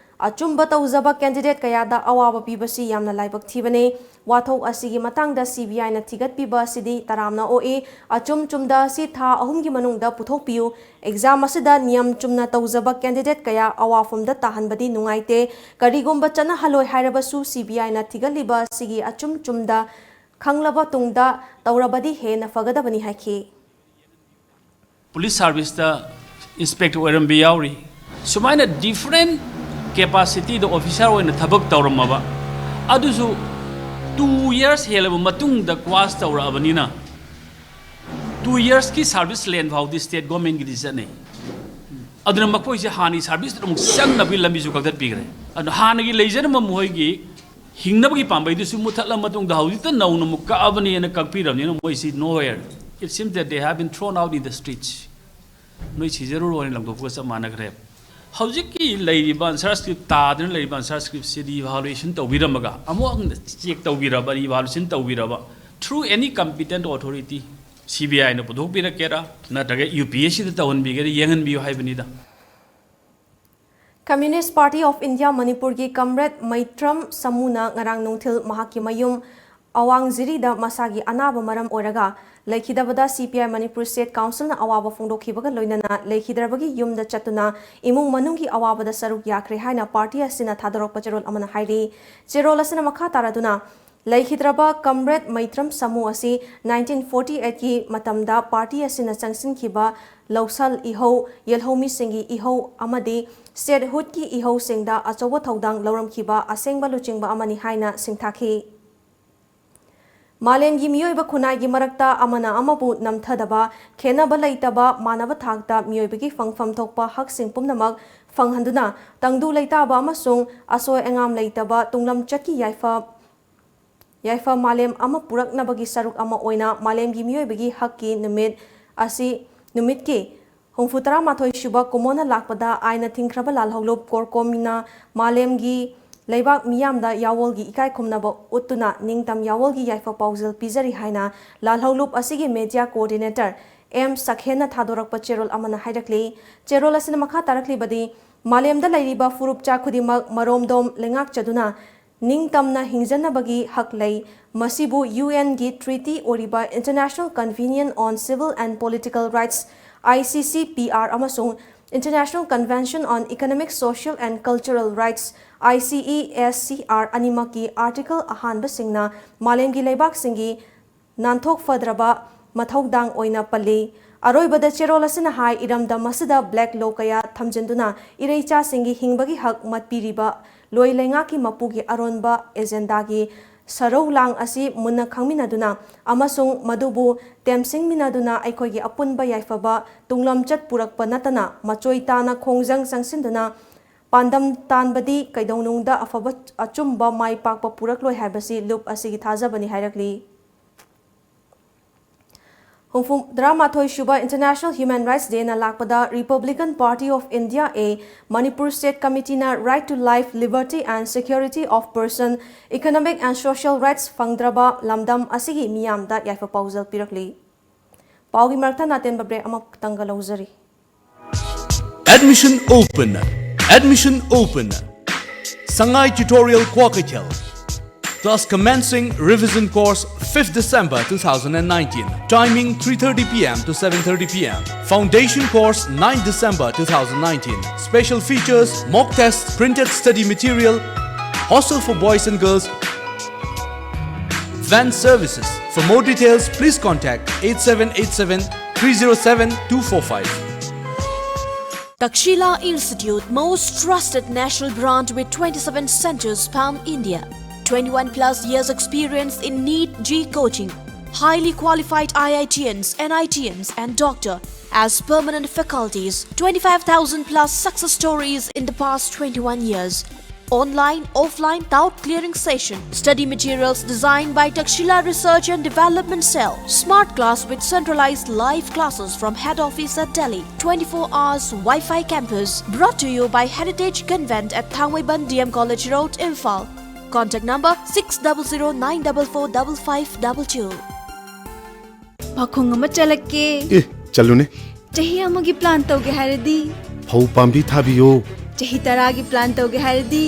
ꯑꯆꯨꯝꯕ ꯇꯧꯖꯕ candidate ꯀꯌꯥꯗ ꯑꯋꯥꯕ ꯄꯤꯕꯁꯤ ꯌꯥꯝꯅ ꯂꯥꯏꯕꯛ ꯊꯤꯕꯅꯤ꯫ ꯋꯥꯊꯣꯛ ꯑꯁꯤꯒꯤ ꯃꯇꯥꯡꯗ CBIꯅ ꯊꯤꯒꯠꯄꯤꯕ ꯑꯁꯤꯗꯤ ꯇꯔꯥꯝꯅ ꯑꯣꯛꯏ꯫ ꯑꯆꯨꯝ ꯆꯨꯝꯗ ꯑꯁꯤ ꯊꯥ ꯑꯍꯨꯝꯒꯤ ꯃꯅꯨꯡꯗ ꯄꯨꯊꯣꯛꯄꯤꯌꯨ꯫ Exam ꯑꯁꯤꯗ ꯅꯤꯌꯝ ꯆꯨꯝꯅ ꯇꯧꯖꯕ candidate ꯀꯌꯥ ꯑꯋꯥꯐꯝꯗ ꯇꯥꯍꯟꯕꯗꯤ ꯅꯨꯡꯉꯥꯏꯇꯦ꯫ ꯀꯔꯤꯒꯨꯝꯕ ꯆꯠꯅꯍꯜꯂꯣꯏ ꯍꯥꯏꯔꯕꯁꯨ CBIꯅ ꯊꯤꯒꯠꯂꯤꯕ ꯑꯁꯤꯒꯤ ꯑꯆꯨꯝ ꯆꯨꯝꯗ ꯈꯪꯂꯕ ꯇꯨꯡꯗ ꯇꯧꯔꯕꯗꯤ ꯍꯦꯟꯅ ꯐꯒꯗꯕꯅꯤ ꯍꯥꯏꯈꯤ꯫ ꯄꯨꯂꯤꯁ ꯁꯥꯔꯚꯤꯁꯇ ꯏꯟꯁꯄꯦꯛꯇꯔ ꯑꯣꯏꯔꯝꯕ ꯌꯥꯎꯔꯤ꯫ ꯁꯨꯃꯥꯏꯅ ꯗꯤꯐꯔꯦꯟ ꯀꯦꯄꯥꯁꯤꯇꯤꯗ ꯑꯣꯐꯤꯁꯥꯔ ꯑꯣꯏꯅ ꯊꯕꯛ ꯇꯧꯔꯝꯃꯕ ꯑꯗꯨꯁꯨ ꯇꯨ ꯌꯔꯁ ꯍꯦꯜꯂꯕ ꯃꯇꯨꯡꯗ ꯀ꯭ꯋꯥꯁ ꯇꯧꯔꯛꯑꯕꯅꯤꯅ ꯇꯨ ꯌꯔꯁꯀꯤ ꯁꯥꯔꯚꯤꯁ ꯂꯦꯟ ꯐꯥꯎꯗꯤ ꯁ꯭ꯇꯦꯠ ꯒꯣꯔꯃꯦꯟꯒꯤꯗꯤ ꯆꯠꯅꯩ꯫ ꯑꯗꯨꯅ ꯃꯈꯣꯏꯁꯦ ꯍꯥꯟꯅꯒꯤ ꯁꯥꯔꯚꯤꯁꯇ ꯑꯃꯨꯛ ꯆꯪꯅꯕꯒꯤ ꯂꯝꯕꯤꯁꯨ ꯀꯛꯊꯠꯄꯤꯈ꯭ꯔꯦ꯫ ꯑꯗꯨꯅ ꯍꯥꯟꯅꯒꯤ ꯂꯩꯖꯔꯝꯕ ꯃꯈꯣꯏꯒꯤ ꯍꯤꯡꯅꯕꯒꯤ ꯄꯥꯝꯕꯩꯗꯨꯁꯨ ꯃꯨꯠꯊꯠꯂ ꯃꯇꯨꯡꯗ ꯍꯧꯖꯤꯛꯇ ꯅꯧꯅ ꯑꯃꯨꯛ ꯀꯛꯑꯕꯅꯦꯅ ꯀꯛꯄꯤꯔꯕꯅꯤꯅ ꯃꯣꯏꯁꯤ nowhere, it seems that they have been thrown out in the streets. ꯅꯣꯏ ꯁꯤꯖꯔꯨꯔꯣ ꯍꯥꯏꯅ ꯂꯪꯊꯣꯛꯄꯒ ꯆꯞ ꯃꯥꯟꯅꯈ꯭ꯔꯦ꯫ ꯍꯧꯖꯤꯛꯀꯤ ꯂꯩꯔꯤꯕ ꯑꯟꯁꯥꯔ ꯁ꯭ꯀ꯭ꯔꯤꯞ ꯇꯥꯗꯅ ꯂꯩꯔꯤꯕ ꯑꯟꯁꯥꯔ ꯁ꯭ꯀ꯭ꯔꯤꯞꯁꯤ ꯔꯤꯏꯚꯥꯂꯨꯌꯦꯁꯟ ꯇꯧꯕꯤꯔꯝꯃꯒ ꯑꯃꯨꯛ ꯍꯟꯅ ꯆꯦꯛ ꯇꯧꯕꯤꯔꯕ, ꯔꯤꯏꯚꯥꯂꯨꯌꯦꯁꯟ ꯇꯧꯕꯤꯔꯕ through any competent authority, C B ꯑꯥꯏꯅ ꯄꯨꯊꯣꯛꯄꯤꯔꯛꯀꯦꯔꯥ ꯅꯠꯇ꯭ꯔꯒ ꯌꯨ ꯄꯤ ꯑꯦꯁ ꯁꯤꯗ ꯇꯧꯍꯟꯕꯤꯒꯦꯔꯥ ꯌꯦꯡꯍꯟꯕꯤꯌꯨ ꯍꯥꯏꯕꯅꯤꯗ꯫ Communist Party of India ꯃꯅꯤꯄꯨꯔꯒꯤ ꯀꯝꯔꯦꯗ ꯃꯩꯇ꯭ꯔꯝ ꯁꯃꯨꯅ ꯉꯔꯥꯡ ꯅꯨꯡꯊꯤꯜ ꯃꯍꯥꯛꯀꯤ ꯃꯌꯨꯝ ꯑꯋꯥꯡ ꯖꯤꯔꯤꯗ ꯃꯁꯥꯒꯤ ꯑꯅꯥꯕ ꯃꯔꯝ ꯑꯣꯏꯔꯒ ꯂꯩꯈꯤꯗꯕꯗ ꯁꯤ ꯄꯤ ꯑꯥꯏ ꯃꯅꯤꯄꯨꯔ ꯁ꯭ꯇꯦꯠ ꯀꯥꯎꯟꯁꯤꯜꯅ ꯑꯋꯥꯕ ꯐꯣꯡꯗꯣꯛꯈꯤꯕꯒ ꯂꯣꯏꯅꯅ ꯂꯩꯈꯤꯗ꯭ꯔꯕꯒꯤ ꯌꯨꯝꯗ ꯆꯠꯇꯨꯅ ꯏꯃꯨꯡ ꯃꯅꯨꯡꯒꯤ ꯑꯋꯥꯕꯗ ꯁꯔꯨꯛ ꯌꯥꯈ꯭ꯔꯦ ꯍꯥꯏꯅ ꯄꯥꯔꯇꯤ ꯑꯁꯤꯅ ꯊꯥꯗꯣꯔꯛꯄ ꯆꯦꯔꯣꯜ ꯑꯃꯅ ꯍꯥꯏꯔꯤ꯫ ꯆꯦꯔꯣꯜ ꯑꯁꯤꯅ ꯃꯈꯥ ꯇꯥꯔꯗꯨꯅ, ꯂꯩꯈꯤꯗ꯭ꯔꯕ ꯀꯝꯔꯦꯗ ꯃꯩꯇ꯭ꯔꯝ ꯁꯃꯨ ꯑꯁꯤ nineteen forty eight ꯀꯤ ꯃꯇꯝꯗ ꯄꯥꯔꯇꯤ ꯑꯁꯤꯅ ꯆꯪꯁꯤꯟꯈꯤꯕ ꯂꯧꯁꯜ ꯏꯍꯧ, ꯌꯦꯜꯍꯧꯃꯤꯁꯤꯡꯒꯤ ꯏꯍꯧ ꯑꯃꯗꯤ ꯁ꯭ꯇꯦꯠꯍꯨꯗꯀꯤ ꯏꯍꯧꯁꯤꯡꯗ ꯑꯆꯧꯕ ꯊꯧꯗꯥꯡ ꯂꯧꯔꯝꯈꯤꯕ ꯑꯁꯦꯡꯕ ꯂꯨꯆꯤꯡꯕ ꯑꯃꯅꯤ ꯍꯥꯏꯅ ꯁꯤꯡꯊꯥꯈꯤ꯫ ꯃꯥꯂꯦꯝꯒꯤ ꯃꯤꯑꯣꯏꯕ ꯈꯨꯟꯅꯥꯏꯒꯤ ꯃꯔꯛꯇ ꯑꯃꯅ ꯑꯃꯕꯨ ꯅꯝꯊꯗꯕ, ꯈꯦꯟꯅꯕ ꯂꯩꯇꯕ, ꯃꯥꯟꯅꯕ ꯊꯥꯛꯇ ꯃꯤꯑꯣꯏꯕꯒꯤ ꯐꯪꯐꯝ ꯊꯣꯛꯄ ꯍꯛꯁꯤꯡ ꯄꯨꯝꯅꯃꯛ ꯐꯪꯍꯟꯗꯨꯅ ꯇꯪꯗꯨ ꯂꯩꯇꯥꯕ ꯑꯃꯁꯨꯡ ꯑꯁꯣꯏ ꯑꯉꯥꯝ ꯂꯩꯇꯕ ꯇꯨꯡꯂꯝꯆꯠꯀꯤ ꯌꯥꯏꯐ ꯌꯥꯏꯐ ꯃꯥꯂꯦꯝ ꯑꯃ ꯄꯨꯔꯛꯅꯕꯒꯤ ꯁꯔꯨꯛ ꯑꯃ ꯑꯣꯏꯅ ꯃꯥꯂꯦꯝꯒꯤ ꯃꯤꯑꯣꯏꯕꯒꯤ ꯍꯛꯀꯤ ꯅꯨꯃꯤꯠ ꯑꯁꯤ ꯅꯨꯃꯤꯠꯀꯤ ꯍꯨꯝꯐꯨ ꯇꯔꯥꯃꯥꯊꯣꯏ ꯁꯨꯕ ꯀꯨꯝꯑꯣꯟꯅ ꯂꯥꯛꯄꯗ ꯑꯥꯏꯟꯅ ꯊꯤꯡꯈ꯭ꯔꯕ ꯂꯥꯜꯍꯧꯂꯨꯞ ꯀꯣꯔꯀꯣꯝꯅ ꯃꯥꯂꯦꯝꯒꯤ ꯂꯩꯕꯥꯛ ꯃꯤꯌꯥꯝꯗ ꯌꯥꯋꯣꯜꯒꯤ ꯏꯀꯥꯏ ꯈꯨꯝꯅꯕ ꯎꯠꯇꯨꯅ ꯅꯤꯡꯇꯝ ꯌꯥꯋꯣꯜꯒꯤ ꯌꯥꯏꯐ ꯄꯥꯎꯖꯦꯜ ꯄꯤꯖꯔꯤ ꯍꯥꯏꯅ ꯂꯥꯜꯍꯧꯂꯨꯞ ꯑꯁꯤꯒꯤ ꯃꯦꯗꯤꯌꯥ ꯀꯣꯑꯣꯔꯗꯤꯅꯦꯇꯔ ꯑꯦꯝ ꯁꯈꯦꯟꯅ ꯊꯥꯗꯣꯔꯛꯄ ꯆꯦꯔꯣꯜ ꯑꯃꯅ ꯍꯥꯏꯔꯛꯂꯤ꯫ ꯆꯦꯔꯣꯜ ꯑꯁꯤꯅ ꯃꯈꯥ ꯇꯥꯔꯛꯂꯤꯕꯗꯤ, ꯃꯥꯂꯦꯝꯗ ꯂꯩꯔꯤꯕ ꯐꯨꯔꯨꯞꯆꯥ ꯈꯨꯗꯤꯡꯃꯛ ꯃꯔꯣꯝꯗꯣꯝ ꯂꯩꯉꯥꯛꯆꯗꯨꯅ ꯅꯤꯡꯇꯝꯅ ꯍꯤꯡꯖꯅꯕꯒꯤ ꯍꯛ ꯂꯩ꯫ ꯃꯁꯤꯕꯨ ꯌꯨ ꯑꯦꯟꯒꯤ ꯇ꯭ꯔꯤꯇꯤ ꯑꯣꯏꯔꯤꯕ International Convention on Civil and Political Rights, I C ꯁꯤ ꯄꯤ ꯑꯥꯔ, ꯑꯃꯁꯨꯡ International Convention on Economic, Social and Cultural Rights, I C E S C R, ꯑꯅꯤꯃꯛꯀꯤ ꯑꯥꯔꯇꯤꯀꯜ ꯑꯍꯥꯟꯕꯁꯤꯡꯅ ꯃꯥꯂꯦꯝꯒꯤ ꯂꯩꯕꯥꯛꯁꯤꯡꯒꯤ ꯅꯥꯟꯊꯣꯛ ꯐꯗ꯭ꯔꯕ ꯃꯊꯧꯗꯥꯡ ꯑꯣꯏꯅ ꯄꯜꯂꯤ꯫ ꯑꯔꯣꯏꯕꯗ ꯆꯦꯔꯣꯜ ꯑꯁꯤꯅ ꯍꯥꯏ, ꯏꯔꯝꯗꯝ ꯑꯁꯤꯗ black law ꯀꯌꯥ ꯊꯝꯖꯤꯟꯗꯨꯅ ꯏꯔꯩꯆꯥꯁꯤꯡꯒꯤ ꯍꯤꯡꯕꯒꯤ ꯍꯛ ꯃꯠꯄꯤꯔꯤꯕ ꯂꯣꯏ ꯂꯩꯉꯥꯛꯀꯤ ꯃꯄꯨꯒꯤ ꯑꯔꯣꯟꯕ ꯑꯦꯖꯦꯟꯗꯥꯒꯤ ꯁꯔꯧ ꯂꯥꯡ ꯑꯁꯤ ꯃꯨꯟꯅ ꯈꯪꯃꯤꯟꯅꯗꯨꯅ ꯑꯃꯁꯨꯡ ꯃꯗꯨꯕꯨ ꯇꯦꯝꯁꯤꯡꯃꯤꯟꯅꯗꯨꯅ ꯑꯩꯈꯣꯏꯒꯤ ꯑꯄꯨꯟꯕ ꯌꯥꯏꯐꯕ ꯇꯨꯡꯂꯝꯆꯠ ꯄꯨꯔꯛꯄ ꯅꯠꯇꯅ ꯃꯆꯣꯏ ꯇꯥꯅ ꯈꯣꯡꯖꯪ ꯆꯪꯁꯤꯟꯗꯨꯅ ꯄꯥꯟꯗꯝ ꯇꯥꯟꯕꯗꯤ ꯀꯩꯗꯧꯅꯨꯡꯗ ꯑꯐꯕ ꯑꯆꯨꯝꯕ ꯃꯥꯏ ꯄꯥꯛꯄ ꯄꯨꯔꯛꯂꯣꯏ ꯍꯥꯏꯕꯁꯤ ꯂꯨꯞ ꯑꯁꯤꯒꯤ ꯊꯥꯖꯕꯅꯤ ꯍꯥꯏꯔꯛꯂꯤ꯫ ꯍꯨꯝꯐꯨ ꯇꯔꯥꯃꯥꯊꯣꯏ ꯁꯨꯕ International Human Rights Dayꯅ ꯂꯥꯛꯄꯗ Republican Party of India A Manipur State Committeeꯅ Right to Life, Liberty and Security of Person, Economic and Social Rights ꯐꯪꯗ꯭ꯔꯕ ꯂꯝꯗꯝ ꯑꯁꯤꯒꯤ ꯃꯤꯌꯥꯝꯗ ꯌꯥꯏꯐ ꯄꯥꯎꯖꯦꯜ ꯄꯤꯔꯛꯂꯤ꯫ ꯄꯥꯎꯒꯤ ꯃꯔꯛꯇ ꯅꯥꯇꯦꯟꯕ break ꯑꯃꯈꯛꯇꯪꯒ ꯂꯧꯖꯔꯤ꯫ Admission open. Admission open. Sangai Tutorial Kwokatel. Class commencing revision course fifth December two thousand and nineteen. Timing three thirty p m to seven thirty p m. Foundation course ninth December two thousand nineteen. Special features: mock test, printed study material, hostel for boys and girls, van services. For more details, please contact eight seven eight seven three zero seven two four five. Takshila Institute, most trusted national brand with twenty-seven centers pan India. twenty-one plus years experience in NEET J E E coaching. Highly qualified I I T Ns, N I T Ns, and doctor as permanent faculties. twenty-five thousand plus success stories in the past twenty-one years. Online, offline, doubt clearing session. Study materials designed by Takshila Research and Development Cell. Smart class with centralized live classes from head office at Delhi. twenty-four hours Wi-Fi campus. Brought to you by Heritage Convent at Thangmeiban D M College Road, Imphal. Contact number six double zero nine double four double five double two. ꯄꯥꯈꯣꯡ ꯑꯃ ꯆꯠꯂꯛꯀꯦ꯫ ꯑꯦ, ꯆꯠꯂꯨꯅꯦ꯫ ꯆꯍꯤ ꯑꯃꯒꯤ plan ꯇꯧꯒꯦ ꯍꯥꯏꯔꯗꯤ? ꯐꯧ ꯄꯥꯝꯕꯤ ꯊꯥꯕꯤꯌꯣ꯫ ꯆꯍꯤ ꯇꯔꯥꯒꯤ plan ꯇꯧꯒꯦ ꯍꯥꯏꯔꯗꯤ?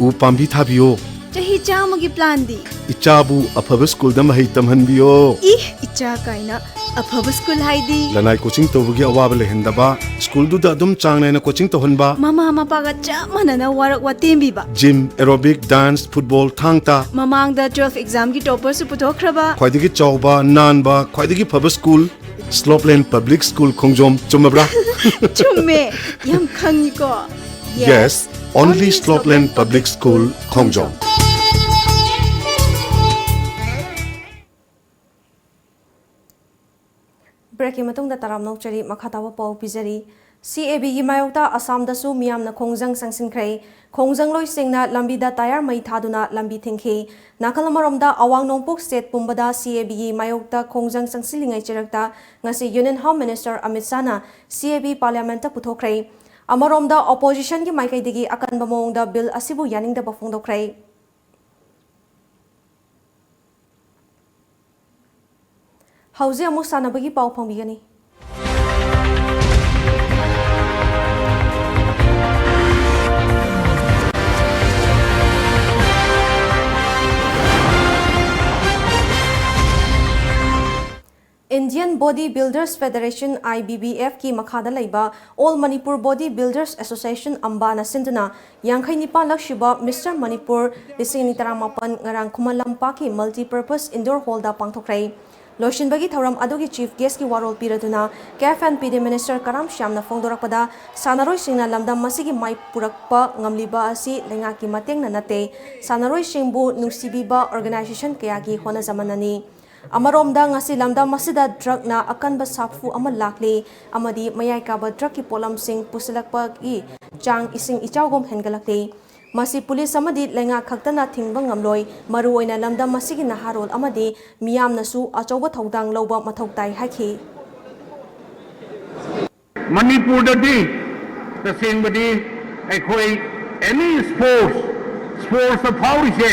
ꯎ ꯄꯥꯝꯕꯤ ꯊꯥꯕꯤꯌꯣ꯫ ꯆꯍꯤ ꯆꯥꯝꯃꯒꯤ plan ꯗꯤ? ꯏꯆꯥꯕꯨ ꯑꯐꯕ ꯁ꯭ꯀꯨꯜꯗ ꯃꯍꯩ ꯇꯝꯍꯟꯕꯤꯌꯣ꯫ ꯏ, ꯏꯆꯥ ꯀꯥꯏꯅ꯫ ꯑꯐꯕ ꯁ꯭ꯀꯨꯜ ꯍꯥꯏꯗꯤ? ꯂꯅꯥꯏ ꯀꯣꯆꯤꯡ ꯇꯧꯕꯒꯤ ꯑꯋꯥꯕ ꯂꯩꯍꯟꯗꯕ, ꯁ꯭ꯀꯨꯜꯗꯨꯗ ꯑꯗꯨꯝ ꯆꯥꯡ ꯅꯥꯏꯅ ꯀꯣꯆꯤꯡ ꯇꯧꯍꯟꯕ꯫ ꯃꯃꯥ ꯃꯄꯥꯒ ꯆꯞ ꯃꯥꯟꯅꯅ ꯋꯥꯔꯛ ꯋꯥꯇꯦꯝꯕꯤꯕ꯫ ꯖꯤꯝ, ꯑꯦꯔꯣꯕꯤꯛ, ꯗꯥꯟꯁ, ꯐꯨꯠꯕꯣꯜ, ꯊꯥꯡ ꯇꯥ꯫ ꯃꯃꯥꯡꯗ twelve exam ꯒꯤ topper ꯁꯨ ꯄꯨꯊꯣꯛꯈ꯭ꯔꯕ꯫ ꯈ꯭ꯋꯥꯏꯗꯒꯤ ꯆꯥꯎꯕ, ꯅꯥꯟꯕ, ꯈ꯭ꯋꯥꯏꯗꯒꯤ ꯐꯕ ꯁ꯭ꯀꯨꯜ, ꯁ꯭ꯂꯣꯞꯂꯦꯟ ꯄꯕ꯭ꯂꯤꯛ ꯁ꯭ꯀꯨꯜ ꯈꯣꯡꯖꯣꯝ꯫ ꯆꯨꯝꯃꯕ꯭ꯔꯥ? ꯆꯨꯝꯃꯦ, ꯌꯥꯝ ꯈꯪꯉꯤꯀꯣ꯫ Yes, only Slopeland Public School, ꯈꯣꯡꯖꯣꯝ꯫ Break ꯀꯤ ꯃꯇꯨꯡꯗ ꯇꯔꯥꯝꯅ ꯑꯣꯛꯆꯔꯤ꯫ ꯃꯈꯥ ꯇꯥꯕ ꯄꯥꯎ ꯄꯤꯖꯔꯤ꯫ C A B ꯒꯤ ꯃꯥꯌꯣꯛꯇ ꯑꯁꯥꯝꯗꯁꯨ ꯃꯤꯌꯥꯝꯅ ꯈꯣꯡꯖꯪ ꯆꯪꯁꯤꯟꯈ꯭ꯔꯦ꯫ ꯈꯣꯡꯖꯪꯂꯣꯏꯁꯤꯡꯅ ꯂꯝꯕꯤꯗ ꯇꯥꯌꯔ ꯃꯩ ꯊꯥꯗꯨꯅ ꯂꯝꯕꯤ ꯊꯤꯡꯈꯤ꯫ ꯅꯥꯀꯜ ꯑꯃꯔꯣꯝꯗ, ꯑꯋꯥꯡ ꯅꯣꯡꯄꯣꯛ state ꯄꯨꯝꯕꯗ C A B ꯒꯤ ꯃꯥꯌꯣꯛꯇ ꯈꯣꯡꯖꯪ ꯆꯪꯁꯤꯜꯂꯤꯉꯩ ꯆꯔꯛꯇ ꯉꯁꯤ Union Home Minister Amit ꯁꯥꯍꯅ C A B Parliament ꯇ ꯄꯨꯊꯣꯛꯈ꯭ꯔꯦ꯫ ꯑꯃꯔꯣꯝꯗ, opposition ꯒꯤ ꯃꯥꯏꯀꯩꯗꯒꯤ ꯑꯀꯟꯕ ꯃꯑꯣꯡꯗ bill ꯑꯁꯤꯕꯨ ꯌꯥꯅꯤꯡꯗꯕ ꯐꯣꯡꯗꯣꯛꯈ꯭ꯔꯦ꯫ ꯍꯧꯖꯤꯛ ꯑꯃꯨꯛ ꯁꯥꯟꯅꯕꯒꯤ ꯄꯥꯎ ꯐꯪꯕꯤꯒꯅꯤ꯫ Indian Body Builders Federation, I B B F ꯀꯤ ꯃꯈꯥꯗ ꯂꯩꯕ All Manipur Body Builders Association, ꯑꯝꯕꯥꯅ ꯁꯤꯟꯗꯨꯅ ꯌꯥꯡꯈꯩ ꯅꯤꯄꯥꯟꯂꯛ ꯁꯨꯕ Mister Manipur ꯂꯤꯁꯤꯡ ꯑꯅꯤ ꯇꯔꯥꯃꯥꯄꯟ ꯉꯔꯥꯡ ꯈꯨꯃꯟ ꯂꯝꯄꯥꯛꯀꯤ Multipurpose Indoor Hall ꯗ ꯄꯥꯡꯊꯣꯛꯈ꯭ꯔꯦ꯫ ꯂꯣꯏꯁꯤꯟꯕꯒꯤ ꯊꯧꯔꯝ ꯑꯗꯨꯒꯤ Chief Guest ꯀꯤ ꯋꯥꯔꯣꯜ ꯄꯤꯔꯗꯨꯅ Cafe and P D Minister ꯀꯔꯥꯝ ꯁ꯭ꯌꯥꯝꯅ ꯐꯣꯡꯗꯣꯔꯛꯄꯗ, ꯁꯥꯟꯅꯔꯣꯏꯁꯤꯡꯅ ꯂꯝꯗꯝ ꯑꯁꯤꯒꯤ ꯃꯥꯏ ꯄꯨꯔꯛꯄ ꯉꯝꯂꯤꯕ ꯑꯁꯤ ꯂꯩꯉꯥꯛꯀꯤ ꯃꯇꯦꯡꯅ ꯅꯠꯇꯦ, ꯁꯥꯟꯅꯔꯣꯏꯁꯤꯡꯕꯨ ꯅꯨꯡꯁꯤꯕꯤꯕ organization ꯀꯌꯥꯒꯤ ꯍꯣꯠꯅꯖꯃꯟꯅꯅꯤ꯫ ꯑꯃꯔꯣꯝꯗ, ꯉꯁꯤ ꯂꯝꯗꯝ ꯑꯁꯤꯗ drug ꯅ ꯑꯀꯟꯕ ꯁꯥꯐꯨ ꯑꯃ ꯂꯥꯛꯂꯤ ꯑꯃꯗꯤ ꯃꯌꯥꯏ ꯀꯥꯕ drug ꯀꯤ ꯄꯣꯠꯂꯝꯁꯤꯡ ꯄꯨꯁꯤꯜꯂꯛꯄꯒꯤ ꯆꯥꯡ ꯏꯁꯤꯡ ꯏꯆꯥꯎꯒꯨꯝ ꯍꯦꯟꯒꯠꯂꯛꯂꯤ꯫ ꯃꯁꯤ ꯄꯨꯂꯤꯁ ꯑꯃꯗꯤ ꯂꯩꯉꯥꯛ ꯈꯛꯇꯅ ꯊꯤꯡꯕ ꯉꯝꯂꯣꯏ, ꯃꯔꯨꯑꯣꯏꯅ ꯂꯝꯗꯝ ꯑꯁꯤꯒꯤ ꯅꯍꯥꯔꯣꯜ ꯑꯃꯗꯤ ꯃꯤꯌꯥꯝꯅꯁꯨ ꯑꯆꯧꯕ ꯊꯧꯗꯥꯡ ꯂꯧꯕ ꯃꯊꯧ ꯇꯥꯏ ꯍꯥꯏꯈꯤ꯫ ꯃꯅꯤꯄꯨꯔꯗꯗꯤ ꯇꯁꯦꯡꯕꯗꯤ ꯑꯩꯈꯣꯏ any sports, sports ꯇ ꯐꯥꯎꯔꯤꯁꯦ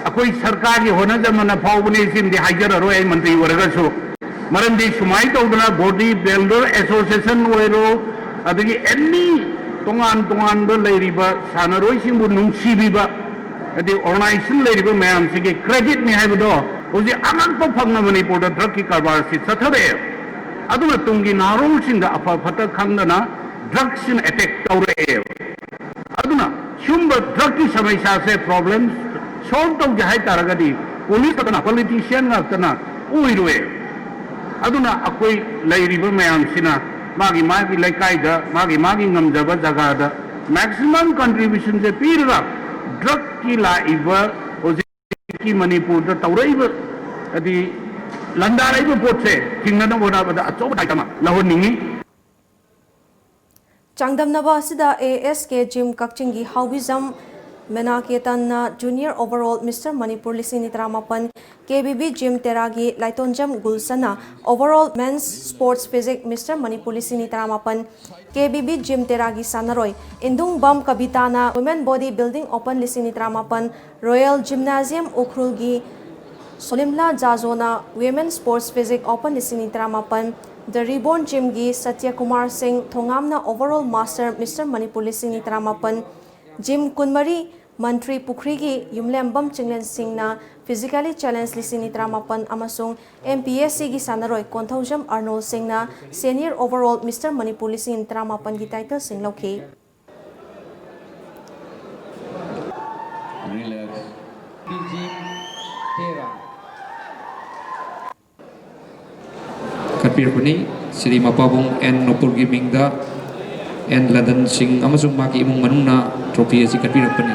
ꯑꯩꯈꯣꯏ ꯁꯔꯀꯥꯔꯒꯤ ꯍꯣꯠꯅꯖꯃꯟꯅ ꯐꯥꯎꯕꯅꯤ, ꯁꯤꯃꯗꯤ ꯍꯥꯏꯖꯔꯔꯣꯏ ꯑꯩ ꯃꯟꯇ꯭ꯔꯤ ꯑꯣꯏꯔꯒꯁꯨ꯫ ꯃꯔꯝꯗꯤ ꯁꯨꯃꯥꯏꯅ ꯇꯧꯗꯅ Body Builder Association ꯑꯣꯏꯔꯣ, ꯑꯗꯒꯤ any ꯇꯣꯉꯥꯟ ꯇꯣꯉꯥꯟꯕ ꯂꯩꯔꯤꯕ ꯁꯥꯟꯅꯔꯣꯏꯁꯤꯡꯕꯨ ꯅꯨꯡꯁꯤꯕꯤꯕ, ꯍꯥꯏꯗꯤ ꯑꯣꯔꯒꯅꯥꯏꯖꯦꯁꯟ ꯂꯩꯔꯤꯕ ꯃꯌꯥꯝꯁꯤꯒꯤ ꯀ꯭ꯔꯦꯗꯤꯠꯅꯤ ꯍꯥꯏꯕꯗꯣ ꯍꯧꯖꯤꯛ ꯑꯉꯛꯄ ꯐꯪꯅ ꯃꯅꯤꯄꯨꯔꯗ ꯗ꯭ꯔꯒꯀꯤ ꯀꯔꯕꯥꯔꯁꯤ ꯆꯠꯊꯔꯛꯑꯦ꯫ ꯑꯗꯨꯅ ꯇꯨꯡꯒꯤ ꯅꯍꯥꯔꯣꯜꯁꯤꯡꯗ ꯑꯐ ꯐꯠꯇ ꯈꯪꯗꯅ ꯗ꯭ꯔꯒꯁꯤꯅ ꯑꯦꯇꯦꯛ ꯇꯧꯔꯛꯑꯦꯕ꯫ ꯑꯗꯨꯅ ꯁꯤꯒꯨꯝꯕ ꯗ꯭ꯔꯒꯀꯤ ꯁꯃꯁ꯭ꯌꯥꯁꯦ, ꯄ꯭ꯔꯣꯕ꯭ꯂꯦꯝ ꯁꯣꯜꯕ ꯇꯧꯒꯦ ꯍꯥꯏ ꯇꯥꯔꯒꯗꯤ ꯄꯣꯂꯤꯁ ꯈꯛꯇꯅ, ꯄꯣꯂꯤꯇꯤꯁꯤꯌꯥꯟ ꯉꯥꯛꯇꯅ ꯑꯣꯏꯔꯣꯏ꯫ ꯑꯗꯨꯅ ꯑꯩꯈꯣꯏ ꯂꯩꯔꯤꯕ ꯃꯌꯥꯝꯁꯤꯅ ꯃꯥꯒꯤ ꯃꯥꯒꯤ ꯂꯩꯀꯥꯏꯗ, ꯃꯥꯒꯤ ꯃꯥꯒꯤ ꯉꯝꯖꯕ ꯖꯒꯥꯗ ꯃꯦꯛꯁꯤꯃꯝ ꯀꯟꯇ꯭ꯔꯤꯕ꯭ꯌꯨꯁꯟꯁꯦ ꯄꯤꯔꯒ ꯗ꯭ꯔꯒꯀꯤ ꯂꯥꯛꯏꯕ ꯍꯧꯖꯤꯛꯀꯤ ꯃꯅꯤꯄꯨꯔꯗ ꯇꯧꯔꯛꯏꯕ, ꯍꯥꯏꯗꯤ ꯂꯥꯟꯗꯥꯔꯛꯏꯕ ꯄꯣꯠꯁꯦ ꯊꯤꯡꯅꯅꯕ ꯍꯣꯠꯅꯕꯗ ꯑꯆꯧꯕ ꯗꯥꯏꯇ ꯑꯃ ꯂꯧꯍꯟꯅꯤꯡꯉꯤ꯫ ꯆꯥꯡꯗꯝꯅꯕ ꯑꯁꯤꯗ ꯑꯦ ꯑꯦꯁ ꯀꯦ ꯖꯤꯝ ꯀꯛꯆꯤꯡꯒꯤ ꯍꯥꯎꯕꯤꯖꯝ ꯃꯦꯅꯥꯀꯦꯇꯟꯅ ꯖꯨꯅꯤꯌꯔ ꯑꯣꯚꯔꯑꯣꯜ ꯃꯤꯁꯇꯔ ꯃꯅꯤꯄꯨꯔ ꯂꯤꯁꯤꯡ ꯑꯅꯤ ꯇꯔꯥꯃꯥꯄꯟ, ꯀꯦ ꯕꯤ ꯕꯤ ꯖꯤꯝ ꯇꯦꯔꯥꯒꯤ ꯂꯥꯏꯇꯣꯟꯖꯝ ꯒꯨꯜꯁꯟꯅ overall men's sports physique mister Manipur ꯂꯤꯁꯤꯡ ꯑꯅꯤ ꯇꯔꯥꯃꯥꯄꯟ, ꯀꯦ ꯕꯤ ꯕꯤ ꯖꯤꯝ ꯇꯦꯔꯥꯒꯤ ꯁꯥꯟꯅꯔꯣꯏ ꯏꯟꯗꯨꯡꯕꯝ ꯀꯕꯤꯇꯥꯅ ꯋꯨꯃꯦꯟ ꯕꯣꯗꯤ ꯕꯤꯜꯗꯤꯡ ꯑꯣꯄꯟ ꯂꯤꯁꯤꯡ ꯑꯅꯤ ꯇꯔꯥꯃꯥꯄꯟ, ꯔꯣꯌꯦꯜ ꯖꯤꯝꯅꯥꯖꯤꯌꯝ ꯎꯈ꯭ꯔꯨꯜꯒꯤ ꯁꯣꯂꯤꯝꯂꯥ ꯖꯥꯖꯣꯅ ꯋꯨꯃꯦꯟ ꯁ꯭ꯄꯣꯔꯠꯁ ꯐꯤꯖꯤꯛ ꯑꯣꯄꯟ ꯂꯤꯁꯤꯡ ꯑꯅꯤ ꯇꯔꯥꯃꯥꯄꯟ, ꯗ ꯔꯤꯕꯣꯔꯟ ꯖꯤꯝꯒꯤ ꯁꯇ꯭ꯌꯀꯨꯃꯥꯔ ꯁꯤꯡ ꯊꯣꯉꯥꯝꯅ ꯑꯣꯚꯔꯑꯣꯜ ꯃꯥꯁꯇꯔ ꯃꯤꯁꯇꯔ ꯃꯅꯤꯄꯨꯔ ꯂꯤꯁꯤꯡ ꯑꯅꯤ ꯇꯔꯥꯃꯥꯄꯟ, ꯖꯤꯝ ꯀꯨꯟꯃꯔꯤ, ꯃꯟꯇ꯭ꯔꯤ ꯄꯨꯈ꯭ꯔꯤꯒꯤ ꯌꯨꯝꯂꯦꯝꯕꯝ ꯆꯤꯡꯂꯦꯟ ꯁꯤꯡꯅ ꯐꯤꯖꯤꯀꯦꯂꯤ ꯆꯦꯂꯦꯟꯖ ꯂꯤꯁꯤꯡ ꯑꯅꯤ ꯇꯔꯥꯃꯥꯄꯟ ꯑꯃꯁꯨꯡ ꯑꯦꯝ ꯄꯤ ꯑꯦꯁ ꯁꯤꯒꯤ ꯁꯥꯟꯅꯔꯣꯏ ꯀꯣꯟꯊꯧꯖꯝ ꯑꯔꯅꯣꯜ ꯁꯤꯡꯅ ꯁꯦꯅꯤꯌꯔ ꯑꯣꯚꯔꯑꯣꯜ ꯃꯤꯁꯇꯔ ꯃꯅꯤꯄꯨꯔ ꯂꯤꯁꯤꯡ ꯑꯅꯤ ꯇꯔꯥꯃꯥꯄꯟꯒꯤ ꯇꯥꯏꯇꯜꯁꯤꯡ ꯂꯧꯈꯤ꯫ ꯀꯠꯄꯤꯔꯛꯄꯅꯤ꯫ ꯁ꯭ꯔꯤ ꯃꯄꯥꯕꯨꯡ ꯑꯦꯟ ꯅꯣꯄꯨꯔꯒꯤ ꯃꯤꯡꯗ ꯑꯦꯟ ꯂꯗꯟ ꯁꯤꯡ ꯑꯃꯁꯨꯡ ꯃꯍꯥꯛꯀꯤ ꯏꯃꯨꯡ ꯃꯅꯨꯡꯅ ꯇ꯭ꯔꯣꯐꯤ ꯑꯁꯤ ꯀꯠꯄꯤꯔꯛꯄꯅꯤ꯫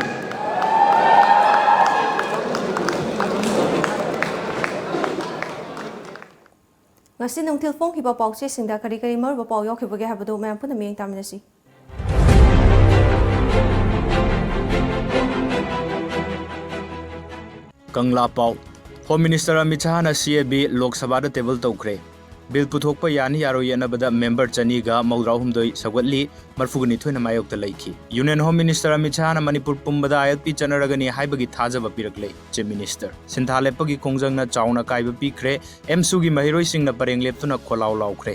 ꯉꯁꯤ ꯅꯨꯡꯊꯤꯜ ꯐꯣꯡꯈꯤꯕ ꯄꯥꯎꯆꯦꯁꯤꯡꯗ ꯀꯔꯤ ꯀꯔꯤ ꯃꯔꯨꯑꯣꯏꯕ ꯄꯥꯎ ꯌꯥꯎꯈꯤꯕꯒꯦ ꯍꯥꯏꯕꯗꯨ ꯃꯌꯥꯝ ꯄꯨꯟꯅ ꯃꯤꯠꯌꯦꯡ ꯇꯥꯃꯤꯟꯅꯁꯤ꯫ ꯀꯪꯂꯥ ꯄꯥꯎ꯫ ꯍꯣꯝ ꯃꯤꯅꯤꯁꯇꯔ ꯑꯃꯤꯠ ꯁꯥꯍꯅ ꯁꯤ ꯑꯦ ꯕꯤ ꯂꯣꯛ ꯁꯚꯥꯗ ꯇꯦꯕꯜ ꯇꯧꯈ꯭ꯔꯦ꯫ ꯕꯤꯜ ꯄꯨꯊꯣꯛꯄ ꯌꯥꯅꯤ ꯌꯥꯔꯣꯏ ꯌꯦꯠꯅꯕꯗ ꯃꯦꯝꯕꯔ ꯆꯅꯤꯒ ꯃꯧꯗ꯭ꯔꯥꯍꯨꯝꯗꯣꯏ ꯁꯧꯒꯠꯂꯤ, ꯃꯔꯐꯨꯒ ꯅꯤꯊꯣꯏꯅ ꯃꯥꯌꯣꯛꯇ ꯂꯩꯈꯤ꯫ ꯌꯨꯅꯤꯌꯟ ꯍꯣꯝ ꯃꯤꯅꯤꯁꯇꯔ ꯑꯃꯤꯠ ꯁꯥꯍꯅ ꯃꯅꯤꯄꯨꯔ ꯄꯨꯝꯕꯗ ꯑꯥꯏ ꯑꯦꯜ ꯄꯤ ꯆꯠꯅꯔꯒꯅꯤ ꯍꯥꯏꯕꯒꯤ ꯊꯥꯖꯕ ꯄꯤꯔꯛꯂꯦ ꯆꯤꯐ ꯃꯤꯅꯤꯁꯇꯔ꯫ ꯁꯤꯟꯊꯥ ꯂꯦꯞꯄꯒꯤ ꯈꯣꯡꯖꯪꯅ ꯆꯥꯎꯅ ꯑꯀꯥꯏꯕ ꯄꯤꯈ꯭ꯔꯦ꯫ ꯑꯦꯝꯁꯨꯒꯤ ꯃꯍꯩꯔꯣꯏꯁꯤꯡꯅ ꯄꯔꯦꯡ ꯂꯦꯞꯇꯨꯅ ꯈꯣꯜꯂꯥꯎ ꯂꯥꯎꯈ꯭ꯔꯦ꯫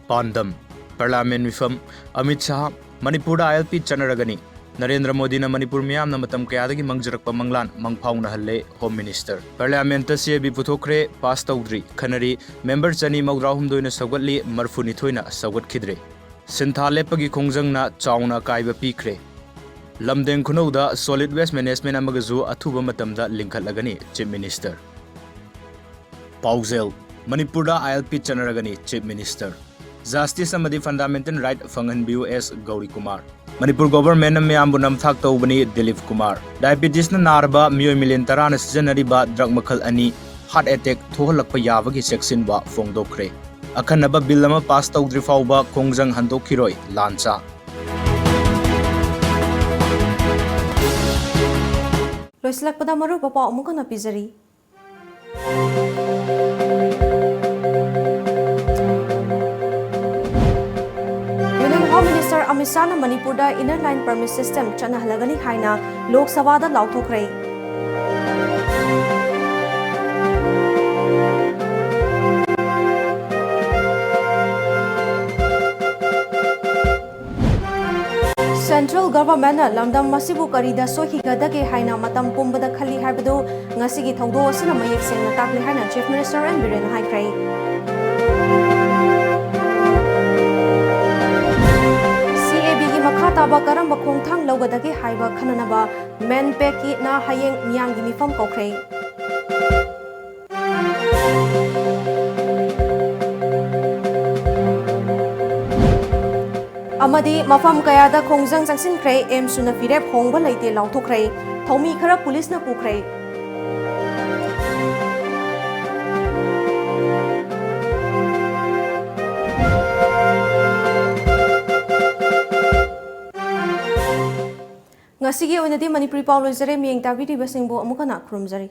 ꯄꯥꯟꯗꯝ, ꯄꯥꯔꯂꯤꯌꯥꯃꯦꯟ ꯃꯤꯐꯝ, ꯑꯃꯤꯠ ꯁꯥꯍ, ꯃꯅꯤꯄꯨꯔꯗ ꯑꯥꯏ ꯑꯦꯜ ꯄꯤ ꯆꯠꯅꯔꯒꯅꯤ꯫ ꯅꯔꯦꯟꯗ꯭ꯔ ꯃꯣꯗꯤꯅ ꯃꯅꯤꯄꯨꯔ ꯃꯤꯌꯥꯝꯅ ꯃꯇꯝ ꯀꯌꯥꯗꯒꯤ ꯃꯪꯖꯔꯛꯄ ꯃꯪꯂꯥꯟ ꯃꯪꯐꯥꯎꯅꯍꯜꯂꯦ, Home Minister꯫ Parliament ꯇ C A B ꯄꯨꯊꯣꯛꯈ꯭ꯔꯦ, pass ꯇꯧꯗ꯭ꯔꯤ, ꯈꯟꯅꯔꯤ, member ꯆꯅꯤ ꯃꯧꯗ꯭ꯔꯥꯍꯨꯝꯗꯣꯏꯅ ꯁꯧꯒꯠꯂꯤ, ꯃꯔꯐꯨꯅꯤꯊꯣꯏꯅ ꯁꯧꯒꯠꯈꯤꯗ꯭ꯔꯦ꯫ ꯁꯤꯟꯊꯥ ꯂꯦꯞꯄꯒꯤ ꯈꯣꯡꯖꯪꯅ ꯆꯥꯎꯅ ꯑꯀꯥꯏꯕ ꯄꯤꯈ꯭ꯔꯦ꯫ ꯂꯝꯗꯦꯡ ꯈꯨꯅꯧꯗ solid waste management ꯑꯃꯒꯁꯨ ꯑꯊꯨꯕ ꯃꯇꯝꯗ ꯂꯤꯡꯈꯠꯂꯒꯅꯤ, Chief Minister꯫ ꯄꯥꯎꯖꯦꯜ: ꯃꯅꯤꯄꯨꯔꯗ I L P ꯆꯠꯅꯔꯒꯅꯤ, Chief Minister꯫ Justice ꯑꯃꯗꯤ fundamental right ꯐꯪꯍꯟꯕꯤꯌꯨ, S ꯒꯧꯔꯤꯀꯨꯃꯥꯔ꯫ Manipur government ꯅ ꯃꯌꯥꯝꯕꯨ ꯅꯝꯊꯥꯛ ꯇꯧꯕꯅꯤ, ꯗꯤꯂꯤꯞ ꯀꯨꯃꯥꯔ꯫ Diabetes ꯅ ꯅꯥꯔꯕ ꯃꯤꯑꯣꯏ million ꯇꯔꯥꯅ ꯁꯤꯖꯤꯟꯅꯔꯤꯕ drug ꯃꯈꯜ ꯑꯅꯤ heart attack ꯊꯣꯛꯍꯜꯂꯛꯄ ꯌꯥꯕꯒꯤ ꯆꯦꯛꯁꯤꯟꯋꯥ ꯐꯣꯡꯗꯣꯛꯈ꯭ꯔꯦ꯫ ꯑꯈꯟꯅꯕ bill ꯑꯃ pass ꯇꯧꯗ꯭ꯔꯤ ꯐꯥꯎꯕ ꯈꯣꯡꯖꯪ ꯍꯟꯗꯣꯛꯈꯤꯔꯣꯏ, ꯂꯥꯟꯆꯥ꯫ ꯂꯣꯏꯁꯤꯜꯂꯛꯄꯗ ꯃꯔꯨꯑꯣꯏꯕ ꯄꯥꯎ ꯑꯃꯨꯛ ꯍꯟꯅ ꯄꯤꯖꯔꯤ꯫ Union Home Minister ꯑꯃꯤꯠ ꯁꯥꯍꯅ ꯃꯅꯤꯄꯨꯔꯗ Inner Line Permit System ꯆꯠꯅꯍꯜꯂꯒꯅꯤ ꯍꯥꯏꯅ ꯂꯣꯛ ꯁꯚꯥꯗ ꯂꯥꯎꯊꯣꯛꯈ꯭ꯔꯦ꯫ Central Government ꯅ ꯂꯝꯗꯝ ꯑꯁꯤꯕꯨ ꯀꯔꯤꯗ ꯁꯣꯏꯈꯤꯒꯗꯒꯦ ꯍꯥꯏꯅ ꯃꯇꯝ ꯄꯨꯝꯕꯗ ꯈꯜꯂꯤ ꯍꯥꯏꯕꯗꯨ ꯉꯁꯤꯒꯤ ꯊꯧꯗꯣꯛ ꯑꯁꯤꯅ ꯃꯌꯦꯛ ꯁꯦꯡꯅ ꯇꯥꯛꯂꯤ ꯍꯥꯏꯅ Chief Minister N ꯕꯤꯔꯦꯟꯅ ꯍꯥꯏꯈ꯭ꯔꯦ꯫ C A B ꯒꯤ ꯃꯈꯥ ꯇꯥꯕ ꯀꯔꯝꯕ ꯈꯣꯡꯊꯥꯡ ꯂꯧꯒꯗꯒꯦ ꯍꯥꯏꯕ ꯈꯟꯅꯅꯕ MANPAC ꯀꯤ ꯅ ꯍꯌꯦꯡ ꯃꯤꯌꯥꯝꯒꯤ ꯃꯤꯐꯝ ꯀꯧꯈ꯭ꯔꯦ꯫ ꯑꯃꯗꯤ ꯃꯐꯝ ꯀꯌꯥꯗ ꯈꯣꯡꯖꯪ ꯆꯪꯁꯤꯟꯈ꯭ꯔꯦ, ꯑꯦꯝꯁꯨꯅ ꯐꯤꯔꯦꯞ ꯍꯣꯡꯕ ꯂꯩꯇꯦ ꯂꯥꯎꯊꯣꯛꯈ꯭ꯔꯦ, ꯊꯧꯃꯤ ꯈꯔ ꯄꯨꯂꯤꯁꯅ ꯄꯨꯈ꯭ꯔꯦ꯫ ꯉꯁꯤꯒꯤ ꯑꯣꯏꯅꯗꯤ ꯃꯅꯤꯄꯨꯔꯤ ꯄꯥꯎ ꯂꯣꯏꯖꯔꯦ꯫ ꯃꯤꯠꯌꯦꯡ ꯇꯥꯕꯤꯔꯤꯕꯁꯤꯡꯕꯨ ꯑꯃꯨꯛ ꯍꯟꯅ ꯈꯨꯔꯨꯝꯖꯔꯤ꯫